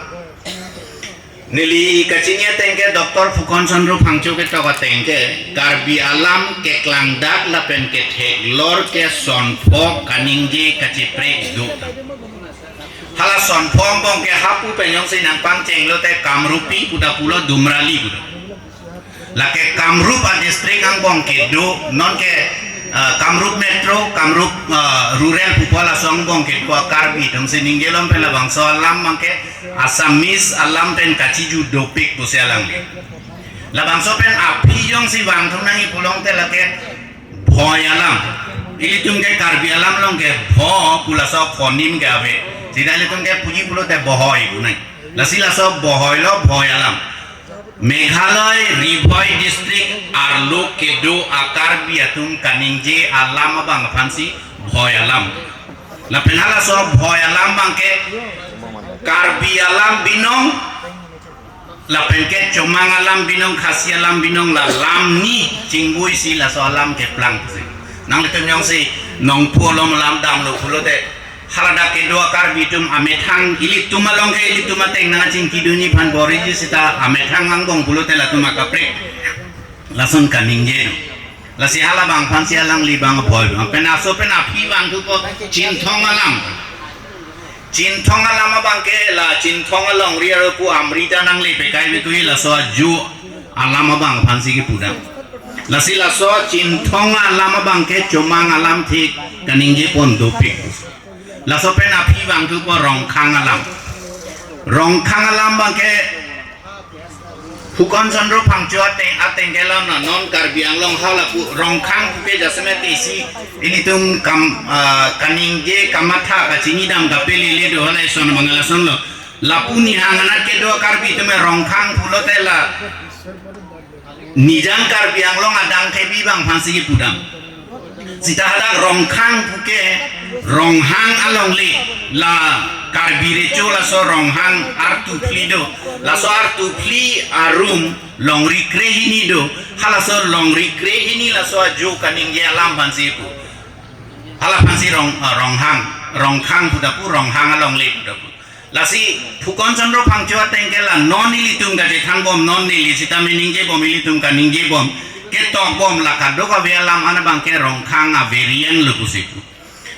Neli kachini ateng ke Doctor Fukan Chandra Phangcho ketok ateng ke Karbi alam keklangdak lapen ketheklor ke sonphok kaningje kacheprek do. Hala sonphok angbong ke hapu pen jongsi nangpangchenglote Kamrupi puta pulo, Dumrali puta. Lake Kamrup a district angbong kedo, non ke, ah, Kamrup Metro, Kamrup, ah, Rural pupo, laso angbong kedo a Karbi atumsi ningjelom pen labangso alam abangke Assamese alam pen kachijudo pik pusi alangli. Labangso pen aphi jongsi vangthu nangji pulote lake Bhoi alam. Ilitum ke Karbi alam along ke bho pu laso phonem ke ave. Sita ilitum ke puji pulote Bohoi pu nangji. Lasi laso Bohoi lo Bhoi alam. Meghalaya Ri Bhoi district arlo kedo a Karbi atum kaningje alam abang aphansi Bhoi alam. Lapen halaso Bhoi alam abangke Karbi alam binong, lapen ke Chomang alam binong, Khasi alam binong, la lam ni chingbuisi laso alam keplang pusi. Nanglitum jongsi nongpu along alam damlo pulote, haladak kedo a Karbi atum amethang, ilitum along ke ilitum ateng nangchingkidunji aphan boriji sita amethang angbong pulote latum akaprek lason kaningje do. Lasi hala abang aphansi alangli abang Bhoi abang. Pen laso pen aphi vangthupo Chinthong alam. Chinthong alam abangke la Chinthong alongri arlo pu Amri ta nangli pekai bikui, laso ajo alam abang aphansi kepudam. Lasi laso Chinthong alam abangke Chomang alamthe kaningje pon dopik. Laso pen aphi vangthupo Rongkhang alam. Rongkhang alam abangke Pukon Chandro Phangcho ateng, ateng ke lam na non Karbi Anglong hala pu Rongkhang puke jasemet isi ilitum kam, ah, kaningje kamatha kachinidam kapelele do hala ison mangalasonlo. Lapu nihang anat kedo Karbi atum Rongkhang pulote la Nijang Karbi Anglong adang thebi abang aphansi kipudam. Sita hadak Rongkhang puke Ronghang alongle la Karbi Recho laso Ronghang artuphli do. Laso artuphli arum longri krehini do. Halaso longri krehini laso ajo kaningje alam aphansi pu. Hala aphansi Rong, ah, Ronghang, Rongkhang pu ta pu Ronghang alongle pu ta pu. Lasi Pukon Chandro Phangcho ateng ke la non ilitum kachethangbom non neli sitame ningjebom ilitum kaningjebom ketokbom la kadokave alam an abang ke Rongkhang a-variant lo pusi pu.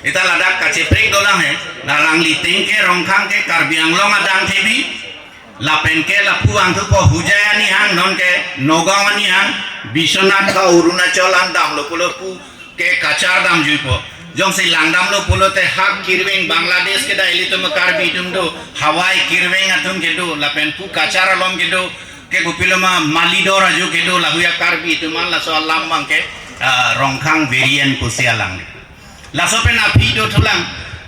Ita ladak kacheprek dolang he, la alangli ateng ke Rongkhang ke Karbi Anglong adang thebi, lapen ke lapu angthupo Hojai anihang non ke Nagaon anihang, Biswanath ka Arunachal an damlo pulo pu ke Cachar damjuipo. Jongsi langdamlo pulote hak Kirveng Bangladesh ke da ilitum Karbi atum do, Hawaii Kirveng atum kedo, lapen pu Cachar along kedo, ke kopiloma Malidor ajo kedo, lahuya Karbi atum an laso alam abang ke, ah, Rongkhang variant pusi alang. Laso pen aphi dothulang,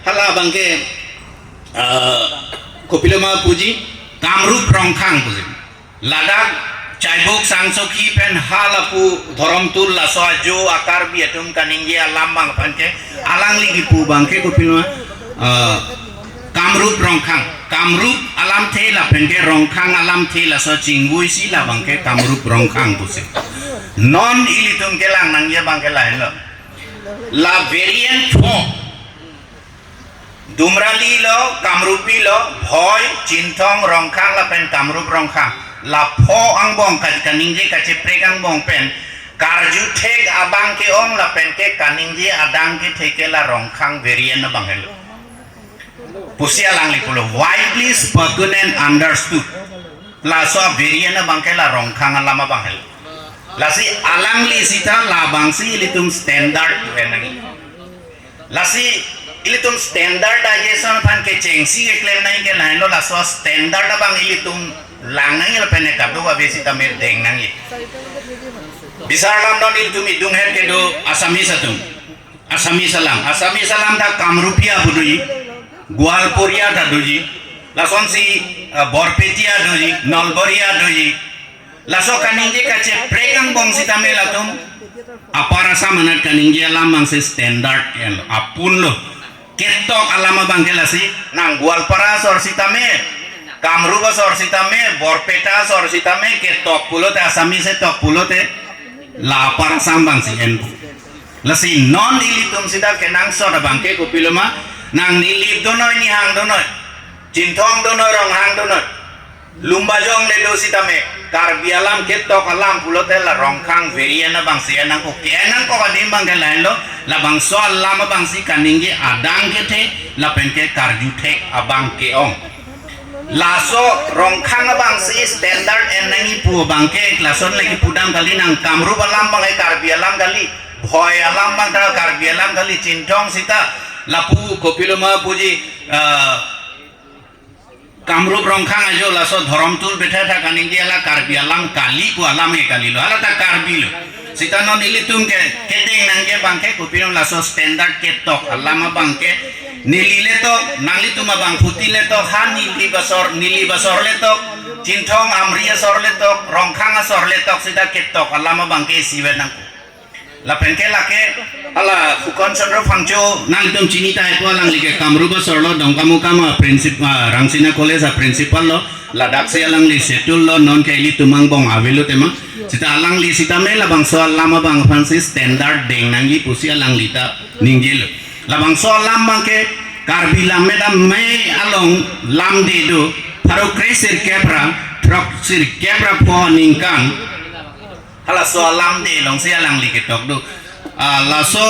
hala abang ke, ah, kopiloma puji, Kamrup Rongkhang pusi. Ladak Chaibuk Sangsokhi pen hala pu Dhoromtul laso ajo a-Karbi atum kaningje alam abang aphan ke alangli kipu abang ke kopiloma, eh, Kamrup Rongkhang. Kamrup alamthe lapen ke Rongkhang alamthe laso chingvoi si la abang ke Kamrup Rongkhang pusi. Non ilitum kelang nangji abang ke lahenlo. La variant pho Dumrali lo, Kamrupi lo, Bhoi, Chinthong, Rongkhang lapen Kamrup Rongkhang. La pho angbong ka-, kaningje kacheprek angbong pen karjuthek abang ke-ong lapen ke kaningje adang kethe ke la Rongkhang variant abang helo pusi alangli pulo. Widely spoken and understood. Laso variant abang ke la Rongkhang alam abang helo. Lasi alangli sita labangsi ilitum standard tu enang. Lasi ilitum standardization aphan kechengsi keklem nangji ke lahenlo, laso standard abang ilitum lang nangji lapen kadokave sitame deng nangji. Bisar alam non ilitum idung het kedo Assamese atum. Assamese alam. Assamese alam ta Kamrupia pu doji. Goalparia ta doji. Lasonsi, eh, Borpetia doji. Nalbaria doji. Laso kaningje kacheprek angbong sitame latum Upper Assam anat kaningje alam abangsi standard en apun lo. Ketok alam abang ke lasi nang Goalpara asor sitame, Kamrup asor sitame, Borpeta asor sitame ketok pulote, Assamese ketok pulote la Upper Assam abangsi en. Lasi non ilitum sita kenangsot abang ke kopiloma, nang Nilip donoi, Nihang donoi, Chinthong donoi, Ronghang donoi. Lumbajong le do sitame, Karbi alam ketok alam pulote la Rongkhang variant abangsi enang ko, ke enang ko adim abang ke lahenlo, labangso alam abangsi kaningje adang kethe, lapen ke karjuthek abang ke-ong. Laso Rongkhang abangsi standard en nangji pu abang ke, lason le kipudam kali, nang Kamrup alam abang ke Karbi alam kali, Bhoi alam abang ta Karbi alam kali, Chinthong sita, lapu kopiloma puji, eh, Kamrup Rongkhang ajo laso Dhoromtul Betha ta kaningje la Karbi alam kali pu alam ke kalilo. Hala ta Karbi lo. Sita non ilitum ke kedeng nangji abang ke kopiloma laso standard ketok alam abang ke neli le tok, nanglitum abang phutin le tok, ha Nilip asor, Nilip asor le tok, Chinthong Amri asor le tok, Rongkhang asor le tok sita ketok alam abang ke isivet nang. Lapen ke lake, hala Pukon Chandra Phangcho nangtum chini tahai pu, alangli ke Kamrup asor lo, Dongkamukam a-princip-, ah, Rangsina College a-principal lo, ladaksi alangli settle lo, non ke ilitum angbong avelo tema. Sita alangli sitame labangso alam abang aphansi standard deng nangji pusi alangli ta ningjelo. Labangso alam abang ke Karbi Lammet Amei along lamde do, pharo kre sirkep ra, throk sirkep ra pho aningkan. Halaso alamde alongsi alangli ketok do. Ah, laso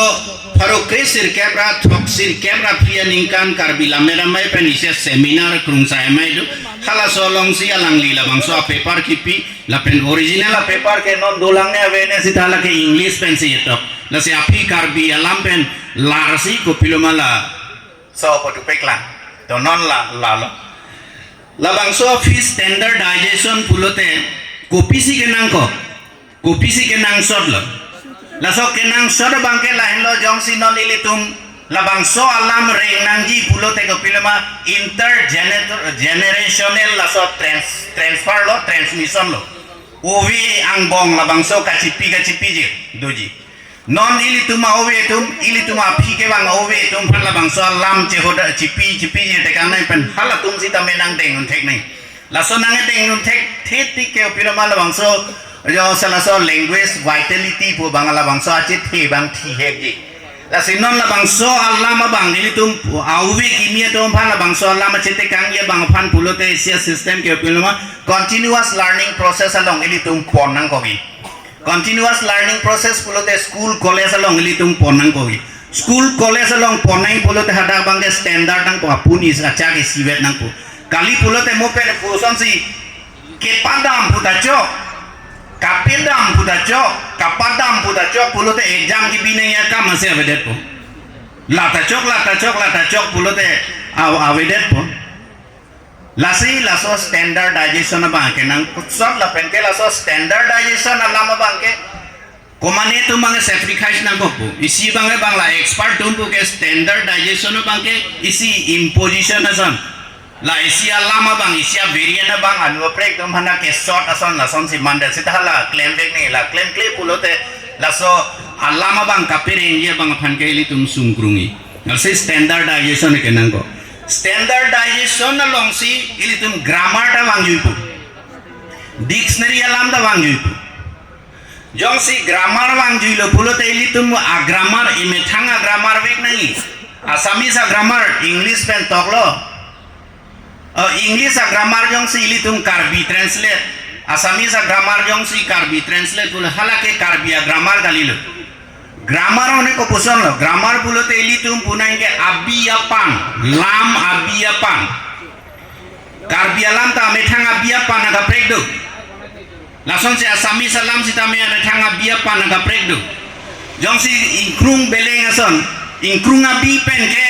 pharo kre sirkep ra throk sirkep ra phli aningkan Karbi Lammet Amei pen isi seminar Krungsai Amei do. Halaso alongsi alangli labangso a-paper kipi, lapen original a-paper ke non dolang ne ave ne sita lake English pensi ketok. Lasi aphi Karbi alam pen larsi kopiloma laso patu peklang. To non la, lalo. Labangso aphi standardization pulote, Kopisi kenangkok? Kopisi kenangsotlo? Laso kenangsot abangke lahenlo, jongsi non ilitum labangso alam reng nangji pulote kopiloma, intergenerational laso trans-, transfer lo, transmission lo. Ove angbong labangso kachipi kachipiji doji. Non ilitum a-ove atum, ilitum aphi kevang a-ove atum aphan labangso alam chehoda chipi chipiji tekang nangji pen halatum sitame nangdeng unthek nangji. Laso nangdeng unthek thekthe ke opiloma labangso, yo, sa laso language vitality pu abang labangso achethe abang thihekji. Lasi non labangso alam abang ilitum a-ove kimi atum aphan labangso alam achetekangji abang aphan pulote isi a-system ke opiloma continuous learning process along ilitum pon nangkokji. Continuous learning process pulote school college along ilitum pon nangkokji. School college along pon nangji pulote hadak abangke standard nangpo, apuni achak isivet nangpo. Kali pulote mo pen pu asonsi kepadam pu ta chok, kapedam pu ta chok, kapadam pu ta chok pulote exam kebi nangji akam asi avedetpo. La ta chok, la ta chok, la ta chok pulote a-, avedetpo. Lasi laso standardization abangke nangkutsot lapenke laso standardization alam abangke komane atum abangke sacrifice nangkokpo. Isi abangke bang la expert atum puke standardization abangke isi imposition ason. La isi alam abang, isi a-variant abang anu aprek atum aphan kesot ason lasonsi mandet sita hala klemvek nangji, la klemkle pulote laso alam abang kaperengji abang aphan ke ilitum sungkrungji. Lasi standardization kenangkok. Standardization alongsi ilitum grammar ta vangjuipo. Dictionary alam ta vangjuipo. Jongsi grammar vangjuilo pulote ilitum a-grammar, emethang a-grammar vek nangji. Assamese a-grammar English pen toklo. Eh, English a-grammar jongsi ilitum Karbi translate, Assamese a-grammar jongsi Karbi translate pulo halake Karbi a-grammar kalilo. Grammar mane kopusonlo? Grammar pulote ilitum pu nangji ke abi apan, lam abi apan. Karbi alam ta amethang abi apan akaprek do. Lasonsi Assamese alam sitame amethang abi apan akaprek do. Jongsi ingkrung beleng ason, ingkrung abi pen ke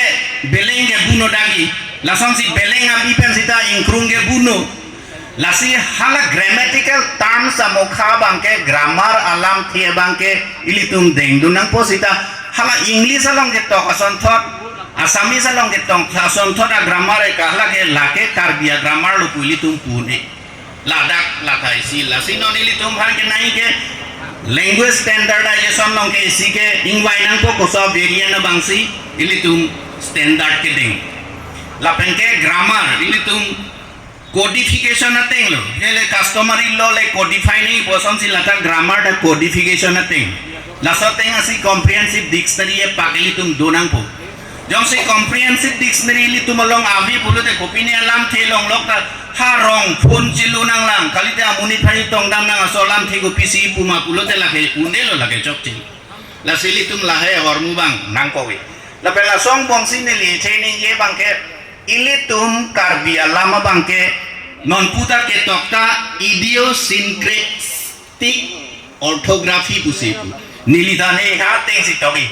beleng ke buno dagi. Lasonsi beleng abi pen sita ingkrung ke buno. Lasi hala grammatical terms amokha abangke grammar alamthe abangke ilitum dengdun nangpo sita hala English along ketok asonthot, Assamese along ketok asonthot a-grammar eka halake lake Karbi a-grammar lo pu ilitum pu un-e. Ladak la ta isi, lasi non ilitum aphan kenangji ke language standardization along ke isi ke ingvai nangpo koso a-variant abangsi ilitum standard kedeng. Lapenke grammar ilitum codification ateng lo. Hele customary law le codify nangji pu asonsi lata grammar ta codification ateng. Laso ateng asi comprehensive dictionary epak ilitum do nangpo. Jongsi comprehensive dictionary ilitum along ave pulote kopine alamthe longlok ta ha rong phone chelo nanglang, kalite amonit aphan tongdam nang aso alamthe kopisi puma pulote lake un-elo, lake chokche. Lasi ilitum lahai ahormu abang nangkokve. Lapen laso angbongsi neli the ningje abangke ilitum Karbi alam abangke non puta ketok ta idiosyncratic orthography pusi pu. Neli ta ne ha atengsi tokji.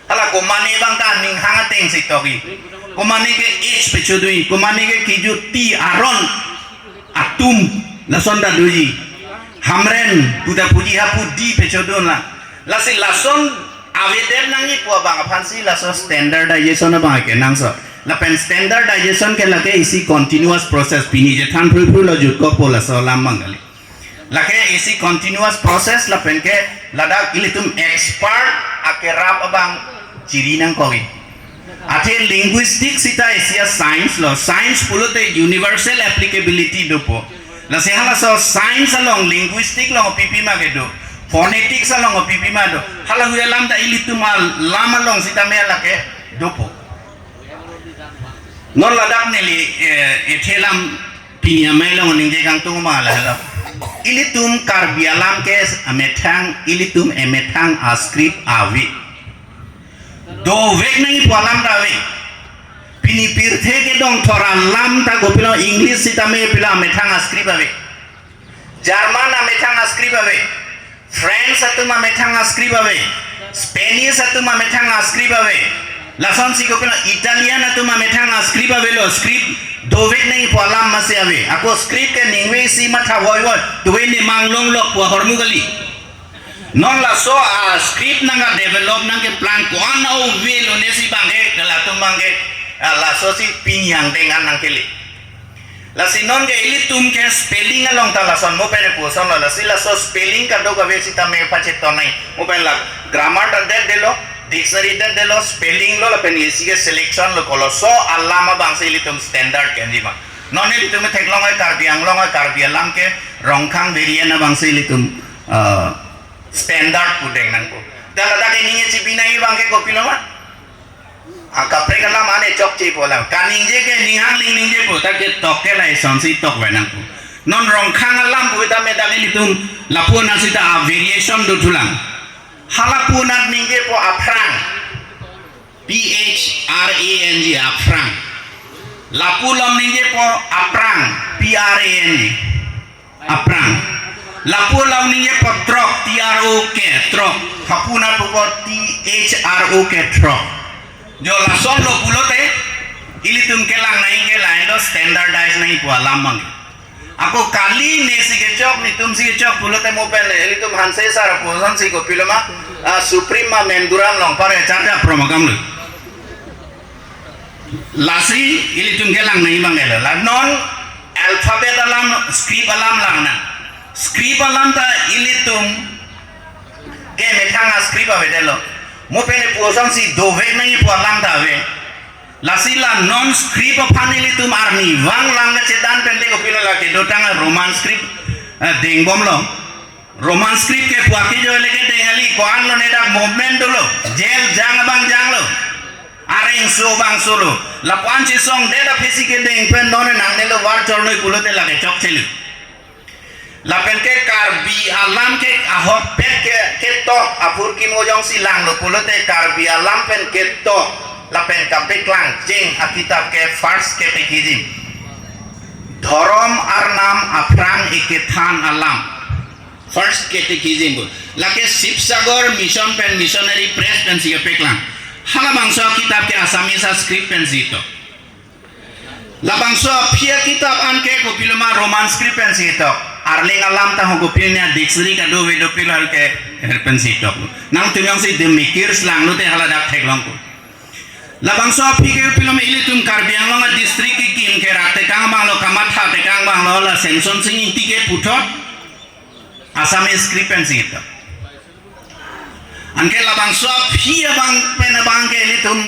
Hala komane abang ta ninghang atengsi tokji. Komane ke H pechodunji, komane ke kejut ti aron atum lason ta doji. Hamren puta puji hapu di pechodun la. Lasi lason avedet nangji pu abang aphansi laso standardization abang kenangsot. Lapen standardization ke lake isi continuous process, pini je than phru phru lo jutkokpo laso alam abang kali. Lake isi continuous process lapenke ladak ilitum expert akerap abang chiri nangkokji. Athe linguistic sita isi a-science lo, science pulote universal applicability dopo. Lasi halaso science along linguistic along pipima kedo, phonetics along pipima do. Hala hui alam ta ilitum alam along sitame lake dopo. Non ladak neli, eh, ethe alam pini amei along ningje kangtung ma lahelo. Ilitum Karbi alam ke amethang, ilitum emethang a-script ave. Dovek nangji pu alam ta ave. Pini pirthe kedongthor alam ta kopilo English sitame pilo amethang a-script ave. German amethang a-script ave. French atum amethang a-script ave. Spanish atum amethang a-script ave. Lasonsi kopilo, Italian atum amethang a-script avelo, script dovek nangji pu alam masi ave. Ako script ke ningve isi matha voivoi, tuve nemang longlok pu ahormu kali. Non laso a-script nangke-develop nangkeplang ko-an aove lone si bangke, ke latum bangke, ah, lasosi pini angdeng an nangkele. Lasi non ke ilitum ke spelling along ta lason mo pen pusonlo, lasi laso spelling kadokave sitame pachethon nangji. Mo pen la grammar ta detdetlo, dictionary detdetlo, spelling lo lapen isi ke selection lo, koloso alam abangsi ilitum standard kenji ma. Non ilitum theklong ai Karbi Anglong ai Karbi alam ke Rongkhang variant abangsi ilitum, ah, standard pudeng nangpo. Dan ladak ini nge chibi nangji bangke kopilo ma? Akaprek alam ane chokche pu alam. Kaningje ke ninghangling ningje pu, ta ketok ke laisonsi tok vai nangpo. Non Rongkhang alam pu ta medak ilitum lapu-an sita a-variation dothulang. Halapu-an ningje pu aphrang. P H R A N G, aphrang. Lapu along ningje pu aphrang. P R A N G. Aphrang. Lapu along ningje pu throk, T R O K, throk. Hapu-an pupo T H R O K, throk. Jo lasonlo pulote, ilitum kelang nangji ke lahenlo standardize nangji pu alam bang. Ako kali nesi kechok, netumsi kechok pulote mo pen ilitum Hanse sar pusonsi kopilo ma, ah, Supreme ma Menduram along pare charja promakam lo. Lasi ilitum kelang nangji bang elo. La non alphabet alam, script alam lang na. Script alam ta ilitum ke methang a-script avedetlo. Mo pen pusonsi dovek nangji pu alam ta ave. Lasi la non script aphan ilitum arnivang lang kachedan pen te kopilo la kedotang a-Roman script, eh, dengbomlo. Roman script ke puaki jo le kedeng kali, ko-an lone dak movement dolo, jel jang abang janglo, areng so bang solo, lapu-an chesongdet aphisi kedeng pen non nangnelo, var chornoi pulote lake chokchelo. Lapen ke Karbi alam ke ahokpet ke ketok aphurkimo jongsi langlo pulote Karbi alam pen ketok lapen kapeklang cheng akitap ke First Catechism. Dhorom Arnam Aphrang Ekethan Alam. First Catechism pu. Lake Sibsagar Mission pen Missionary Press pensi kapeklang. Halabangso akitap ke Assamese a-script pensi tok. Labangso aphi akitap an ke kopilo ma Roman script pensi tok. Arleng alam ta ho kopilo ne dictionary kadokave dopilo hal ke her pensi tok. Nangtum jongsi The Maker's langlote haladak theklongpo. Labangso aphi ke kopilo ma ilitum Karbi Anglong a-district kekim ke Raktekang abanglo, Kamatha Tekang abanglo, la Semsonsing Ingti ke puthot Assamese script pensi tok. Anke labangso aphi abang pen abang ke ilitum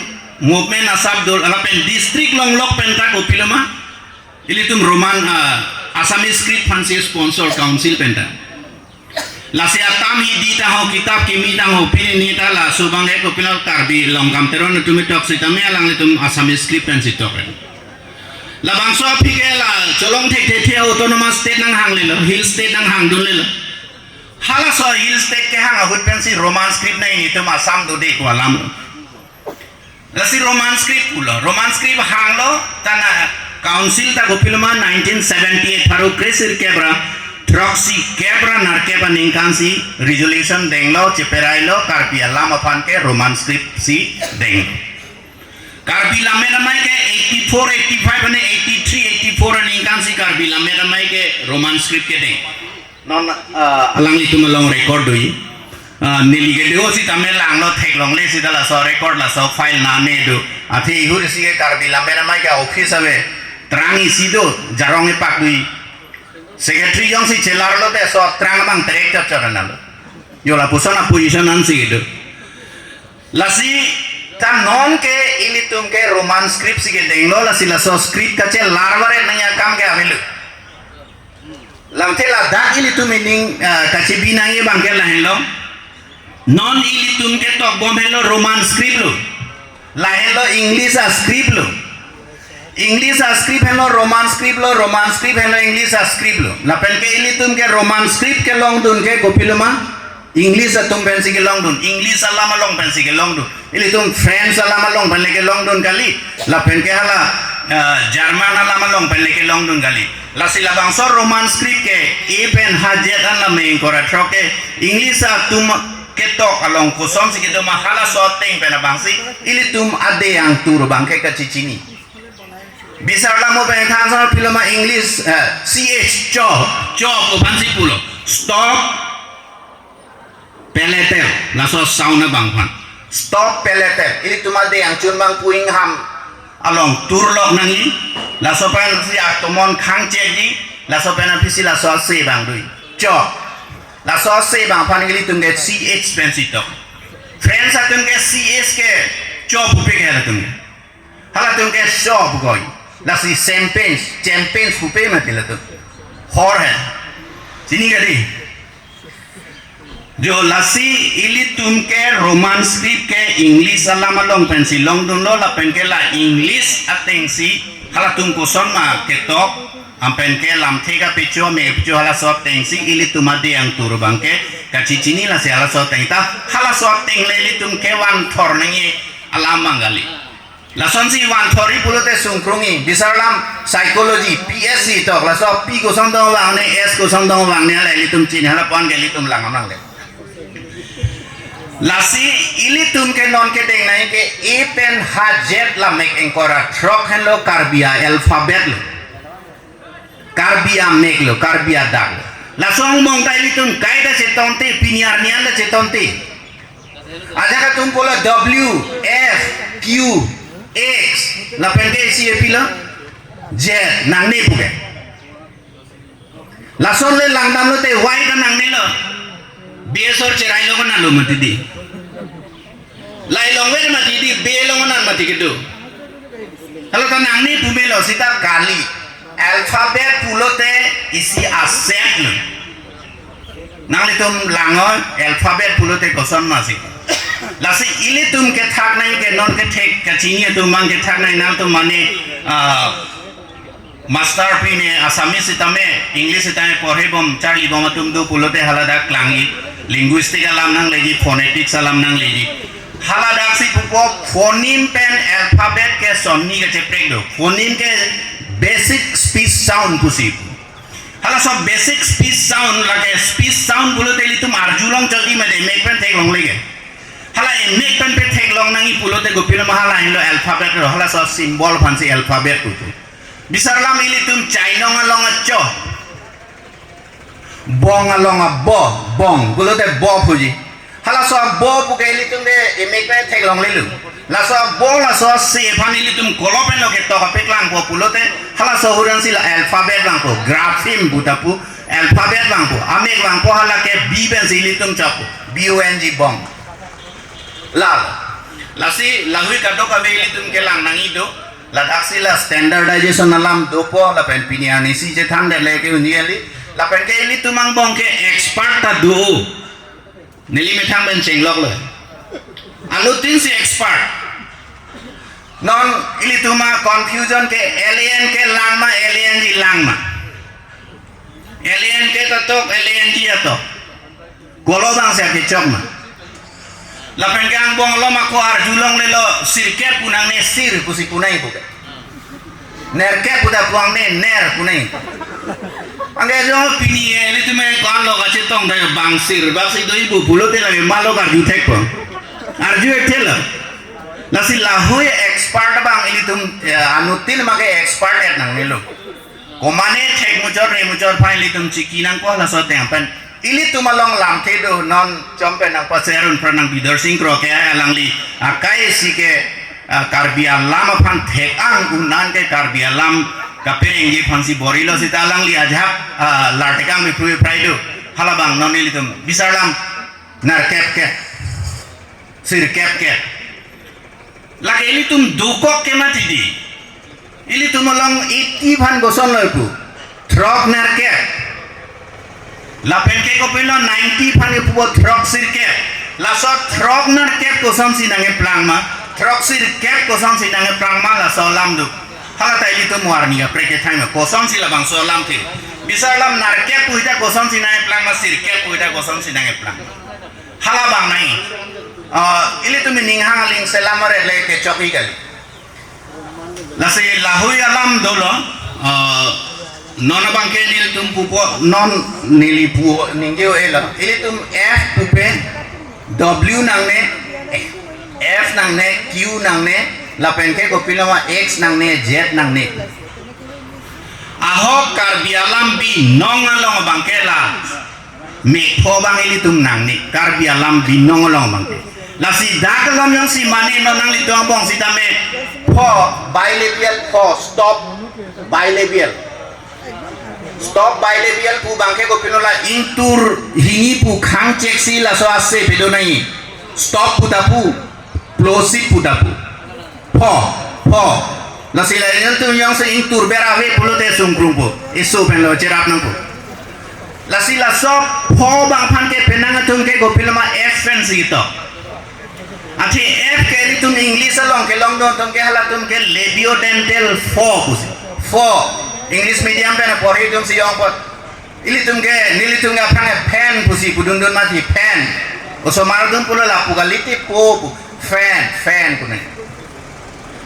movement asap dolo lapen district longlok pen ta kopilo ma ilitum Roman, ah, Assamese script aphansi sponsor council pen ta. Lasi atam hidi ta ho kitap kimi ta ho pini ni ta laso abang ke kopilo Karbi Longkam Teron atum tok sitame alanglitum Assamese script pensi tok. Labangso aphi ke la cholong thekthe autonomous state nanghanglelo, hill state nanghangdunlelo. Halaso hill state kehang ahut pensi Roman script nangji, netum Assam dode pu alam. Lasi Roman script pulo, Roman script hanglo, tana council ta kopilo ma nineteen seventy-eight pharo kresirkep ra throksikep ra nerkep aningkansi resolution denglo, cheperailo, Karbi alam aphan ke Roman script si denglo. Karbi Lammet Amei ke eighty-four, eighty-five ane eighty-three, eighty-four aningkansi Karbi Lammet Amei ke Roman script kedeng. Non, ah, alanglitum along record doji. Ah, neli ke do sitame langlo, theklongle sita laso record laso file nane do. Athe ihur isi ke Karbi Lammet Amei ke office ave, trang isi do, jarong epak doji. Secretary jongsi chelarlote so trang abang terek chot chot analo. Jo lapuson a-position ansi kedo. Lasi ta non ke ilitum ke Roman script si kedenglo, lasi laso script kachelar varet nangji akam ke avelo. Lamthe ladak ilitum ining, ah, kachebi nangji abang ke lahenlo. Non ilitum ketokbom henlo Roman script lo. Lahenlo English a-script lo. English a-script henlo Roman script lo, Roman script henlo English a-script lo. Lapen ke ilitum ke Roman script kelongdun ke kopilo ma? English atum pensi kelongdun, English alam along pensi kelongdun. Ilitum French alam along pen le kelongdun kali. Lapen ke hala, eh, German alam along pen le kelongdun kali. Lasi labangso Roman script ke A pen H Z an la me ingkoi ra throk ke English atum ketok along kosonsi kedo ma, halaso ateng pen abangsi ilitum adeng angtur abangke kachechini. Bisar lam mo pen than son pilo ma English, eh, C H, cho, cho pu aphansi pulo. Stop palatal, laso sound abang aphan. Stop palatal. Ilitum adeng angchun abang pu ingham along turlok nangji, laso pensi atomon khang chekji, laso pen aphisi laso ase abang dui. Cho. Laso ase abang aphan ilitum ke C H pensi tok. French atum ke C H ke cho pupe ke halatum ke. Halatum ke cho pu koi. Lasi champagne, champagne pupe mati latum. Hor hai. Chini kali. Jo lasi ilitum ke Roman script ke English alam along pensi longdunlo, lapen ke la English atengsi halatum koson ma ketok, ampen ke lamthe kapecho, me pecho halaso atengsi ilitum adeng angtur abangke kachechini, lasi halaso ateng ta, halaso ateng le ilitum kevanthor nangji alam abang kali. Lasonsi vanthor-i pulote sungkrung-i, bisar lam psychology, P S C tok, laso P koson dong vangne, S koson dong vangne, hala ilitum chini, hala aphan ke ilitum lang amang le. Lasi ilitum ke non kedeng nangji ke A pen H Z lamek ingkoi ra throk henlo, Karbi a-alphabet lo. Karbi amek lo, Karbi adak lo. Laso angbong ta ilitum kaita chetongte, pini arni an ta chetongte. Ajak atum pulo W, F, Q, X, lapen ke isi pilo Z, nangne pu ke. Lason le langdamlote Y ta nangnelo. B asor cherai lo ko nalo mati di. Lahai longver mati di, B longonan mati kedo. Hala ta nangne pu melo seta kali. Alphabet pulote isi a-set lo. Nanglitum lang-o, alphabet pulote koson masi. Lasi ilitum kethak nangji ke non kethek kachini atum abang kethak nangji, nangtum mane, ah, master pine Assamese sitame, English sitame porhebom, charlibom atum do pulote haladak klangji, linguistic alam nangleji, phonetics alam nangleji. Haladaksi pupo phoneme pen alphabet ke sonni kacheprek do. Phoneme ke basic speech sound pusi. Halaso basic speech sound, lake speech sound pulote ilitum arjulong chotji mate emek pen theklongle ke. Hala emek pen pe theklong nangji pulote kopilo ma, hala henlo alphabet lo, halaso symbol aphansi alphabet pupo. Bisar lam ilitum chainong along acho. Bong along abo, bong, pulote bo puji. Halaso abo pu ke ilitum de emek pen theklonglelo. Laso abo, laso ase aphan ilitum kolo pen lo ketok apeklangpo pulote, halaso ahut ansi la alphabet vangpo, grapheme pu ta pu, alphabet vangpo, amek vangpo, hala ke B pensi ilitum chokpo, B O N G, bong. Lalo. Lasi lahui kadokave ilitum kelang nangji do. Ladaksi la standardization alam dopo, lapen pini arnisi chethan dele ke unjeli. Lapen ke ilitum angbong ke expert ta do. Neli methang pen chenglok lo. Anuttin si expert. Non ilitum a-confusion ke L A N K lang ma, L A N G lang ma. L A N K ta tok, L A N G ta tok. Kolo abangsi akechok ma. Lapen ke angbong along ako arjulonglelo, sirkep pu nangne, sir pusi pu nangji pu ke. Nerkep pu ta pu nangne, ner pu nangji. Anke jo pini ilitum ke ko-an lo kachetong ta bang sir, bangsi do ibu pulote lake malo karju thekpo. Arju-et thelo. Lasi lahui expert abang ilitum, eh, anuttin make expert-et nangnelo. Komane thek muchot re muchot aphan ilitum chiki nangpo laso ateng pen. Ilitum along lamthe do, non chom pen nangpacherun pran nang Bidor Sing Kro ke alangli akai si ke, ah, Karbi alam aphan thek-ang un-an ke Karbi alam kaperengji aphansi borilo seta alangli ajahak, ah, lartekang bipru biprai do. Halabang non ilitum bisar lam nerkep ke, sirkep ke. Lake ilitum dokok ke mati di. Ilitum along eighty aphan kosonlo pu. Throk nerkep. Lapen ke kopilo ninety aphan ipupo throk sirkep. Laso throk nerkep kosonsi nangkeplang ma, throk sirkep kosonsi nangkeplang ma, laso alam do. Hala ta ilitum warni kaprek kethai ma, kosonsi labangso alam the. Bisar lam nerkep pu hita kosonsi nangkeplang ma, sirkep pu hita kosonsi nangkeplang. Halabang nangji. Ah, ilitum ining hang aling selam aret le kechok-i kali. Lasi lahui alam dolo, ah, non abangke nelitum pupo, non neli pu ningje-o-elo. Ilitum F pupe, W nangne, F nangne, Q nangne, lapen ke kopiloma X nangne, Z nangne. Ahok Karbi alam binong along abangke la mepho abang ilitum nangne, Karbi alam binong along abangke. Lasi dak along jongsi mane non nanglitum angbong sitame pho, bilabial pho, stop bilabial. Stop bilabial pu abangke kopilo la ingtur hini pu khang cheksi laso ase pedo nai. Stop pu ta pu, plosive pu ta pu. Pho, pho. Lasi la ilitum jongsi ingtur ber ave pulote sungkrung pu. Isu pen lo cherap nang pu. Lasi laso pho abang aphan ke penang atum ke kopiloma F pen si to. Athe F ke ilitum English along kelong dun atum ke halatum ke labiodental pho pusi. Pho. English medium pen porhi atum si jong pot. Ilitum ke, nelitum ke aphrang ke fan pusi pudun dun mati fan. Osomar dun pulo lapu kalite po pu. Fan, fan pu nai.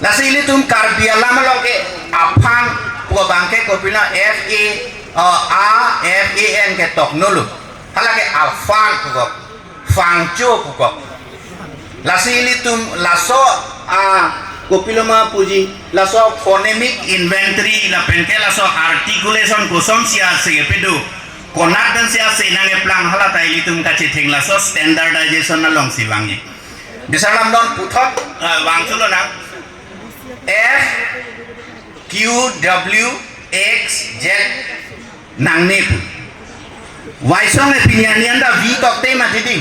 Lasi ilitum Karbi alam along ke aphan pu abangke kopilo F A, uh, A F A N ke toknolo. Halake afang pu kok. Fangcho pu kok. Lasi ilitum laso a kopiloma puji, laso phonemic inventory lapen ke laso articulation kosonsi ase pedo, konat pensi ase nangkeplang, hala ta ilitum kachetheng laso standardization alongsi vangji. Bisar lam non puthot, eh, vangthu lonang. F, Q, W, X, Z nangne pu. Waisong le pini an anta V tokte mati di.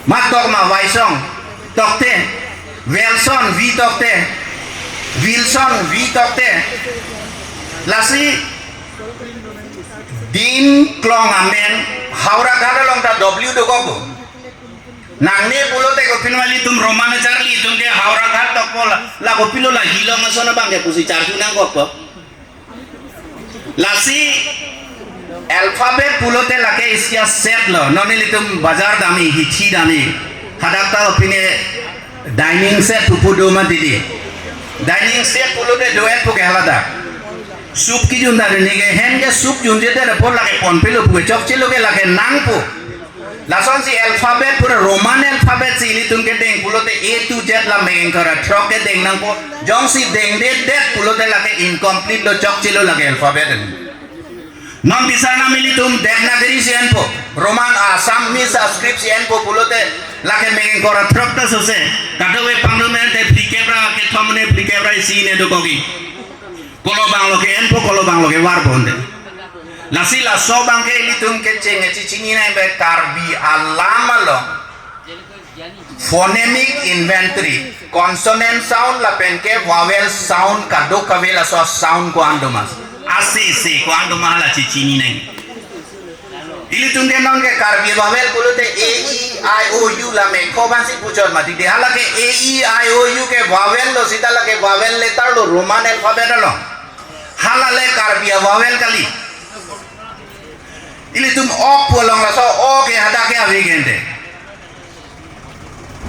Mat tok ma Waisong tokte. Wilson V tokte. Wilson V tokte. Lasi dim klong amen Howraghat along ta W dokok pu. Nangne pulote kopilo ilitum Roman acharli atum ke Howraghat tokpo la, la kopilo la hilong ason abangke pusi charju nangkokpo. Lasi alphabet pulote lake isi aset lo. Non ilitum bazar damji, hithi damji. Hadak ta pine dining set pupu do mati di. Dining set pulote do-et pu ke hala ta. Soup kejun ta neke hen ke soup junje te pon lake ponpelo pu ke chokchelo ke lake nangpo. Lasonsi alphabet pura Roman alphabet si ilitum kedeng pulote A to Z la mengeng kara throk kedeng nangpo. Jongsi dengdedet pulote lake incomplete lo, chokchelo lake alphabet. Non bisar nam ilitum Devanagari si enpo, Roman Assamese script si enpo pulote lake mengeng kara throk ta sose. Kadokave pangrum ente phlikep ra kethom ne phlikep ra isi ne dokokji. Kolo abang lo ke enpo, kolo abang lo ke varpo ante. Lasi laso abangke ilitum kecheng e chechini nai be Karbi alam along phonemic inventory, consonant sound lapen ke vowel sound kadokave laso sound ko-an doma. Ase se ko-an doma la chechini nai. Ilitum ke non ke Karbi vowel pulote A, E, I, O, U la mepho abangsi puchot mati di. Halake A, E, I, O, U ke vowel lo seta lake vowel letter lo Roman alphabet along. Hala le Karbi vowel kali. Ilitum ok pu along laso o ke hadak ke ave gente.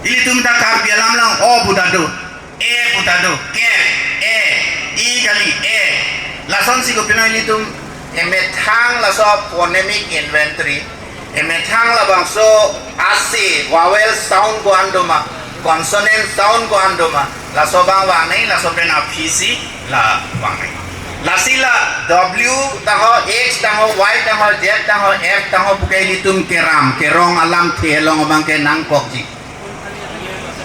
Ilitum ta Karbi alam along o pu ta do, e pu ta do, ke, e, i kali e. Lasonsi kopilo ilitum emethang laso phonemic inventory, emethang labangso ase vowel sound ko-an doma, consonant sound ko-an doma, laso abang vangnei, laso pen aphisi la vangnei. Lasi la W tangho, X tangho, Y tangho, Z tangho, F tangho puke ilitum keram kerong alamthe along abangke nangkokji.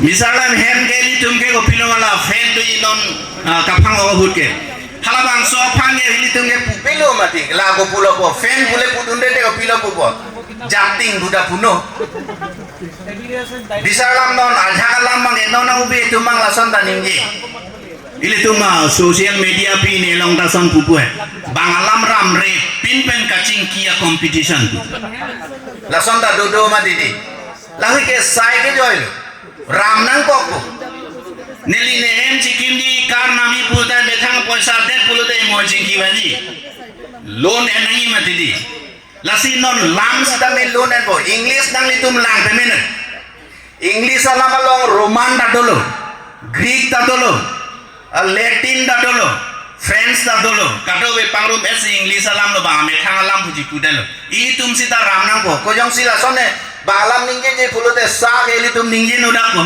Bisar lam hem ke ilitum ke kopilo ma la fan do inon, ah, kaphang ahut ke. Halabangso aphan ke ilitum ke pupelo mati, la kopulo po, fan pule pudunde te kopilo pupo. Japting buda puno. Bisar lam non ajak alam abangke non ube tumang lason ta ningje. Ilitum ma social media pine along ta son pupu he. Bang alam ramre pin pen kachingki a-competition pu. Lason ta dodo mati di. Lahei ke sai ke joilo. Ram nangkok pu. Neli ne hem chikimji, car namji puta methang poisa det pulote mo chingki vanji. Loan en nangji mati di. Lasi non lam sitame loan enpo. English nanglitum lang pemena. English alam along Roman ta dolo, Greek ta dolo, ah, Latin ta dolo, French ta dolo. Kadokave pangrum esi English alam lo bang amethang alam puji pudelo. Ilitum sita ram nangpo. Kojongsi lason ne Bang alam ningjeje pulote sa ke ilitum ningje nodak ko.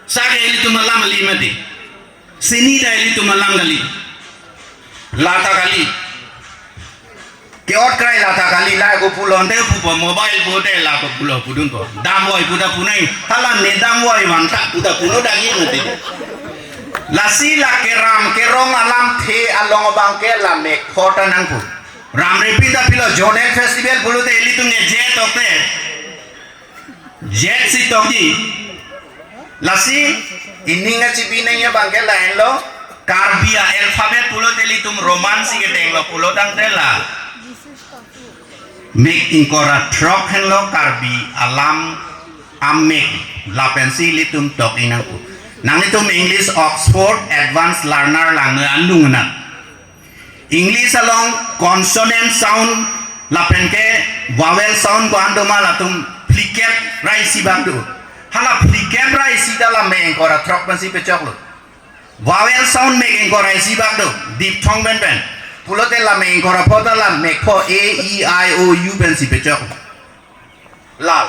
Sa ke ilitum alam kali mati. Sini ta ilitum alam kali. La ta kali. Ke-ot krai la ta kali, la ko pulo ante pupo, mobile pute la ko pulo pudun ko. Damvoi pu ta punai. Hala ne damvoi vangtha pu ta pulo dagi mati. Lasi la keram kerong alamthe along abangke la mekpho ta nangpo. Ramrepi ta pilo, zonal festival pulote ilitum ke je tokte. Jet si tokji. Lasi ining achibi nangji abangke lahenlo, Karbi a-alphabet pulote ilitum Roman si ketenglo pulo tangte la mek ingkoi ra throk henlo Karbi alam amek, lapensi ilitum tok-i nangpo. Nanglitum English Oxford Advanced Learner lang anung na. English along consonant sound lapenke vowel sound ko-an doma latum phlikep ra isi bak do. Hala phlikep ra isi ta la mek ingkoi ra throk pensi pechoklo. Vowel sound mek ingkoi ra isi bak do. Diphthong pen pen. Pulote la mek ingkoi ra pho ta la mekpho A, E, I, O, U pensi pechok. Lal.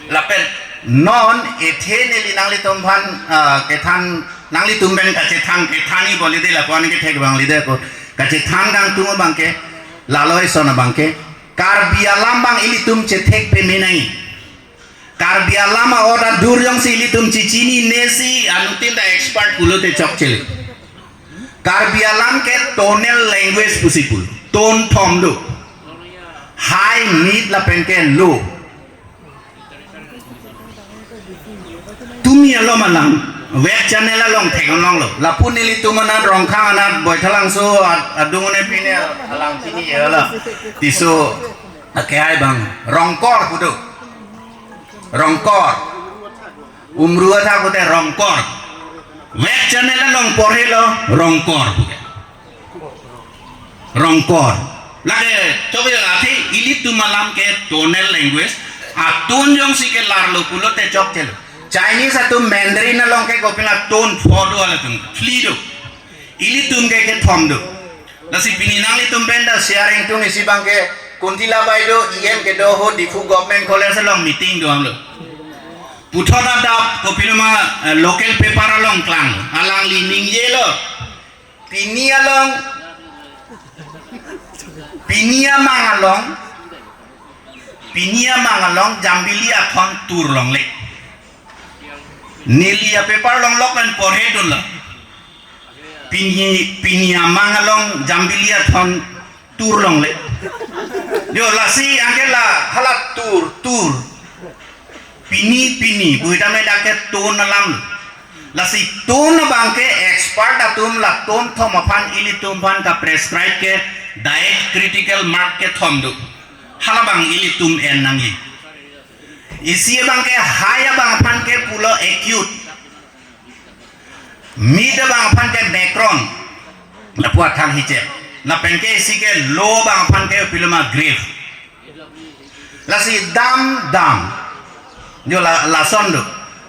Lapen non ethe neli nanglitum aphan, ah, kethan, nanglitum pen kachethan, kethan-i boli de lapu-an kethek abang lide ko. Kachethan kangtung abangke, lalo ison abangke. Karbi alam abang ilitum chethek peme nangji. Karbi alam a-ot adur jongsi ilitum chechinine si anuttin ta expert pulote chokchele. Karbi alam ke tonal language pusi pu. Tone thom do. High, mid lapenke low. Tumi alom alam. Web channel along theklonglo. Lapu nelitum anat Rongkhang anat Boithalangso ad-, adung ne pine alang chini ya la. Tiso ake ai bang. Rongkor pu do. Rongkor. Umru athak pute Rongkor. Web channel along porhelo Rongkor pute. Rongkor. Lake chokche athe ilitum alam ke tonal language. A-tone jongsi kelarlo pulote chokchelo. Chinese atum Mandarin along ke kopila tone pho do, halatum phli do. Ilitum ke kethom do. Lasi pini nanglitum pen ta sharing tung isi abangke Kuntila Baideo E M kedo ho Diphu Government College along meeting do-anlo. Puthot adap kopiloma, eh, local paper along klang. Alangli ningjelo. Pini along, pini amang along, pini amang along Jambili athon tur longle. Neli a-paper longlok pen porhedunlo. Pini, pini amang along Jambili athon tur longle. Yo, lasi anke la hala tur, tur. Pini, pini, pu tame dak ke tone alam. Lasi tone abangke expert atum la tone thom aphan ilitum aphan ka-prescribe ke diacritical mark kethom do. Halabang ilitum en nangji. Isi abangke high abang aphan ke pulo acute. Mid abang aphan ke macron. Lapu athang hiche. Lapenke isi ke low abang aphan ke piloma grave. Lasi dam, dam. Jo la, lason do.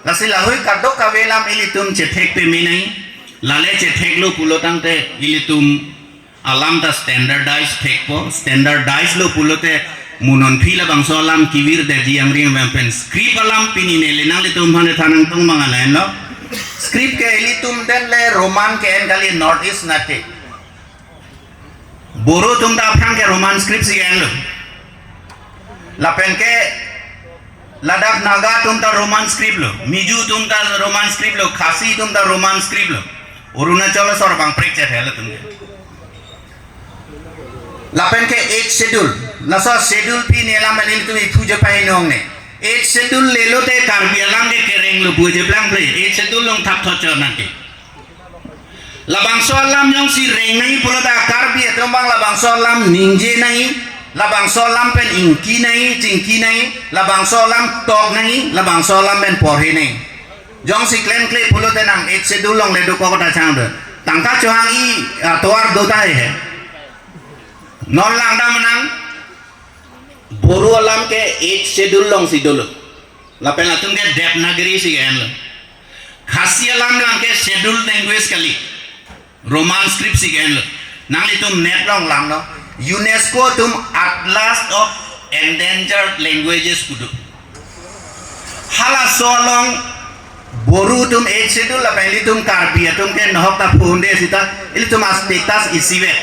Lasi lahui kadokave alam ilitum chethek peme nangji. Lale chetheklo pulo tangte ilitum alam ta standardize thekpo, standardize lo pulote mo non phi labangso alam kevirdetji angring abang pen. Script alam pini neli nanglitum aphan than nangtung abang lahenlo. Script ke ilitum den le Roman ke-en kali, North East nat ke. Boro atum ta aphrang ke Roman script si ke-enlo. Lapenke ladak Naga atum ta Roman script lo, Mizo atum ta Roman script lo, Khasi atum ta Roman script lo. Arunachal asor abang prek chet hel atum ke. Lapenke Eighth Schedule. Laso schedule pini alam anil atum iphu je pahinong ne. Eighth Schedule lelote Karbi alam ke kerenglo pu je plangple. Eighth Schedule along thap thot cho nangke. Labangso alam jongsi reng nangji pulo ta Karbi atum abang labangso alam ningje nangji, labangso alam pen ingki nangji, chingki nangji, labangso alam tok nangji, labangso alam pen porhe nangji. Jongsi klemkle pulote nang Eighth Schedule along le dokok ta chang do. Tangka chohang-i atovar do tahai he. Non langdam nang Boro alam ke Eighth Schedule alongsi dolo. Lapen latum ke Devanagari si ke-enlo. Khasi alam lang ke Scheduled Language kali. Roman script si ke-enlo. Nanglitum net along langnon. UNESCO atum Atlas of Endangered languages pu do. Halaso along Boru atum eighth schedule lapen ilitum Karbi atum ke nohok ta phonde sita ilitum a-status isivet.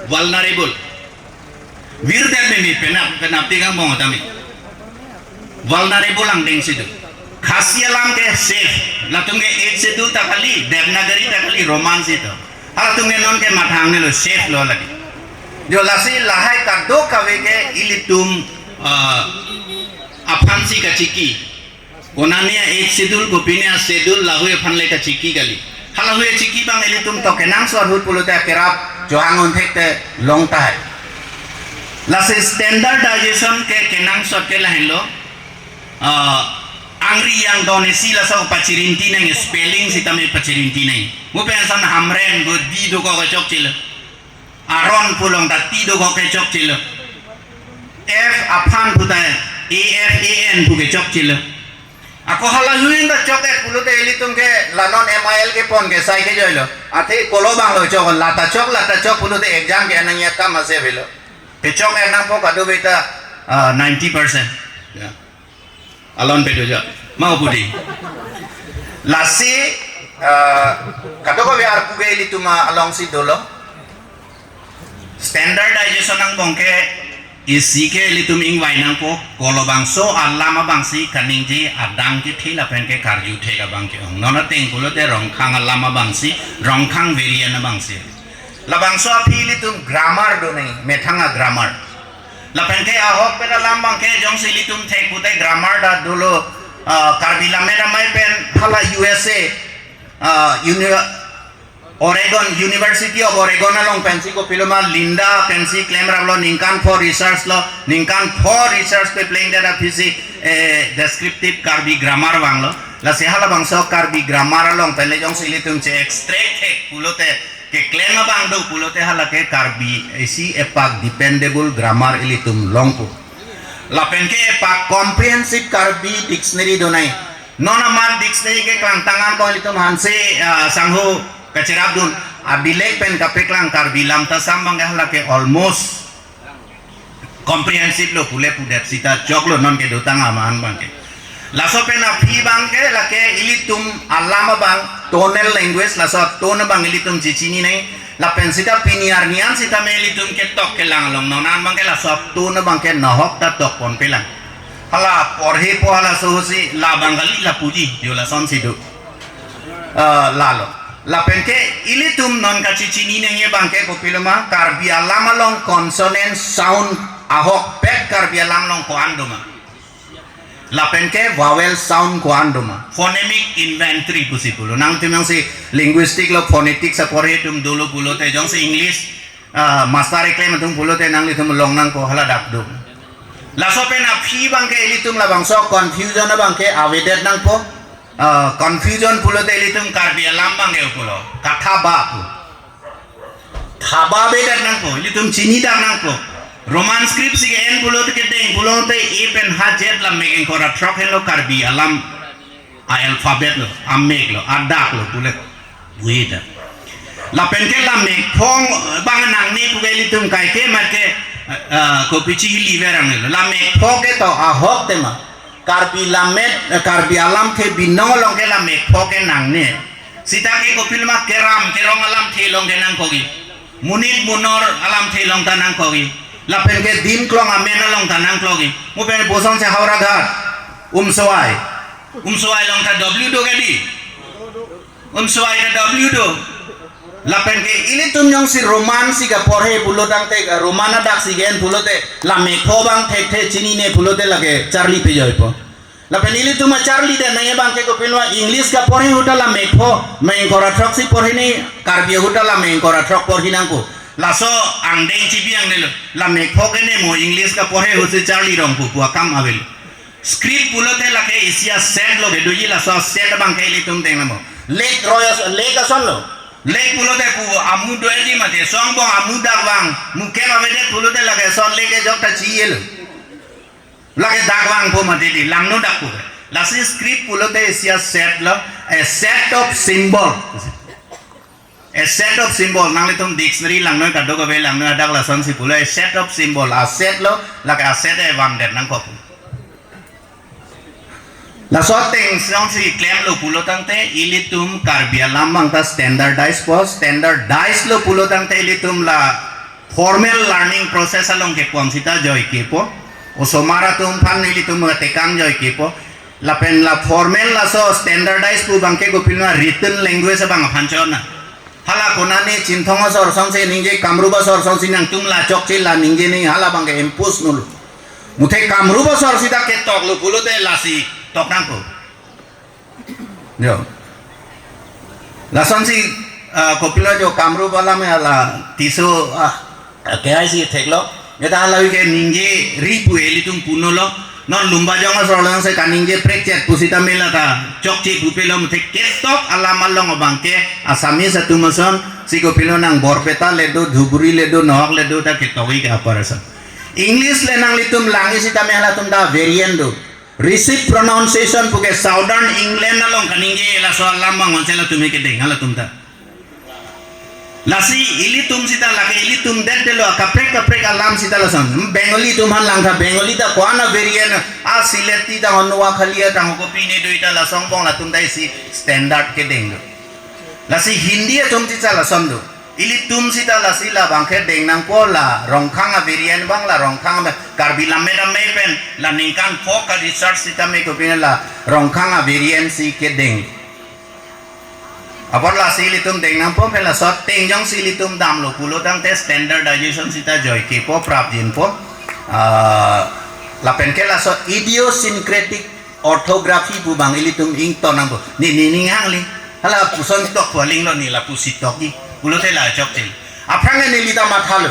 Vulnerable. Virdet mimi penap penap tigang bong atami. Vulnerable angdeng si do. Khasi alam ke safe. Latum ke eighth schedule ta kali, Devanagari ta kali, Roman si do. Halatum ke non ke mathang nelo, safe lo lagi. Jo lasi lahai kadokave ke ilitum, ah, aphan si kachiki. Konane a-eighth schedule, kopine a-schedule, lahui aphan le kachiki kali. Halahui achiki abang ilitum to kenangsot ahut pulote akerap chohang-un thekte long tahai. Lasi standardization ke kenangsot ke lahenlo. Ah, angri angdon isi laso pachirinti nang, spelling sitame pachirinti nang. Mo pen ason Hamren pu D dokok kechokchelo. Aron pu along ta T dokok kechokchelo. F aphan pu ta A F A N pu kechokchelo. Ako halahui ta chok-et pulote ilitum ke la non M I L kepon ke sai kejoilo. Athe kolo abang lo chok, la ta chok, la ta chok pulote exam ke nang ya kam ase avelo. Kechok-et nangpo kadokave ta, ah, ninety percent. Ya. Alon pedo jo. Mau pudi. Lasi, ah, kadokave arpu ke ilitum along si dolo. Standardization angbong ke isi ke ilitum ingvai nangpo, kolobangso alam abang si kaningje adang kethe lapen ke karju thek abang ke-ong. Non ateng pulote Rongkhang alam abang si, Rongkhang variant abang si. Labangso aphi ilitum grammar do nang, methang a-grammar. Lapen ke ahokpet alam abang ke jongsi ilitum thek pute grammar ta dolo, ah, Karbi Lammet Amei pen hala U S A, ah, uni-, Oregon, University of Oregon along pensi kopiloma Linda pensi klemraplo, ningkan pho research lo, ningkan pho research pe plengdet aphi si, eh, descriptive Karbi grammar vanglo. Lasi halabangso Karbi grammar along pen le jongsi ilitum che-extract thek pulote keklem abang do pulote hala ke Karbi isi epak dependable grammar ilitum longpo. Lapen ke epak comprehensive Karbi dictionary do nang. Non amat dictionary keklangtang angbong ilitum hanse, ah, sangho kacherapdun. Abilek pen kapeklang Karbi lam ta sam abang ke hala ke almost comprehensive lo pule pudet sita choklo non kedotang aman abang ke. Laso pen aphi abang ke lake ilitum alam abang tonal language, laso tone abang ilitum chechini nang. Lapen sita pini arni an sitame ilitum ketok kelang along non an abang ke laso tone abang ke nohok ta tokponpelang. Hala porhepo halaso ahut si labang kali lapuji, jo lasonsi do. Eh, lalo. Lapen ke ilitum non kachechini nangji abang ke kopiloma Karbi alam along consonant sound ahokpet Karbi alam along ko-an doma. Lapen ke vowel sound ko-an doma. Phonemic inventory pusi pulo. Nangtum jongsi linguistic lo phonetics aporhe atum dolo pulote jongsi English, ah, master eklem atum pulote nanglitum long nangpo hala dak do. Laso pen aphi abang ke ilitum labangso confusion abang ke avedet nangpo. Ah, confusion pulote ilitum Karbi alam abang ke pulo. Kathaba pu. Thaba avedet nangpo, ilitum chinidak nangpo. Roman script si ke-en pulote kedeng pulote A pen ha Z lamek ingkoi ra throk henlo Karbi alam a-alphabet lo, amek lo, adak lo, pule. Wida. Lapen ke lamek pho abang nangne pu ke ilitum kaike mat ke, eh, kopi chihili verang lo. Lamek pho ke to ahok tema. Karbi Lammet, eh, Karbi alamthe binong along ke lamek pho ke nangne. Sita ke kopiloma keram kerong alamthe along ke nangkokji. Monit monor alamthe along ta nangkokji. Lapen ke dim klong amen along ta nangkokji. Mo pen boson si Howraghat, Umswai. Umswai along ta W do kedi. Umswai ta W do. Lapen ke ilitum jongsi Roman si kaporhe pulo tangte, eh, Roman adak si ke-en pulote, lamek pho abang thekthe chinine pulote lake charli pejoipo. Lapen ilitum acharlidet nangji abang ke kopiloma English kaporhe ahut ta lamek pho, mek ingkoi ra throk si porhe nangji, Karbi ahut ta lamek ingkoi ra throk porhi nangpo. Laso angdeng chibi angnelo, lamek pho ke ne mo English kaporhe ahut si charli rong pu, pu akam avelo. Script pulote lake isi a-set lo kedoji, laso a-set abang ke ilitum deng nangpo. Lake royal, lake ason lo. Lake pulote pu amu do-etji mati, so angbong amu dak vang, mukem avedet pulote lake ason lake ajok ta chiyelo. Lake dak vangpo mati di, langno dak pu. Lasi script pulote isi a-set lo, a set of symbol. A set of symbol, nanglitum dictionary langnon, kadokave langnon, hadak lasonsi pulo, a set of symbol, a set lo, lake a set e vangdet nangkok. Laso ateng songsi klemlo pulo tangte, ilitum Karbi alam abang ta standardize po, standardize lo pulo tangte, ilitum la formal learning process along kepon sita joike po. Osomar atum aphan ilitum tekang joike po. Lapen la formal laso standardize pu abangke kopilo written language abang aphan chona. Hala konane Chinthong asor songsi ningje, Kamrup asor songsi nangtum la chokche la ningje nangji, hala abangke impose nanglo. Muthe Kamrup asor sita ketok lo pulote lasi tok nangpo. Jo. Lasonsi, ah, kopilo jo Kamrup alam ya la Tisso, ah, K I C theklo. Ya ta hala ke ningje ri pu ilitum punon lo. Non Lumbajong asor alongsi kaningje prekchet pusita mela ta chokche pupelo, muthe ketok alam along abangke Assamese atum asonsi kopilo nang Borpeta le do, Dhuburi le do, Nohok le do ta ketok-ik apar ason. English le nanglitum langji sita me halatum ta variant do. Recessive pronunciation puke Southern England along kaningje laso alam abang manse latum ke kedeng halatum ta. Lasi ilitum sita lake ilitum det detlo, kaprek kaprek alam sita lason. Hmm, Bengali atum aphan langtha, Bengali ta ko-an a variant, a Sylheti ta, Noakhali ta, ho kopine do, ita lason angbong latum ta isi standard kedeng do. Lasi Hindi atum sita lason do. Ilitum sita lasi la abangke deng nangpo, la Rongkhang a variant abang, la Rongkhang a, Karbi Lammet Amei pen la ningkan pho ka research sita me kopine la Rongkhang a variant si kedeng. Apot lasi ilitum deng nangpo, pen laso ateng jongsi ilitum damlo pulo tangte standardization sita joike po, prapjin po. Ah, lapen ke laso idiosyncratic orthography pu abang ilitum ington nangpo. Ne, ne ning hangli. Hala puson tok pu alinglo, ne lapusi tokji pulote la chokche. Aphrang neli ta mathalo.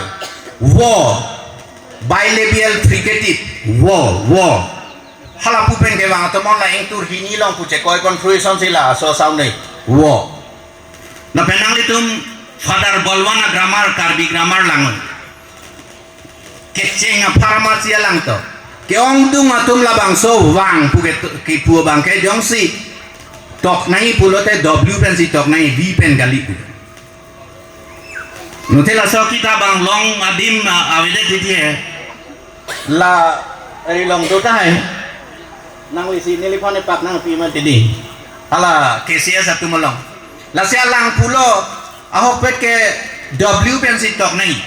Wo. Bilabial fricative. Wo, wo. Hala pu pen kevang atum la ingtur hini along pu chekoi confusion si laso sound ne. Wo. Lapen nanglitum Father Balwan a grammar, Karbi grammar langnon. Kecheng apharman si alang to. Ke-ongdung atum labangso vang pu ke, kipu abangke jongsi tok nangji pulote W pensi tok nangji, V pen kali pu. Muthe laso kitab abang long adim, ah, avedet titi he. La, eri long do tahai. Nangli si neliphan epak nangpi ma tidi. Hala K C S atum along. Lasi alang pulo, ahokpet ke W pensi tok nangji.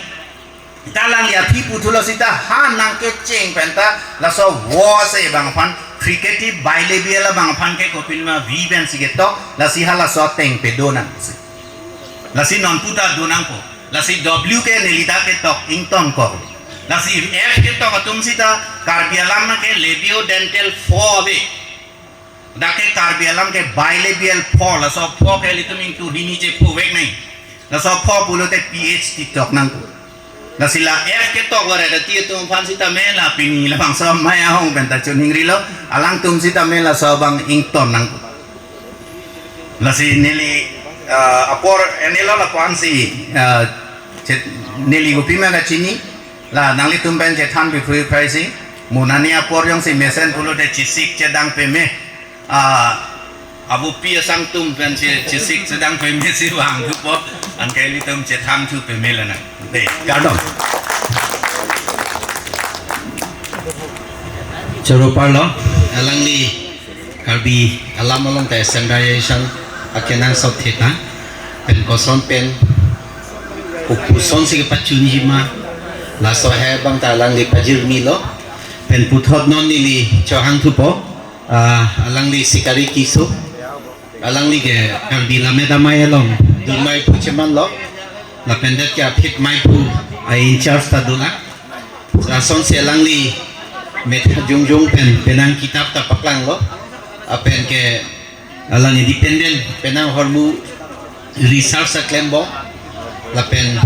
Ta alangli aphi puthulo sita ha nangkecheng pen ta laso wo ase abang aphan, fricative bilabial abang aphan ke kopima V pensi ketok, lasi halaso ateng pedo nangsi. Lasi non pu ta do nangpo. Lasi W ke neli ta ketok ingtonkok. Lasi F ketok atum sita Karbi alam ke labiodental four ave. Dak ke Karbi alam ke bilabial four, laso four ke ilitum ingtur hini chephovek nangji. Laso four pulote P H ketok nangpo. Lasi la F ketok varet ati atum aphan sita me la pini labangso amei ahong pen ta choningrilo, alangtum sita me laso abang ington nangpo. Lasi neli, ah, apor enelo lapu-ansi, ah, chet-, neli kopima kachini, la nanglitum pen chethan biphui phraisi, mo nani apor jongsi mesen pulote chesik chedang peme, ah, abupi asangtum pen che-, chesik chedang peme si vangthupo, anke ilitum chethanthu peme lana. De, kardom. Choro parlo, alangli Karbi alam along ta standardization akenangsot theta, pen koson pen, kopuson si kepachunji ma, laso he abang ta alangli pajirmilo, pen puthot non neli chohangthupo, ah, alangli Sikari Tisso, alangli ke Karbi Lammet Amei along dunmei aphu chemanlo, lapen det ke aphit mei aphu a-in charge ta dolang. Lasonsi alangli metha jongjong pen penang kitab ta paklanglo. Lapen ke alang independent penang ahormu research aklembom. Lapen,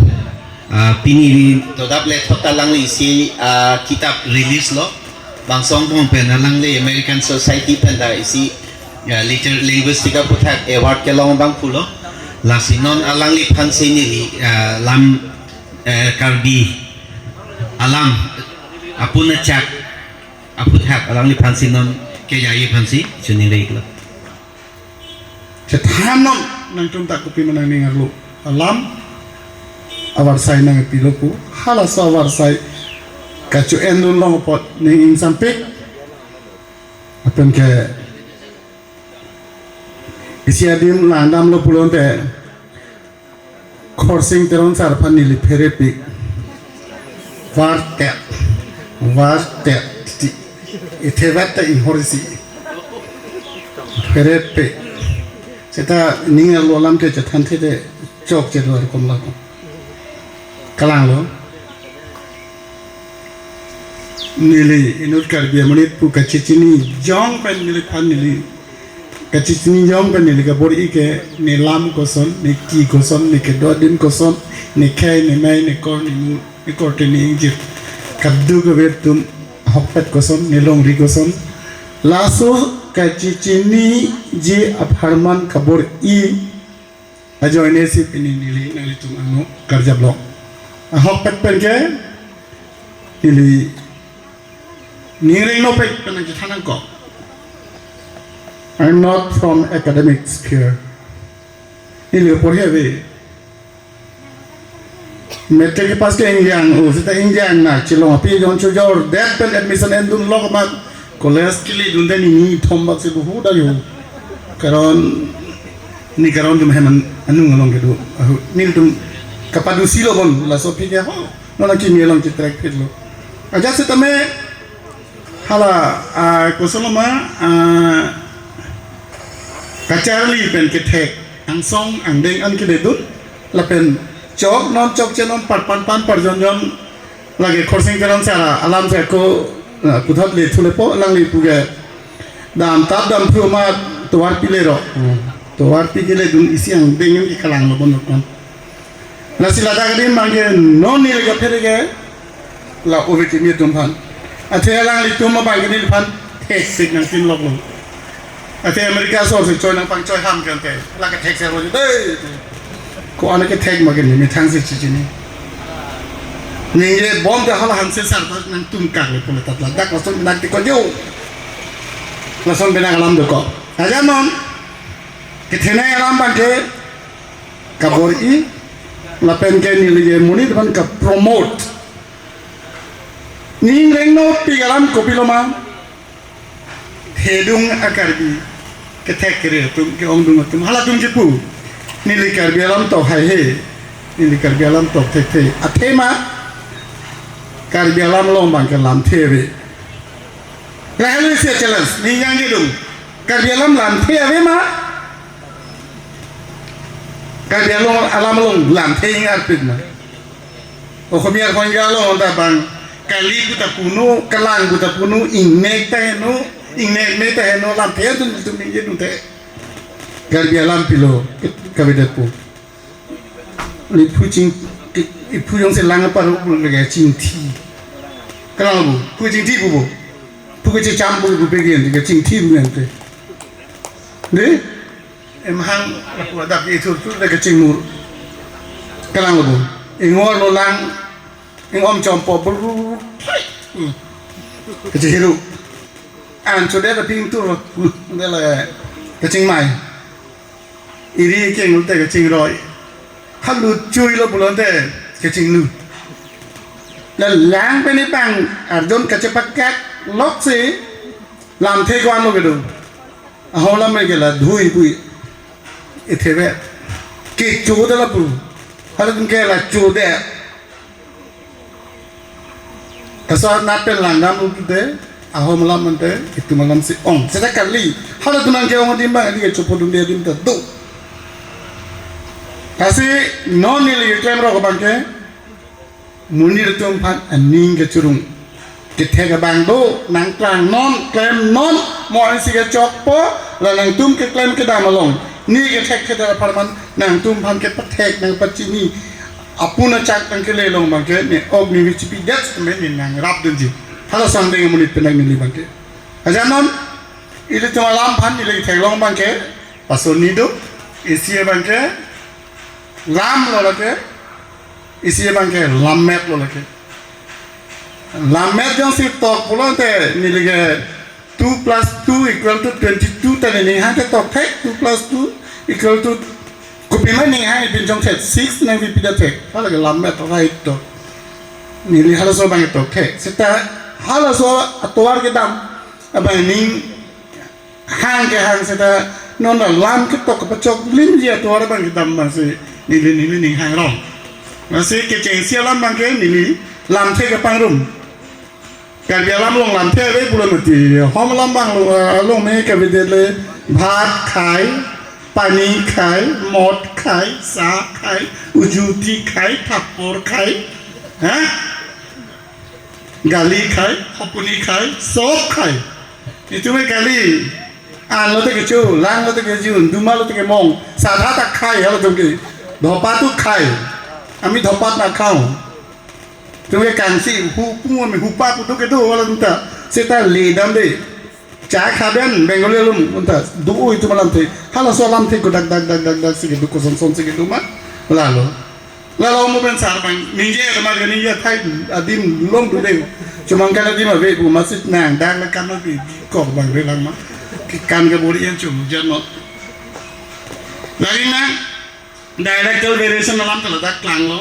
ah, pini dodap lethot alangli isi, ah, kitab release lo. Bangso angbong pen alangli American Society pen ta isi, ah, liter-, linguistic aphuthak award kelong abang pulo. Lasi non alangliphansi neli, ah, lam, eh, Karbi alam apun achak aphuthak alangliphansi non kejaji aphansi choningri-iklo. Chethan non, nangtum ta kopima nangning arlo. alam avarsai nangpilo pu, halaso avarsai kacho-endun long apot ning ingsampik. Lapen ke isi adim langdamlo pulote Khorsing Teron sir aphan neli pherepik. Vartet. Vartet. Ti, ithevat ta inghor isi. Pherepik. Seta ning arlo alam ke chethan thede chokche do ar komla ko. Kalanglo. Neli inut Karbi amonit pu kachechini jong pen neliphan neli kachechini jong pen neli kabor-i ke ne lam koson, ne ki koson, ne kedo adim koson, ne khei, ne mei, ne kor, ne mu, ne korte, ne ingjir, kadokave atum ahokpet koson, ne longri koson. Laso kachechiniji apharman kabor-i ajoine si pini neli nanglitum angno karjap long. Ahokpet pen ke neli ning rengno pek pen nangchethan nangkok. I'm not from academic sphere. Neli porhi ave. Matric pass ke ingjang, o seta ingjang na chilong api jon chojor det pen admission endun lok mat college keledun den nini thom bak si buhu da yo. Karon ne karon atum hem an-, anung along kedo. Ahu, nelitum kapadusi lo bon, laso aphi ke ho, non akimi along chitrek phit lo. Ajat setame hala, ah, koson lo ma, ah, kacharli pen kethek angsong angdeng an keledun, lapen chok non chokche non parpan pan parjon jon lake Khorsing Teron sir alam sir ko, ah, puthot le thulepo, alangli pu ke dam tap dam phu ma tovar pile ro. Hmm. Tovar pi keledun isi angdeng an ke kalanglo bon lo kon. Lasi ladak adim abang ke non neli kaphere ke la ove kimi atum aphan. Athe alanglitum abang ke neliphan theksik nangpin lok lo. Athe America asor si choi nangpangchoi ham ke ante. La kethek sir lo dei. Ko-an kethek ma ke ne methang si chechini. Ningje bom ke hala hanse sar ta nangtum kak le pule tat ladak lason nangti ko jo. Lason benak alam dokok. Aja non. Kethenei alam abang ke kabor-i, lapen ke neli ke monit aphan kapromote. Ning rengno pik alam kopilo ma, thedung a-Karbi, kethek kere atum, ke-ongdung atum, halatum kipu. Neli Karbi alam tok haihe, neli Karbi alam tok thekthe. Athema, Karbi alam along abang ke lamthe ave. Lahelo isi challenge, ning jangjedung. Karbi alam lamthe ave ma? Karbi alam, alam along lamthe ingarpik ma? Okhomia arhoi along ta abang, kali puta punu, kalang puta punu, ingnek ta heno, ingnek ne ta heno, lamthe atum atum ningjedun te. Karbi alam pilo, kavedet pu. Ni phu ching, i phu jongsi lang apar lake chingthi. Kalang bu, phu chingthi bu bu. Phu ke cham bu bu pegen ke chingthi bu ante. De? Emhang lapu adak ithur thur lake chingmur. Kalang bu. Ingor lo lang, ingom chompo bur. Hmm. Kechihiru. An chodet aping tur. De la kechingmai. Iri kenglu te kechingroi. Halu chuilo pulote kechinglu. La lang pen ipang arjon kachepakak loksi lamthe ko-an lo kedo. Aho lam ke la dhui pui. Itheve. Kecho de lapu. Halatum ke la cho de. Kaso nat pen langdam upute, ahom alam ante, itum alam si ong. Seta kali, halatum an ke-ong adim abang, adi ke chopodunde adim ta do. Lasi non neli keklem rok abang ke, monit atum aphan aning kechurung. Kethek abang do, nangklang non, klem non, mo ansi kechokpo, la nangtum keklem kedam along. Ne kethek keder apharman, nangtum aphan kepathek, nangpachini. Apun achak nangkele along abang ke, ne ok ne vichipi det, me ne nangrapdunji. Hala sangdeng amonit penang neli abang ke. Aja non, ilitum alam aphan neli theklong abang ke, pasonni do, isi abang ke, lam lo lake, isi abang ke, lammet lo lake. Lammet jongsi tok pulote, neli ke two plus two equal to twenty-two ta neli hang ke tokthek, two plus two equal to Kopima ning hang ipin chongthe, six nangpipi det the. Hala ke lam met right to. Neli halaso abang tok the. Seta halaso atovar kedam abang ning hang kehang seta non la lam ketok kepachok limji atovar abang kedam abangsi neli neli ning hang rong. Lasi kechengsi alam abangke neli lamthe kepangrum. Karbi alam along lamthe ave pulo mati. Hom alam abang along, along me kavedet le bhat khai, pani khai, mot khai, sa khai, ujuti khai, thapor khai, ha? Gali khai, hopuni khai, sop khai. Itum ke kali. An lote kecho, lang lote kecho, duma lote kemong, sadha ta khai, halatum ke. Dhopat tu khai. Ami dhopat nangkhang. Itum ke kangsi, hu pung ami hupa putu kedo, halatum ta. Seta ledam de. Cha khaben, Bengali alum, unta. Du itum alamthe. Halaso alamthe ko dak dak dak dak dak si kedo, koson son si kedo ma. Lalo. Lalo mo pen sar abang ningje, teman ke ningje thai adim long tu deng. Chomang kan adim ave pu masjid nang dak la kan pi kok abang relang ma. Ke kan ke bori yang chum jan no. Lagi na director variation alam ta ladak klanglo.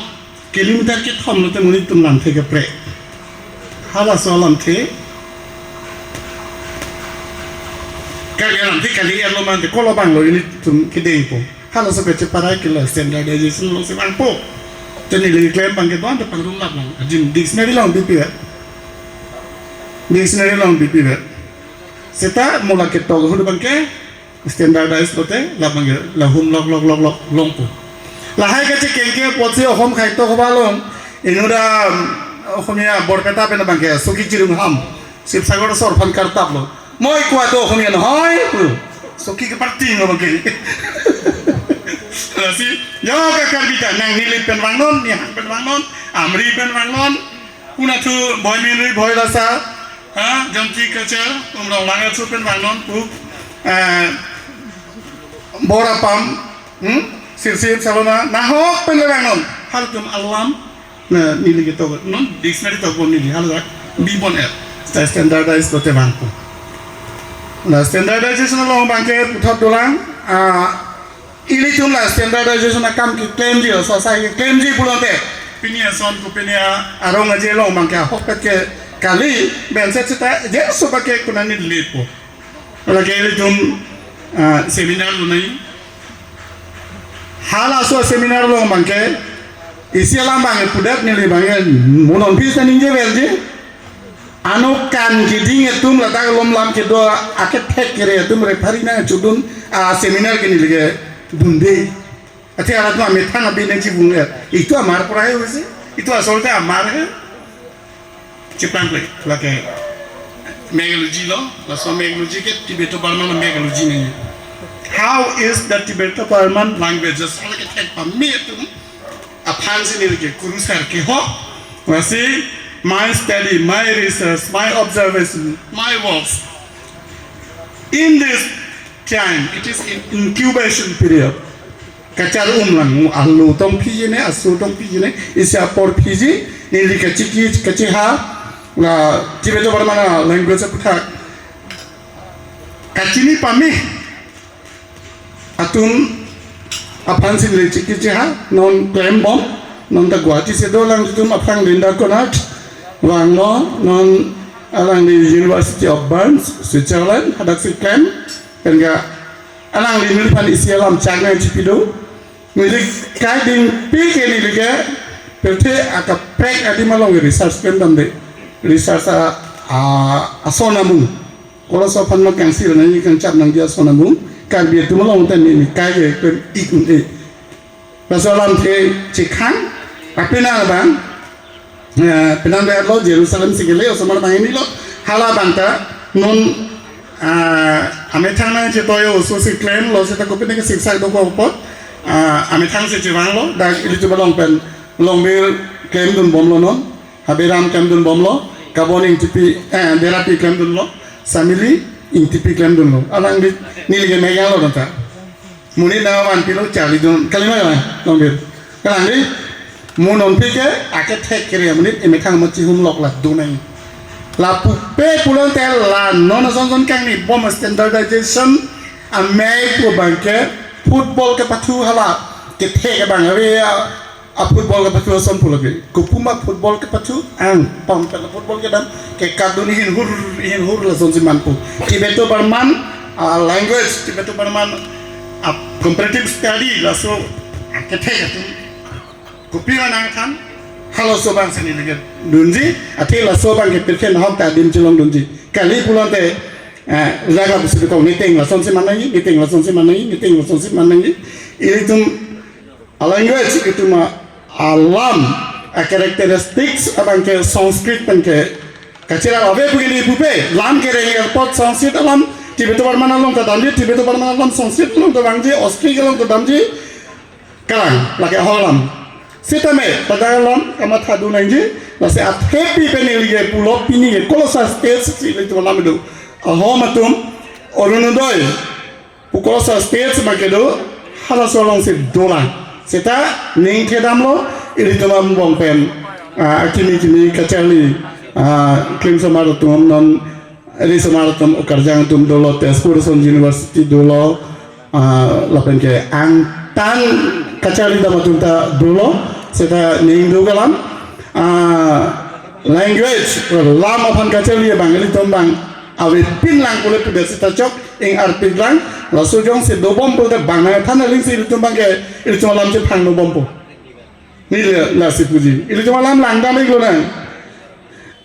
Kilometer kethom lote monit atum lamthe keprek. Halaso alamthe. Kali alamthe kali erlo mante kolo abang lo ilitum kedengpo. Halaso kacheparai ke la standardization alongsi vangpo. Te neli klem abangke don te pangrum lap lang. Ajin dictionary along bipi vet. Dictionary along bipi vet. Seta mo la ketok ahut abangke standardize lote la abangke la hum lok lok lok lok longpo. Lahai kachekengke apotsi ahom khai tok haba along. Inut Ohomia Borpeta pen abangke Soki Chirung Ham. Sibsagar asor aphan kartaplo. Moi kuat do kami na hoi. Soki ke parti no ke. Lasi, yo ke Karbi ta nang Nilip pen vangnon, Nihang pen vangnon, Amri pen vangnon. Puna thu Bhoi Minri, Bhoi Lasa, ha, Jomti Kachar, Umrong Manga thu pen vangnon, pu, eh, Bor Apam, hmm? Sirsir Salona, nahok pen vangnon. Halatum alam na neli ketok non dictionary tok bon neli hala bibon er. Sta standardize lote vangpo. Na standardization along abangke puthot dolang, ah, ilitum la standardization akam keklemji, so sai keklemji pulote. Pini ason ko pini a-, arong aje along abangke ahokpet ke kali, benset seta, je so abangke kunani lepo. Lake ilitum, ah, seminar dunai. Halaso seminar along abangke, isi alam abangke pudet neli abangke, mo non pis na ningje verji. Ano kan keding atum ladak lom lam kedo akethek kere atum referee nangchudun a seminar ke neli kedunde. Athe arat ma methang abin nangchibung er. Itu amar pura hai hoise. Itu asol te amar hai. Chepangple, lake Meghalaya lo, laso Meghalaya ke Tibeto-Burman Meghalaya nangji. How is the Tibeto-Burman languages? Lake thek pame atum aphansi neli ke kurusar ke ho. Lasi my study, my research, my observation, my works. In this time, it is in incubation period. Kachar-um lang, alu tong phiji ne, asu tong phiji ne, isi apor phiji, neli kachiki, kachiha, la, Tibeto-Burman language aputhak. Kachini pame atum aphansi neli chiki chiha, non klem bom, non ta Guwahati si dolang atum aphan Linda Conrad, vanglo, non alangli University of Bern, Switzerland, hadaksi klem, pen ke alangli neliphan isi alam chak nangchipi do. Neli kadingpi ke neli ke pirthe akaprek adim along research pen damde. Research a, a, ason amung. Koloso aphan ma kangsi nangji kangchap nangji ason amung. Karbi atum along ta neli kai ke pen ik un e. Laso alamthe chekhang, apinang abang, eh, penang dei lo Jerusalem si kele, osomar abang ini lo, hala abang ta, non, ah, amethang nangchetoyo, oso si klemlo, seta kopine ke siksa do ko apot, ah, amethang si chevanglo, dak ilitum along pen, Longbir klemdun bomlo non, Haberam klemdun bomlo, Kabon Ingtipi, eh, Derapi klemdunlo, Samili Ingtipi klemdunlo. Alangli, neli ke megang lo nonta. Monit nangvanpilo charlidun. Kalima ya, Longbir. Kalang di, mo nonpi ke, akethek kere monit, emethang mo chihum lok la dunai. Lapu pe pulote la, non ason son kangni bom standardization, amei pu abangke, football kepathu hala, Kethe ke bang ave a, a football kepathu ason pulo ke. Kopi ma football kepathu, ang pam pen football kedam, ke kadun ihin hur, ihin hur lasonsi manpo. Tibeto Burman, a language, Tibeto Burman, a comparative study, laso, a kethe ke tu. Kopi ma nangthan, halaso abang si neli ke dunji, athe laso abang ke pirthe nahok ta adim chelong dunji. Kali pulote, eh, jaga pusi kong niting lasonsi man nangji, niting lasonsi man nangji, niting lasonsi man nangji. Ilitum a language itum a alam, a characteristics abang ke Sanskrit pen ke kacherap ave pu ke neli pupe, lam kereng apot Sanskrit alam, Tibeto Burman along ta damji, Tibeto Burman alam Sanskrit along ta vangji, Austria along ta damji, kalang, lake ahok alam. Sitame, pada alam, kamatha dun nangji, lasi athepi pen neli ke pulo pini ke, kolosa state si ilitum alam do. Ahom atum, Orunodoi, pu kolosa state ma kedo, halaso alongsi dolang. Seta, ning thedamlo, ilitum angbong pen, ah, kimi kimi kacharli, ah, klim somar atum non, ri somar atum, ukarjang atum dolo, Tezpur ason university dolo, ah, lapen ke angtan kacharli dam atum ta dolo, seta ning do ke alam, ah, language, lam aphan kacharli abang, ilitum abang, avepin lang pule pu det seta chok, ing arpik lang, laso jongsi dobom pulote bang nangthan aling si ilitum abang ke, ilitum alam chephang dobompo. Neli lasi puji. Ilitum alam langdam iklo nang.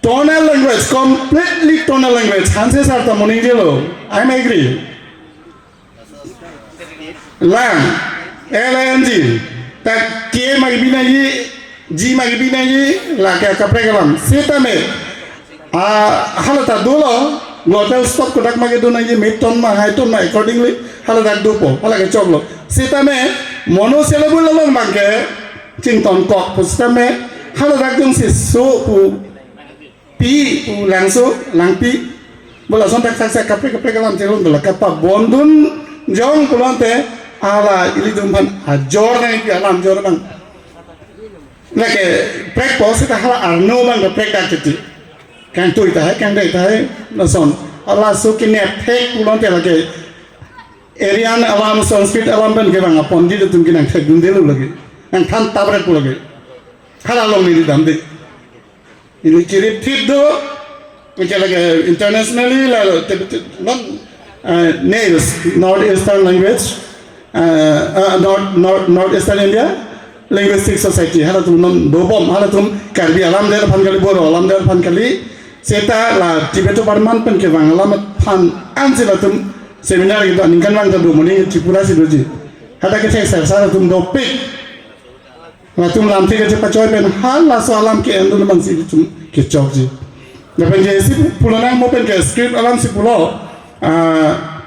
Tonal language, completely tonal language. Hanse sar ta moning jelo. I'm agree. Lang, L A N G. Ta K ma kebi nangji, G ma kebi nangji, lake akaprek alam. Sitame, ah, hala ta dolo, glottal stop kodak ma kedo nangji, mid tone ma, high tone ma, accordingly, hala ta dopo, hala ke choklo. Sitame, monosyllable along abang ke, chington kok pu sitame, hala ta jongsi so pu, pi pu langso, langpi. Bo lason thakthak si kaprek kaprek alam chelong dola, kapabondun jong pulote hala ilitum aphan ajor nangpi alam jor abang. Lake prekpo seta hala arno abang kaprek dak titi. Kangtui tahai, kangdai tahai, lason. Halaso ke nep thek pulote lake Aryan alam, Sanskrit alam pen kevang apondit atum ke nangthekdunde lo lake. Nangthan tapret pu lake. Hala along neli damde. Neli chirip thip do, ke lake internationally la, te, te, non, eh, NEILS, North Eastern Language, eh, eh, North, North, North Eastern India Linguistic Society, halatum non dobom, halatum Karbi alam deraphan kali, Boro alam deraphan kali, seta la Tibeto Burman pen kevang alam aphan ansi latum seminar kedo aningkanvang ta do, moning Tripura si doji. Hadak kethek sar sar atum dopik. Latum lamthe kachepachoi pen halaso alam ke-endun abang si itum kechokji. Lapen ke isi pu-, pulo nang mo pen ke script alam si pulo. Ah,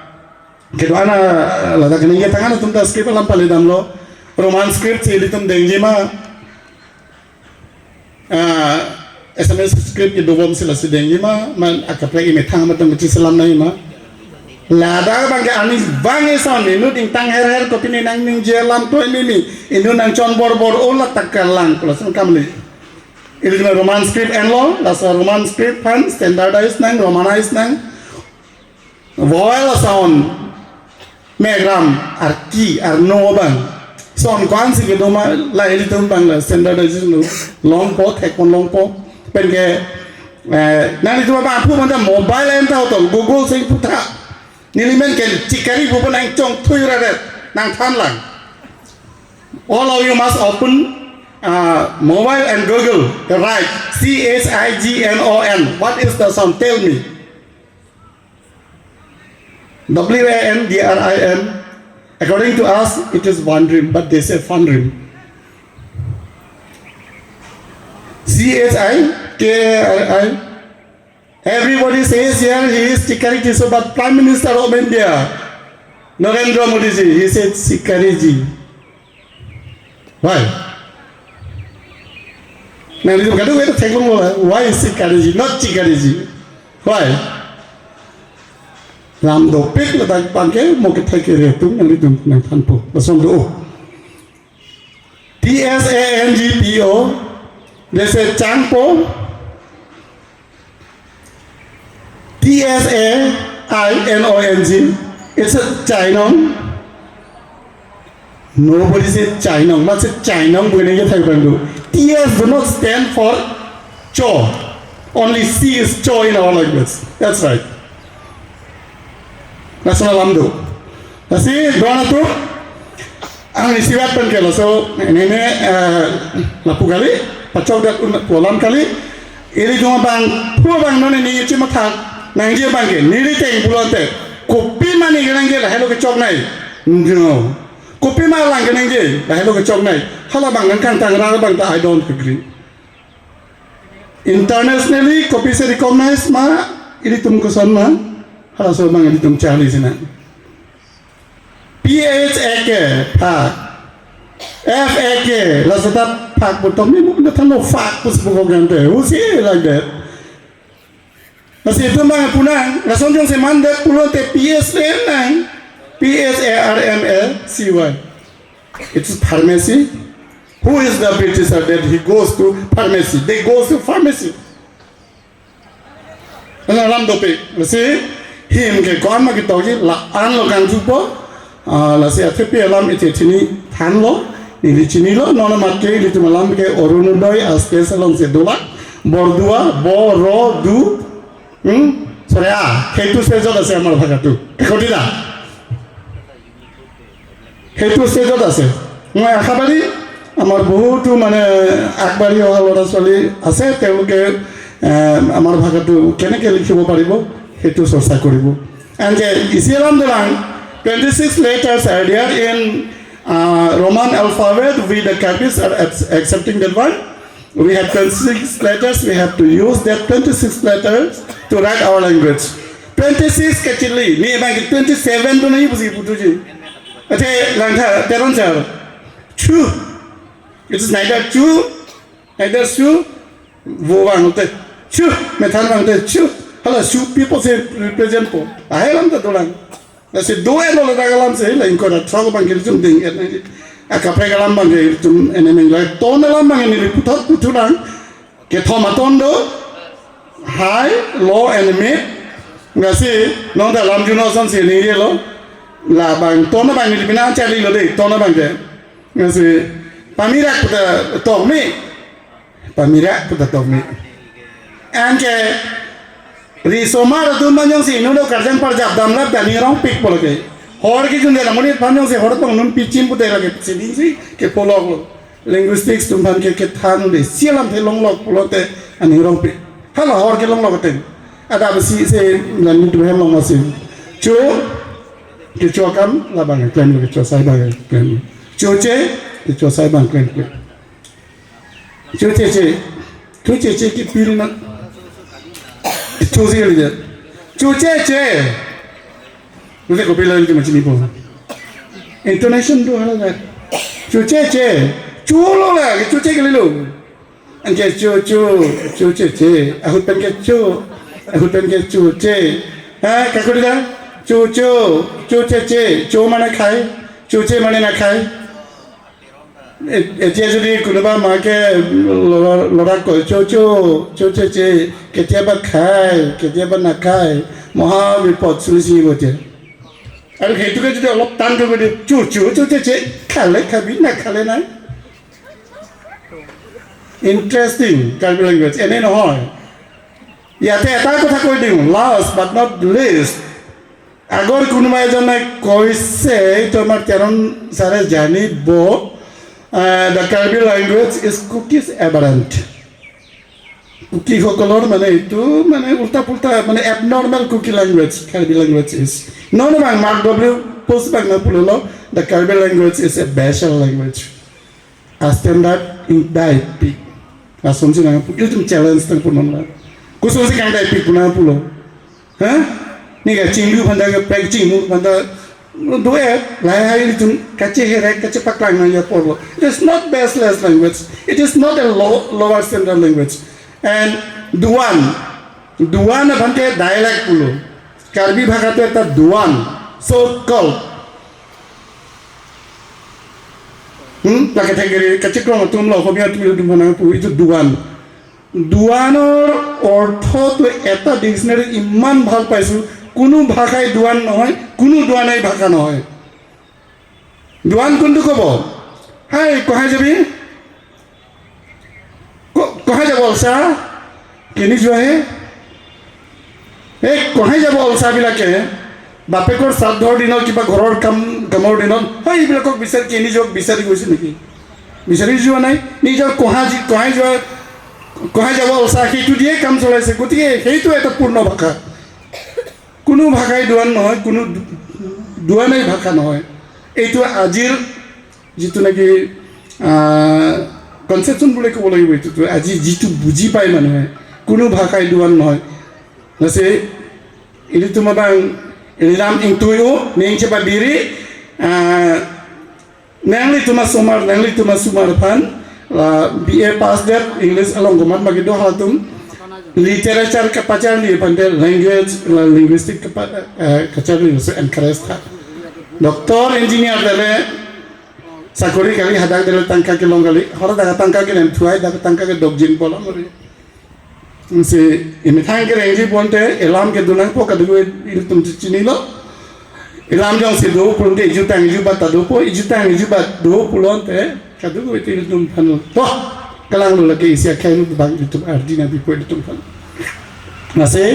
kedo-an, ah, ladak kening ketang an atum ta script alam pale damlo. Roman script si ilitum dengji ma. Ah, Assamese script kedobom si lasi dengji ma, man akaprek imethang atum kechiselam nangji ma. Ladak abang ke arnivang eson inut ingtang her her kopine nangningje alam toi mimi, inut nangchon bor bor o latak kalang pu lason kamli. Ilitum Roman script enlo, laso Roman script aphan standardize nang, Romanized nang. Vowel sound, megram, arki, arno abang. Sound ko-an si kedo ma, la ilitum abang la standardization lo, longpo, thekpon longpo. Pen ke, eh, nanglitum abang aphu manta mobile enta hotel, Google sing putha. Neli men ke chikari pu pon nangchongthui radet, nangthan lang. All of you must open, uh, mobile and Google, right? C H I G N O N. What is the sound? Tell me. W A N D R I M. According to us, it is wandrim, but they say fandrim. C H I K A R I. Everybody says here he is Chikari Tisso, but Prime Minister of India, Narendra Modi ji, he said Chikari ji. Why? Nanglitum kadokave ta theklonglo, why Chikari ji, not Chikari ji? Why? Lam dopik ladak abang ke mo kethek kere atum nanglitum nangthanpo. Lason do. T S A N G P O, they say changpo. T S A I N O N G, it's a chainong. Nobody say Chainong, not say Chainong, when you take T S do not stand for cho. Only C is cho in our language. That's right. National lamdo. Lasi, doan atum, ang isiwat pen ke laso, nene, eh, lapu kali, pachok dat un, pulam kali, ilitum abang, pu abang non neli chimathak, nangji abang ke, neli teng pulote, kopi ma neli nangji lahelo kechoknei. No. Kopi ma lang ke nangji, lahelo kechoknei. Hala abang nangkangtang ra abang ta, I don't agree. Internationally, kopisi recognize ma, ilitum koson ma, halaso abang ilitum charli sinang. P H A K, phak. F A K, laso ta phak pu tom ni muk na thanlo phak pu sebuko gente. Who say like that? Lasi itum abang punang, lason jongsi mandet pulote P S A nang, P H A R M A C Y. It's pharmacy. Who is the Britisher that he goes to pharmacy? They goes to pharmacy. Ana alam dopik. Lasi him ke ko-an ma ketokji la-an lo kangjupo. Ah, lasi athepi alam ithi chini thanlo, neli chinilo, non amat ke ilitum alam ke Orunodoi aste selong se dola, bordua, bo, ro, du, hmm? Sorry, ah, সেইটো stage-ত আছে আমাৰ ভাষাটো। কাকতি দা। সেইটো stage-ত আছে। মই আশাবাদী আমাৰ বহুতো মানে আগবাঢ়ি অহা ল'ৰা ছোৱালী আছে, তেওঁলোকে, এ, আমাৰ ভাষাটো কেনেকে লিখিব পাৰিব, সেইটো চৰ্চা কৰিব। And, uh, isi alam dolang, twenty-six letters are there in, uh, Roman alphabet. We the Karbis are ac-, accepting that one. We have twenty-six letters. We have to use that twenty-six letters to write our language. Twenty-six kachili, ni abang twenty-seven to nahi pusi putuji. Ate langtha, Teron sir. Chu. It is neither chu, neither chu. Vo vangte chu, methan vangte chu. Hala chu people say represent po. Ahe alam ta dolang. Lasi do-et lo ladak alam si, la ingkoi ra throk abang ke ilitum ding-et nangji. Akaprek alam abang ke ilitum ene nang la ton alam abang ke neli puthot puthu nang. Kethom aton do. High, low and mid. Lasi non ta lam juno asonsi ningjelo. Labang ton abang neli pina charlilo dei, ton abang ke. Lasi pamirak puta tokmi. Pamirak puta tokmi. Anke risomar atum abang jongsi inut do karjang parjap damlap ta aning rongpik pulo ke. Hor kejun de la monit aphan jongsi hor tong nun pichim pute lake siding si ke polok lo. Linguistics atum aphan ke kethan de si alamthe longlok pulote aning rongpik. Hala hor ke longlok ateng. Adap si se lan ni tu hem long masi. Chu kecho akam labang klemlo, kecho asai abang klemlo. Chuche, kecho asai abang klemlo. Chucheche. Chucheche ke pil na. Chusi kali je. Chucheche. Mute kopi la itu machini po. Intonation do hala na. Chucheche. Chulo la, chuche kalilo. Anke chu, chu, chucheche. Ahut pen ke chu. Ahut pen ke chuche. Ha, kakurida? Chu, chu, chucheche. Chu mane khai. Chuche mane nakhai. এ-, এতিয়া যদি কোনোবা মাকে ল'ৰা, ল'ৰাক কয়, "চো, চো, চো, চে, চে, কেতিয়াবা খায়, কেতিয়াবা নাখায়, মহাবিপদ চলিছে এতিয়া।" আৰু সেইটোকে যদি অলপ টানকৈ কৈ দিয়ে, "চো, চো, চো, চে, চে, খালে খাবি, নাখালে নাই।" ইণ্টাৰেষ্টিং কাৰ্বি লেংগুৱেজ, এনেই নহয়। ইয়াতে এটা কথা কৈ দিওঁ, last but not least, আগৰ কোনোবা এজনে কৈছে, এইটো আমাৰ তেৰণ ছাৰে জানিব, আহ, "The Karbi language is Kuki's aberrant." কুকিসকলৰ মানে এইটো মানে উল্টা পুল্টা মানে abnormal Kuki language, Karbi language is. Non abang Mark W. Post abang nangpulo, "The Karbi language is a special language." A standard ingdaipik. Asonsi nangpu, ilitum challenge nangpu non la. Kosonsi kangdaipik pu nangpulo. Ha? Ni kachinglu aphan ta, kaprek chinglu aphan ta do-et, lahai ilitum kacheherek, kachepaklang nangji apor lo. It is not baseless language. It is not a low, lower standard language. And duan, duan aphan ke dialect pulo. Karbi ভাষাটো এটা দুৱান, so called. Hmm? Lake thengkiri, kachikrong atum lo, Ohomia atum lo, atum aphan nangpu, এইটো দুৱান. দুৱানৰ অৰ্থটো এটা ডিকচনেৰীত ইমান ভাল পাইছো, কোনো ভাষাই দুৱান নহয়, কোনো দুৱানেই ভাষা নহয়। Duan kundu kobo. Hai, kohai jabi? Ko-, kohai jabo alsa? Kini jua he? Eh, kohai jabo alsa bilake? Bapekor sraddhor dinot kiba ghoror kam, kamor dinot. Hai, bilakok bisar kini jok bisar gosi niki. Bisar jua nai. Nijor kohai ji-, kohai jua, kohai jabo alsa, সেইটো দিয়ে কাম চলাইছে। গতিকে সেইটো এটা পূৰ্ণ ভাষা। কোনো ভাষাই দুৱান নহয়, কোনো দু-, দুৱানেই ভাষা নহয়। এইটো আজিৰ যিটো নেকি, আহ, কনচেপশ্যন বুলি ক'ব লাগিব, এইটোতো আজি যিটো বুজি পায় মানুহে, কোনো ভাষাই দুৱান নহয়। Lasi ilitum abang, ililam ingtui o, ning chepadiri, ah, nanglitum asomar, nanglitum asomar aphan, la B A pass det, English along komat magi do halatum, literature kapacharli aphan te language, la linguistic kapa-, eh, kacharli so encourage tha. Doctor, engineer dele, sakori kali, hadak dele tangka kelong kali, hor dak tangka kelen thuai, dak tangka kedokjin pola mori. Si, imethang kerengji ponte, elam kedun nangpo, kadokave ilitum chinilo. Elam jongsi do ponte, ijutang ijubat ta dopo, ijutang ijubat do pulote, kadokave ilitum aphan. Toh, kalanglo lake isi akhai lo bang ilitum ardi nangpipo ilitum aphan. Lasi,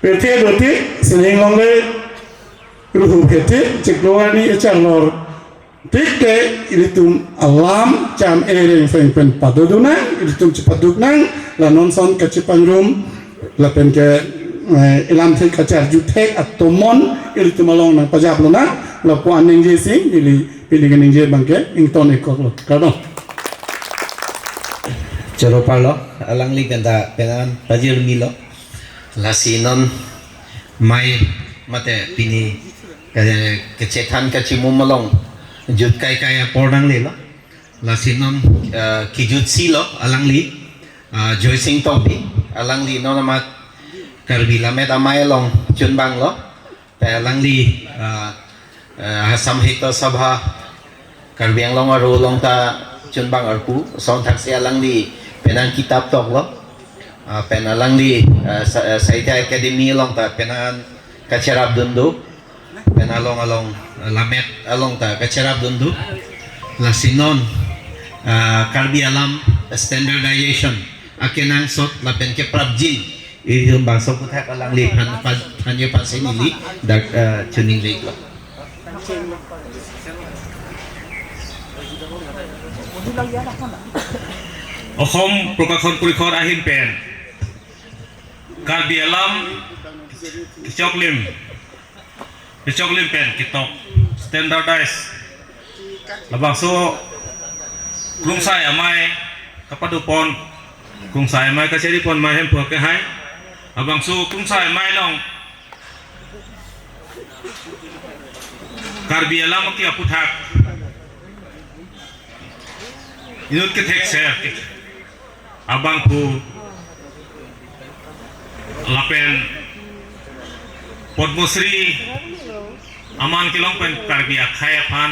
pirthe dote, sining longle, ruhu phete, chiklo arni echarlor. Thik ke ilitum alam cham ereng seng pen padodunang, ilitum chepaduknang, la non son kachepangrum, lapen ke, eh, elam thik kacharju thek atomon, ilitum along nangpajaplonang, lapu-an ningje si, ili pini keningje abangke, ington-ik koklo. Kardom. Choro parlo, alangli penta penan pajirmilo. Lasi non mai mate pini, eh, kachethan kachimum along jut kaikai apor nanglelo. Lasi non, eh, kijutsi lo alangli, eh, Joysing Tokbi, alangli non amat Karbi Lammet Amei along chunbanglo. Te alangli, ah, ah, Assam Sahitya Sabha Karbi Anglong aro along ta chunbang arpu, son thaksi alangli penang kitap toklo. Ah, pen alangli, ah, Sa-, ah, Sahitya Academy along ta penang kacherapdun do. Pen along along, ah, Lammet along ta kacherapdun do. Lasi non, ah, Karbi alam standardization akenangsot lapen keprapjin ilitum bangso aphuthak alangli phan, phan, phan ye phan si neli dak, eh, chuning le iklo. Osom Prokashon Porishod ahin pen Karbi alam kechoklim, kechoklim pen ketok standardize labangso Krungsai Amei kapadopon, Krungsai Amei kacharipon mai Hemphu akehai. Labangso Krungsai Amei along Karbi alam aki aphuthak inut kethekser abangphu lapen Padma Shri aman kelong pen Karbi akhei aphan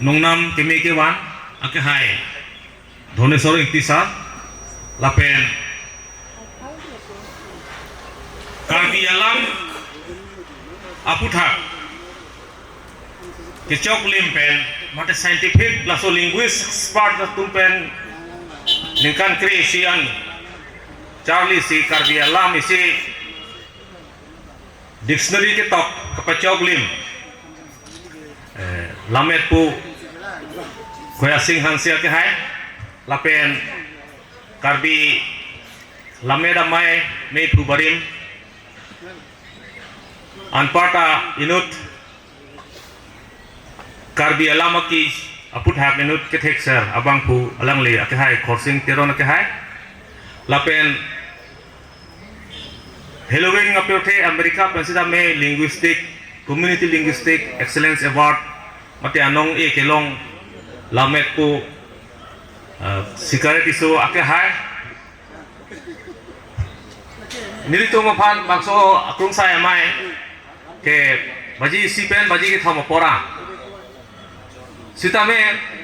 nongnam keme kevan akehai Dhoneswar Ingti sir lapen Karbi alam aphuthak kechoklim pen mate scientific laso linguist expert atum pen ningkan kre-isi an charlisi Karbi alam isi dictionary ketok kapachoklim, eh, Lammet pu Khoyasing Hanse akehai lapen Karbi Lammet Amei Meiphu Barim anparta inut Karbi alam aki aphuthak inut kethekser abangphu alangli akehai Khorsing Teron akehai lapen Halloween apirthe America pen sitame linguistic, community linguistic excellence award mate anong-e kelong Lammet pu, eh, Sikari Tisso akehai. Nelitum aphan bangso Krungsai Amei ke baji isi pen baji kethom apor a. Sitame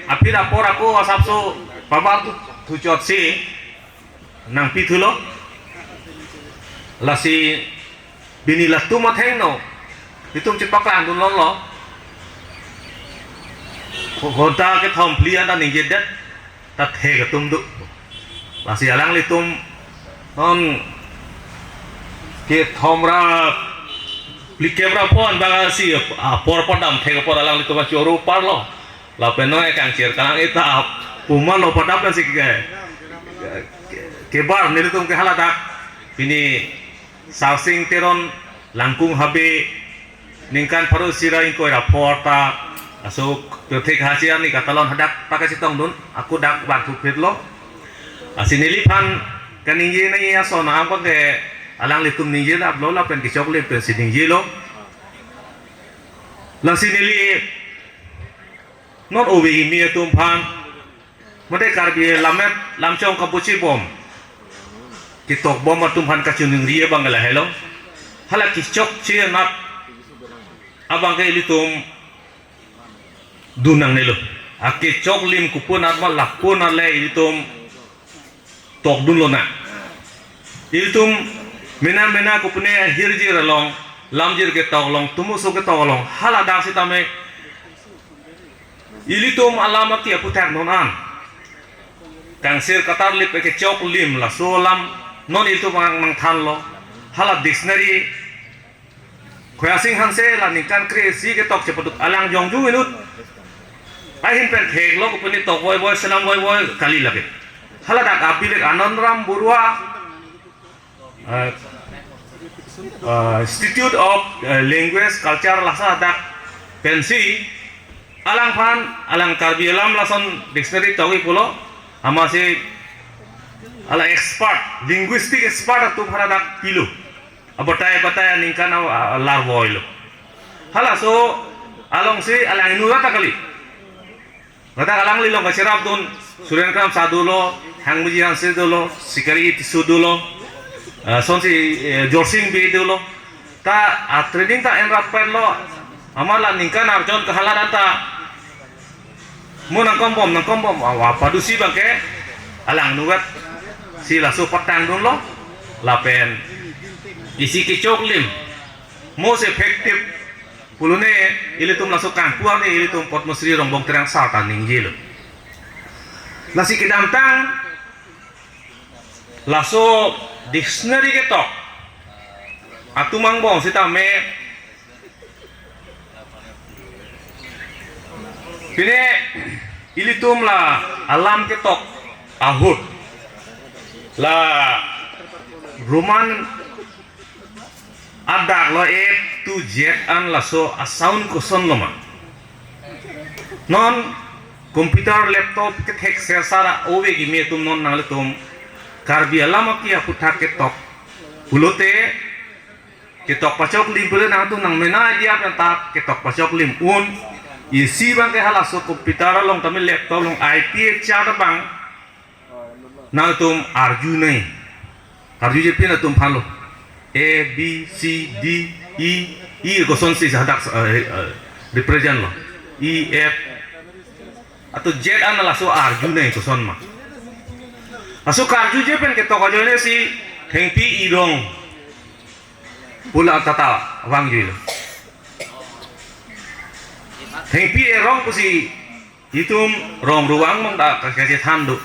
aphi apor ako asapso pabar tu thuchot si nangpi thulo. Lasi pini latum athengno itum chepaklang dunlonglo. Ghonta kethom phli an ta ningjedet, ta thek atum do. Lasi alanglitum non kethom ra phli kep ra pon bang si apor padam thek apor alanglitum achoro parlo. Lapen non ekang cher kang eta puma lo padap si ke, ke, kebar nelitum ke haladak. Pini Sarsing Teron Langkung Habe ningkan pharo isi ra ingkoi ra pho ta, laso Pirthe Kehasi arni katalon hadak ta kachetongdun, ako dak vangthuphitlo. Lasi neliphan kaningje nangji ason abang ke alanglitum ningje laplo lapen kechoklim pensi ningjelo. Lasi neli non ove kimi atum aphan, mate Karbi lammet lamchong kabuchibom, ketokbom atum aphan kachiningri abang lahelo. Hala kechokche anat abang ke ilitum dun nangnelo. Akechoklim kopi anat ma lapu anat le ilitum tokdun lonang. Ilitum mena mena kopine ahirjir along, lamjir ketok along, tomoso ketok along, haladak sitame ilitum alam aki aphuthak non an kangsir katarlip kechoklim laso alam non ilitum ang nangthanlo. Hala dictionary Khoyasing Hanse la ningkan kre-isi ketok chepaduk alang jongjung inut ahin pen theklo, kopine tok voivoi, selam voivoi kali lake. Haladak abilik Anand Ram Baruah, eh, eh, Institute of, eh, Language Culture, lasa dak pensi alangphan, alang Karbi alam lason dictionary tokji pulo, amatsi ala expert, linguistic expert atum haladak pilo. Abatai batai aningkan a, a, larvoilo. Halaso alongsi alang inut ta kali. Ladak alangli along kacherapdun Suren Kramsa dolo, Hangmuji Hanse dolo, Sikari Tisso dolo, eh, lasonsi, eh, Jorsing Bey dolo. Ta a training ta en rappetlo, amat la ningkan arjon kahalat anta mo nangkombom, nangkombom, awa padusi abang ke alang inut si laso patangdunlo, lapen isi kechoklim most effective pulone ilitum laso kangpu arni ilitum Padma Shri Rongbong Terang sir ta ningjelo. Lasi kedamtang laso dictionary ketok atum angbong sitame, pine ilitum la alam ketok ahut la Roman adak lo A to Z an, laso a-sound kosonlo ma? Non computer, laptop kethekser sara ove kimi atum non nanglitum Karbi alam aki aphuthak ketok pulote ketok pachoklim pule nangtum nangmena idea pen ta ketok pachoklim un. Isi abang ke halaso computer along tame laptop along I P A chart abang nangtum arjunoi. Arjuje pin atum aphanlo. A, B, C, D, E, E kosonsi hadak, eh, eh, represent lo. E, F. Ato Z an laso arjunoi koson ma. Laso karjuje pen ketok ajoine si Thengpi Erong pula tata vangjuilo. Thengpi Erong pusi itum rong ruang mong ta kachethan do.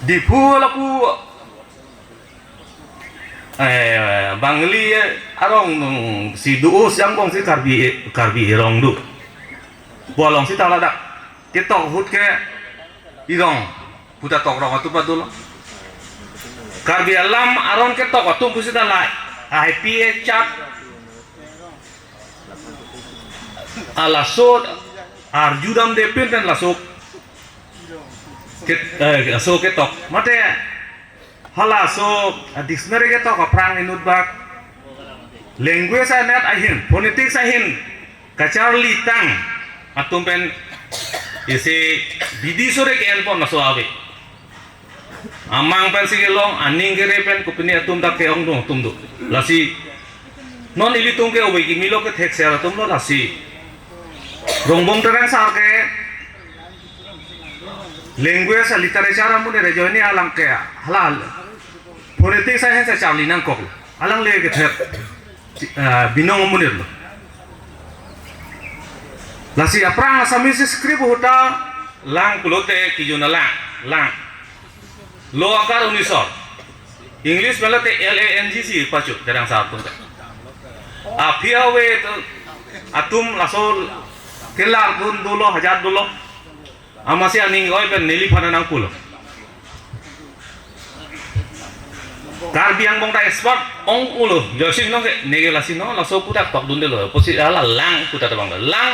Diphu lapu, eh, Bangali arong si do-o si angbong si Karbi, Karbi Erong do. Pu alongsi ta ladak ketok ahut ke Erong puta tok rong atum padolo. Karbi alam aron ketok atum pusi ta la I P A chart alaso arjudamde pin pen laso ket-, eh, laso ketok. Mate halaso, ah, dictionary ketok aphrang inut bak language anet ahin, phonetics ahin kacharlitang atum pen isi bidi sore ke-enpon laso ave. Amang pensi kelong, aning kere pen kopine atum dak ke-ongdung atum do. Lasi non ilitum ke ove kimi lo, kethekser atum lo, lasi Rongbong Terang sir ke language a literature amonit ajoine alang ke halal phonetics ahin si charli nangkok. Alangle kethek, ah, binong amonit lo. Lasi aphrang Assamese script ahut ta lang pulote kijun alang, lang. Lo akar unisor. English pulote L A N G si pachu, Telang sar atum. Aphi ave atum laso kelar dun dolo, hajat dolo. Amatsi aning oi pen neliphan nangpulo. Karbi angbong ta expert ong-olo, Joyce Inglong ke, neke lasi non, laso puthak tokdundelo, pusi hala lang puthak ta bang lang,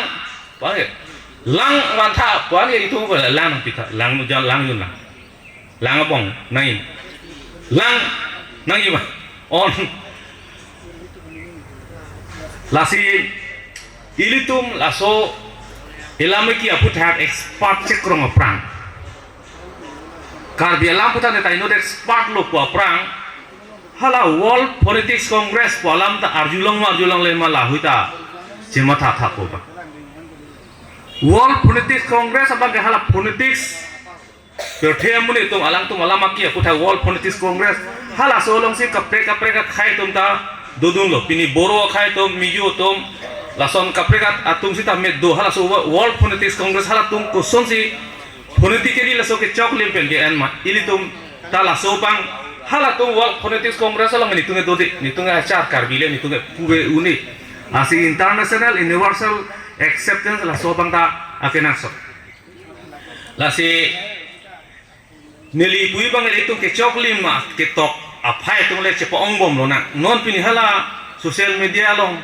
puan ke, lang vantha, puan ke itum ko lang nangpitha, lang jan lang yun lang. Lang abong, nangji. Lang, nangji ma. On. Lasi, ilitum laso, ilameki aphuthak expert chekrong aphrang. Karbi alam puthak neta inut expert lo pu aphrang. Hala World Phonetics Congress pu alam ta arjulong ma arjulongle ma lahei ta chematha tha pu ba. World Phonetics Congress abang ke hala phonetics pirthe amonit atum alangtum alameki aphuthak World Phonetics Congress. Halaso alongsi kaprek kaprek akhei atum ta dodunlo. Pini Boro akhei atum, Mizo atum, lason kaprek at-, atum sita me do. Halaso Wo-, World Phonetics Congress halatum kosonsi phonetically laso kechoklim pen ke-en ma. Ilitum ta laso abang halatum World Phonetics Congress along nelitum ke dode, nelitum ke achar Karbi le, nelitum ke puve un-e. Lasi international universal acceptance laso abang ta akenangsot. Lasi neli pu abang ilitum kechoklim ma ketok aphai atum le chepa-ongbomlo nang. Non pini hala social media along,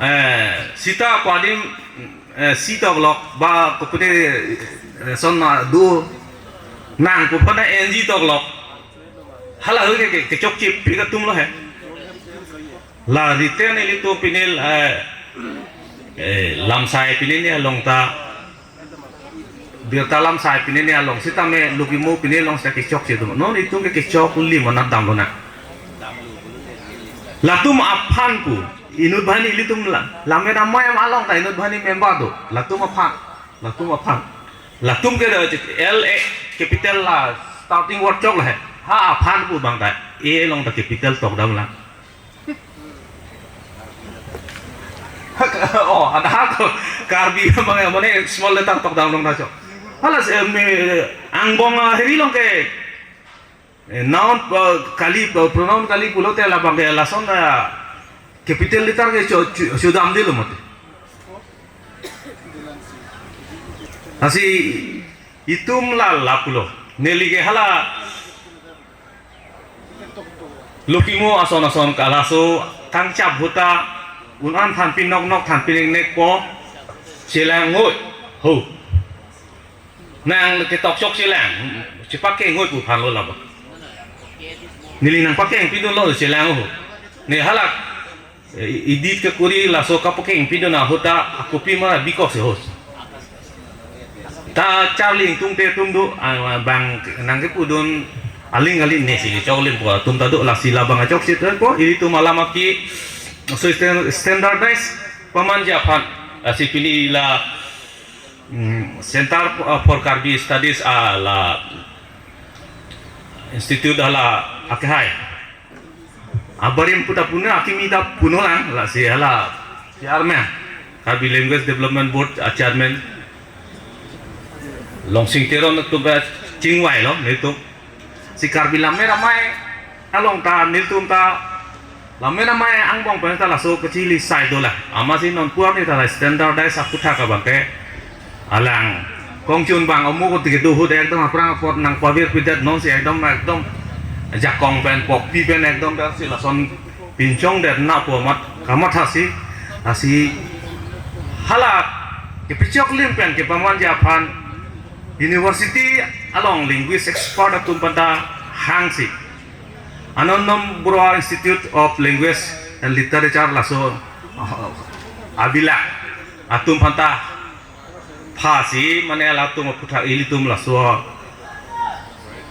eh, sita pu adim, eh, si toklok ba kopine, eh, son ma do nang pu aphan N G toklok. Hala hui ke, ke, kechokche pik atum lo he. La rite nelitum pini, eh, eh, Lamsai pini ni along ta, birta Lamsai pini ni along sitame Lukimo pini along sita kechokche atum. Non itum ke kechoklim anat damlo nang. Latum aphan pu, inut banghini ilitum la, Lammet Amei along ta inut banghini member do. Latum aphan, latum aphan. Latum ke da L A capital la starting word chok la he. Ha aphan pu abang ta, A along ta capital tokdam la. Oh, ada ko Karbi abang ya, mane small letter tokdam long ta chok. Hala se, me, angbong, ah, heri along ke, eh, noun, eh, kali, eh, pronoun kali pulote labang ke lason, eh, capital letter ke cho, cho, chodamdelo mati. Lasi itum la lapulo. Neli ke hala Lukimo ason ason ke laso kangchap ahut ta un-an thanpi noknok thanpi neknek po chelang ngoi ho. Nang ketok chokche lang, chepakeng ngoi pu aphanlo laba. Neli nangpakeng pidunlo chelang ho. Ne hala, eh, edit kekuri laso kapakeng pidun ahut ta akopi ma bikok si ho. Ta charli ingtungte atum do, ah, bang nangkepudun aling aling ne si choklim po atum ta do, lasi labang achokche po, ilitum alameki so stand-, standardize pamanji aphan, lasi pini la, mm, Center for Karbi Studies, ah, la institute hala akehai. Abarim pu ta puno, akimi ta puno lang, lasi hala chairman, Karbi Language Development Board, ah, chairman Longsing Teron atum ba chingvailo, nelitum. Si Karbi Lammet Amei along ta, nelitum ta, Lammet Amei angbong pen ta laso kachili sai do la. Amatsi non puar ni ta la standardize aphuthak abang ke alang kongchun bang omo ko tike do ahut ekdom aphrang apot nangpavirpidet non si ekdom, ekdom jakong pen pokpi pen ekdom pen si lason pinchongdet na pu amat kamatha si, lasi hala kepachoklim pen kepamanji aphan university along linguist expert atum aphan ta hangsi Anandam Baruah Institute of Language and Literature laso, ah, abilak atum aphan ta phasi, mane latum aphuthak ilitum laso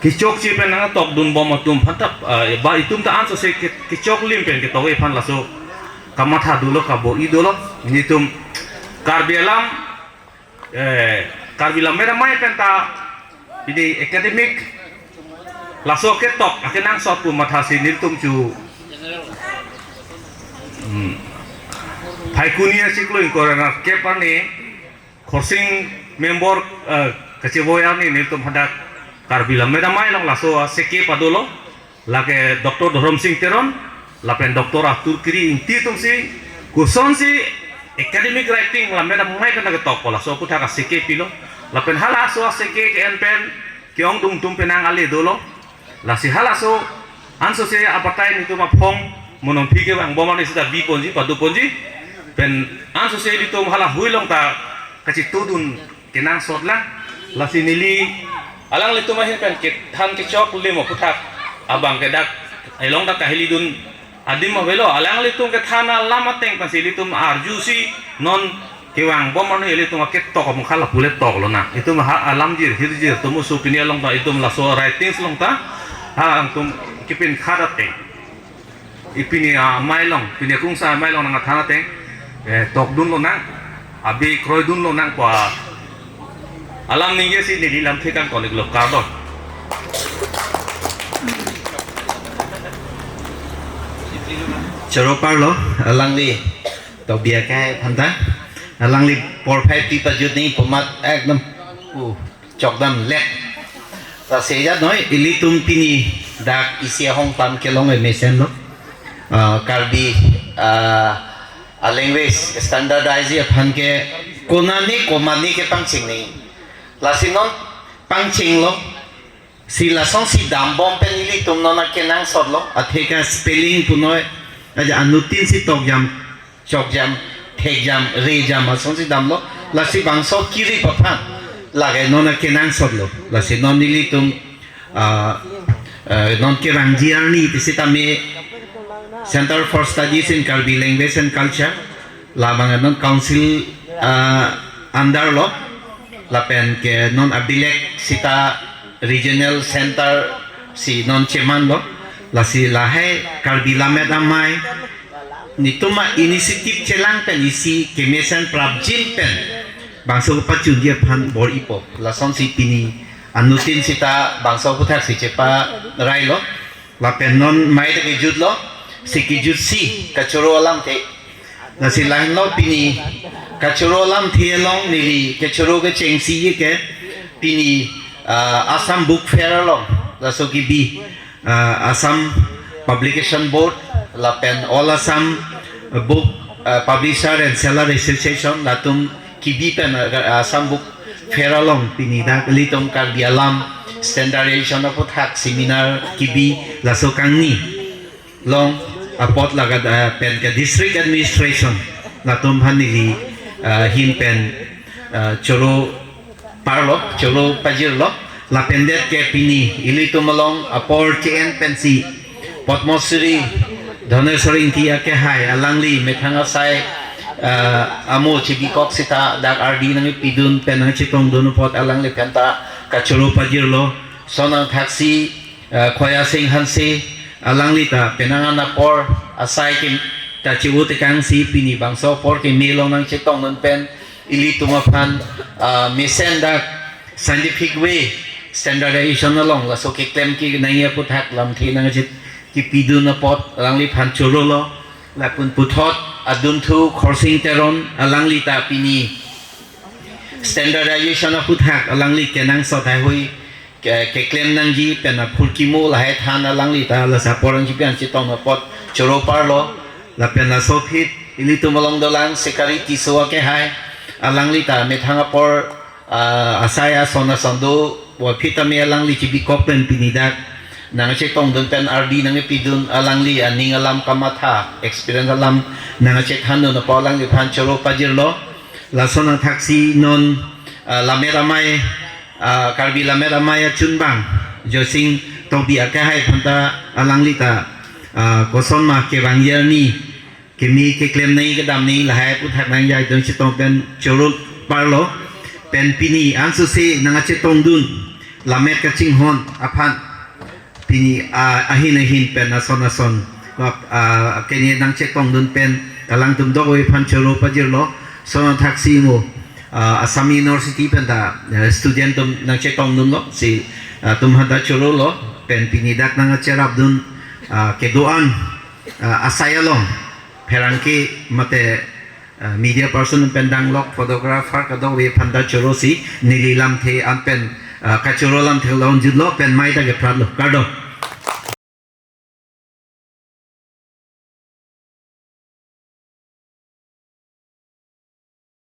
kechokche pen nangtokdunbom atum aphan ta, eh, ba itum ta ansose ke, kechoklim pen ketok aphan laso kamatha dolo, kabor-i dolo. Nelitum Karbi alam, eh, Karbi Lammet Amei pen ta pini academic laso ketok akenangsot pu mathasi nelitum chu, hmm, Phaikuni achiklo ingkoi ra nerkep arni Khorsing member, eh, kachevoi arni nelitum hadak Karbi Lammet Amei along laso aseke padolo. Lake Doctor Dhorom Sing Teron lapen Doctor Arthur Kiri Ingti atumsi kosonsi academic writing Lammet Amei pen nangketok po laso aputhak aseke pilo. Lapen halaso aseke ke-en pen ke-ongdung atum penang ale dolo. Lasi halaso ansose abatai nelitum aphong monompi kevangbom arni sita biponji padoponji. Pen ansose nelitum hala hui along ta kachitudun kenangsot lang. Lasi neli alanglitum ahin pen kethan kechok lemo aputhak abang ke dak elong dak kahilidun adim avelo. Alanglitum kethan alam ateng pensi ilitum arjusi non kevangbom arni ilitum aketok amukha lapu le toklo na. Itum ha alamjir hirjir atum oso pini along ta itum laso writings along ta ha angtum kipin khat ateng. Ipini amei along, pini akungsa amei along nangkethan ateng, eh, tokdun lonang, abi kroidun lonang pu alam ningjesi neli lamthe kangkonik lo, kardom. Choro parlo, alangli tokbi akai aphanta, alangli porphai pi pajut nangji pu amat ekdom, uh, chokdam lek. Lasi ajat noi, ilitum pini dak isi ahong tam kelong e mesenlo. Ah, Karbi, ah, a language standardize aphan ke konane komane ke pangcheng nangji. Lasi non pangchenglo. Si lasonsi dambom pen ilitum non akenangsotlo. Atheke spelling punoi, aja anuttin si tokjam, chokjam, thekjam, rejam asonsi damlo. Lasi bangso kirip aphan lake non akenangsotlo. Lasi non ilitum, ah, eh, non kevangji arni pi sitame Center for Studies in Karbi Language and Culture, labang non council, ah, under lo, lapen ke non abilek sita regional center si non chemanlo. Lasi lahai Karbi Lammet Amei nelitum a-initiative chelang pen isi kemesen prapjin pen bangso pachunji aphan bor-ipo. Lasonsi pini anuttin sita bangso aputhak si cheparailo. Lapen non mei ta kejutlo, si kejutsi kachoro alamthe. Lasi lahenlo pini kachoro alamthe along neli kachoro kechengsi ke pini, ah, Assam Book Fair along laso kebi, ah, Assam Publication Board lapen All Assam Book, ah, Publisher and Seller Association latum kebi pen, ah, Assam Book Fair along pini dak ilitum Karbi alam standardization aputhak seminar kebi laso kangni long apot laga, ah, pen ke district administration latum aphan neli, ah, ahin pen, ah, choro parlo, choro pajirlo, lapen det ke pini ilitum along apor che-en pensi Padma Shri Dhaneswar Ingti akehai alangli methang asai, ah, amo chibikok sita dak ardi nangpidun pen nangchetongdun apot alangli pen ta kachoro pajirlo. Sonang thaksi, ah, Khoya Sing Hanse alangli ta penang an apor asai ke ta chibu tekangsi pini bangso apor keme along nangchetongdun pen ilitum aphan, ah, mesen dak scientific way standardization along laso keklem kenangji aputhak lamthe nangchet kepidun apot alangliphan chorolo. Lapen puthot adunthu Khorsing Teron alangli ta pini standardization aputhak alangli kenangsot haihui ke, keklem nangji pen aphurkimo lahai than alangli ta laso apor nangji pen chetong apot choro parlo. Lapen laso aphi ilitum along dolang Sikari Tisso akehai alangli ta methang apor, ah, asai ason ason do aphi tame alangli chibikok pen pini dak nangchetongdun pen ardi nangpidun alangli aning alam kamatha experience alam nangchethandun apot alangliphan choro pajirlo. Lasonang thaksi non, ah, Lammet Amei, ah, Karbi Lammet Amei achunbang Joysing Tokbi akehai aphanta alangli ta, ah, koson ma kevangji arni keme keklem nangji kedam nangji lahai aputhak nangjaidun chetong pen choro parlo. Pen pini ansose nangchetongdun lammet kachinghon aphan pini, ah, ahin ahin pen ason ason, ah, kene nangchetongdun pen alangtum dokave aphan choro pajirlo. Sonang thaksi mo, ah, Assam University pen ta, eh, student atum nangchetongdunlo, si, ah, atum aphanta chorolo. Pen pini dak nangcherapdun, ah, kedo-an, ah, asai along pherangke mate Uh, media person pen danglok, photographer kadokave aphanta choro si neli lamthe an pen, uh, kachoro lamthe along jutlo pen mai ta kepratlo, kardom.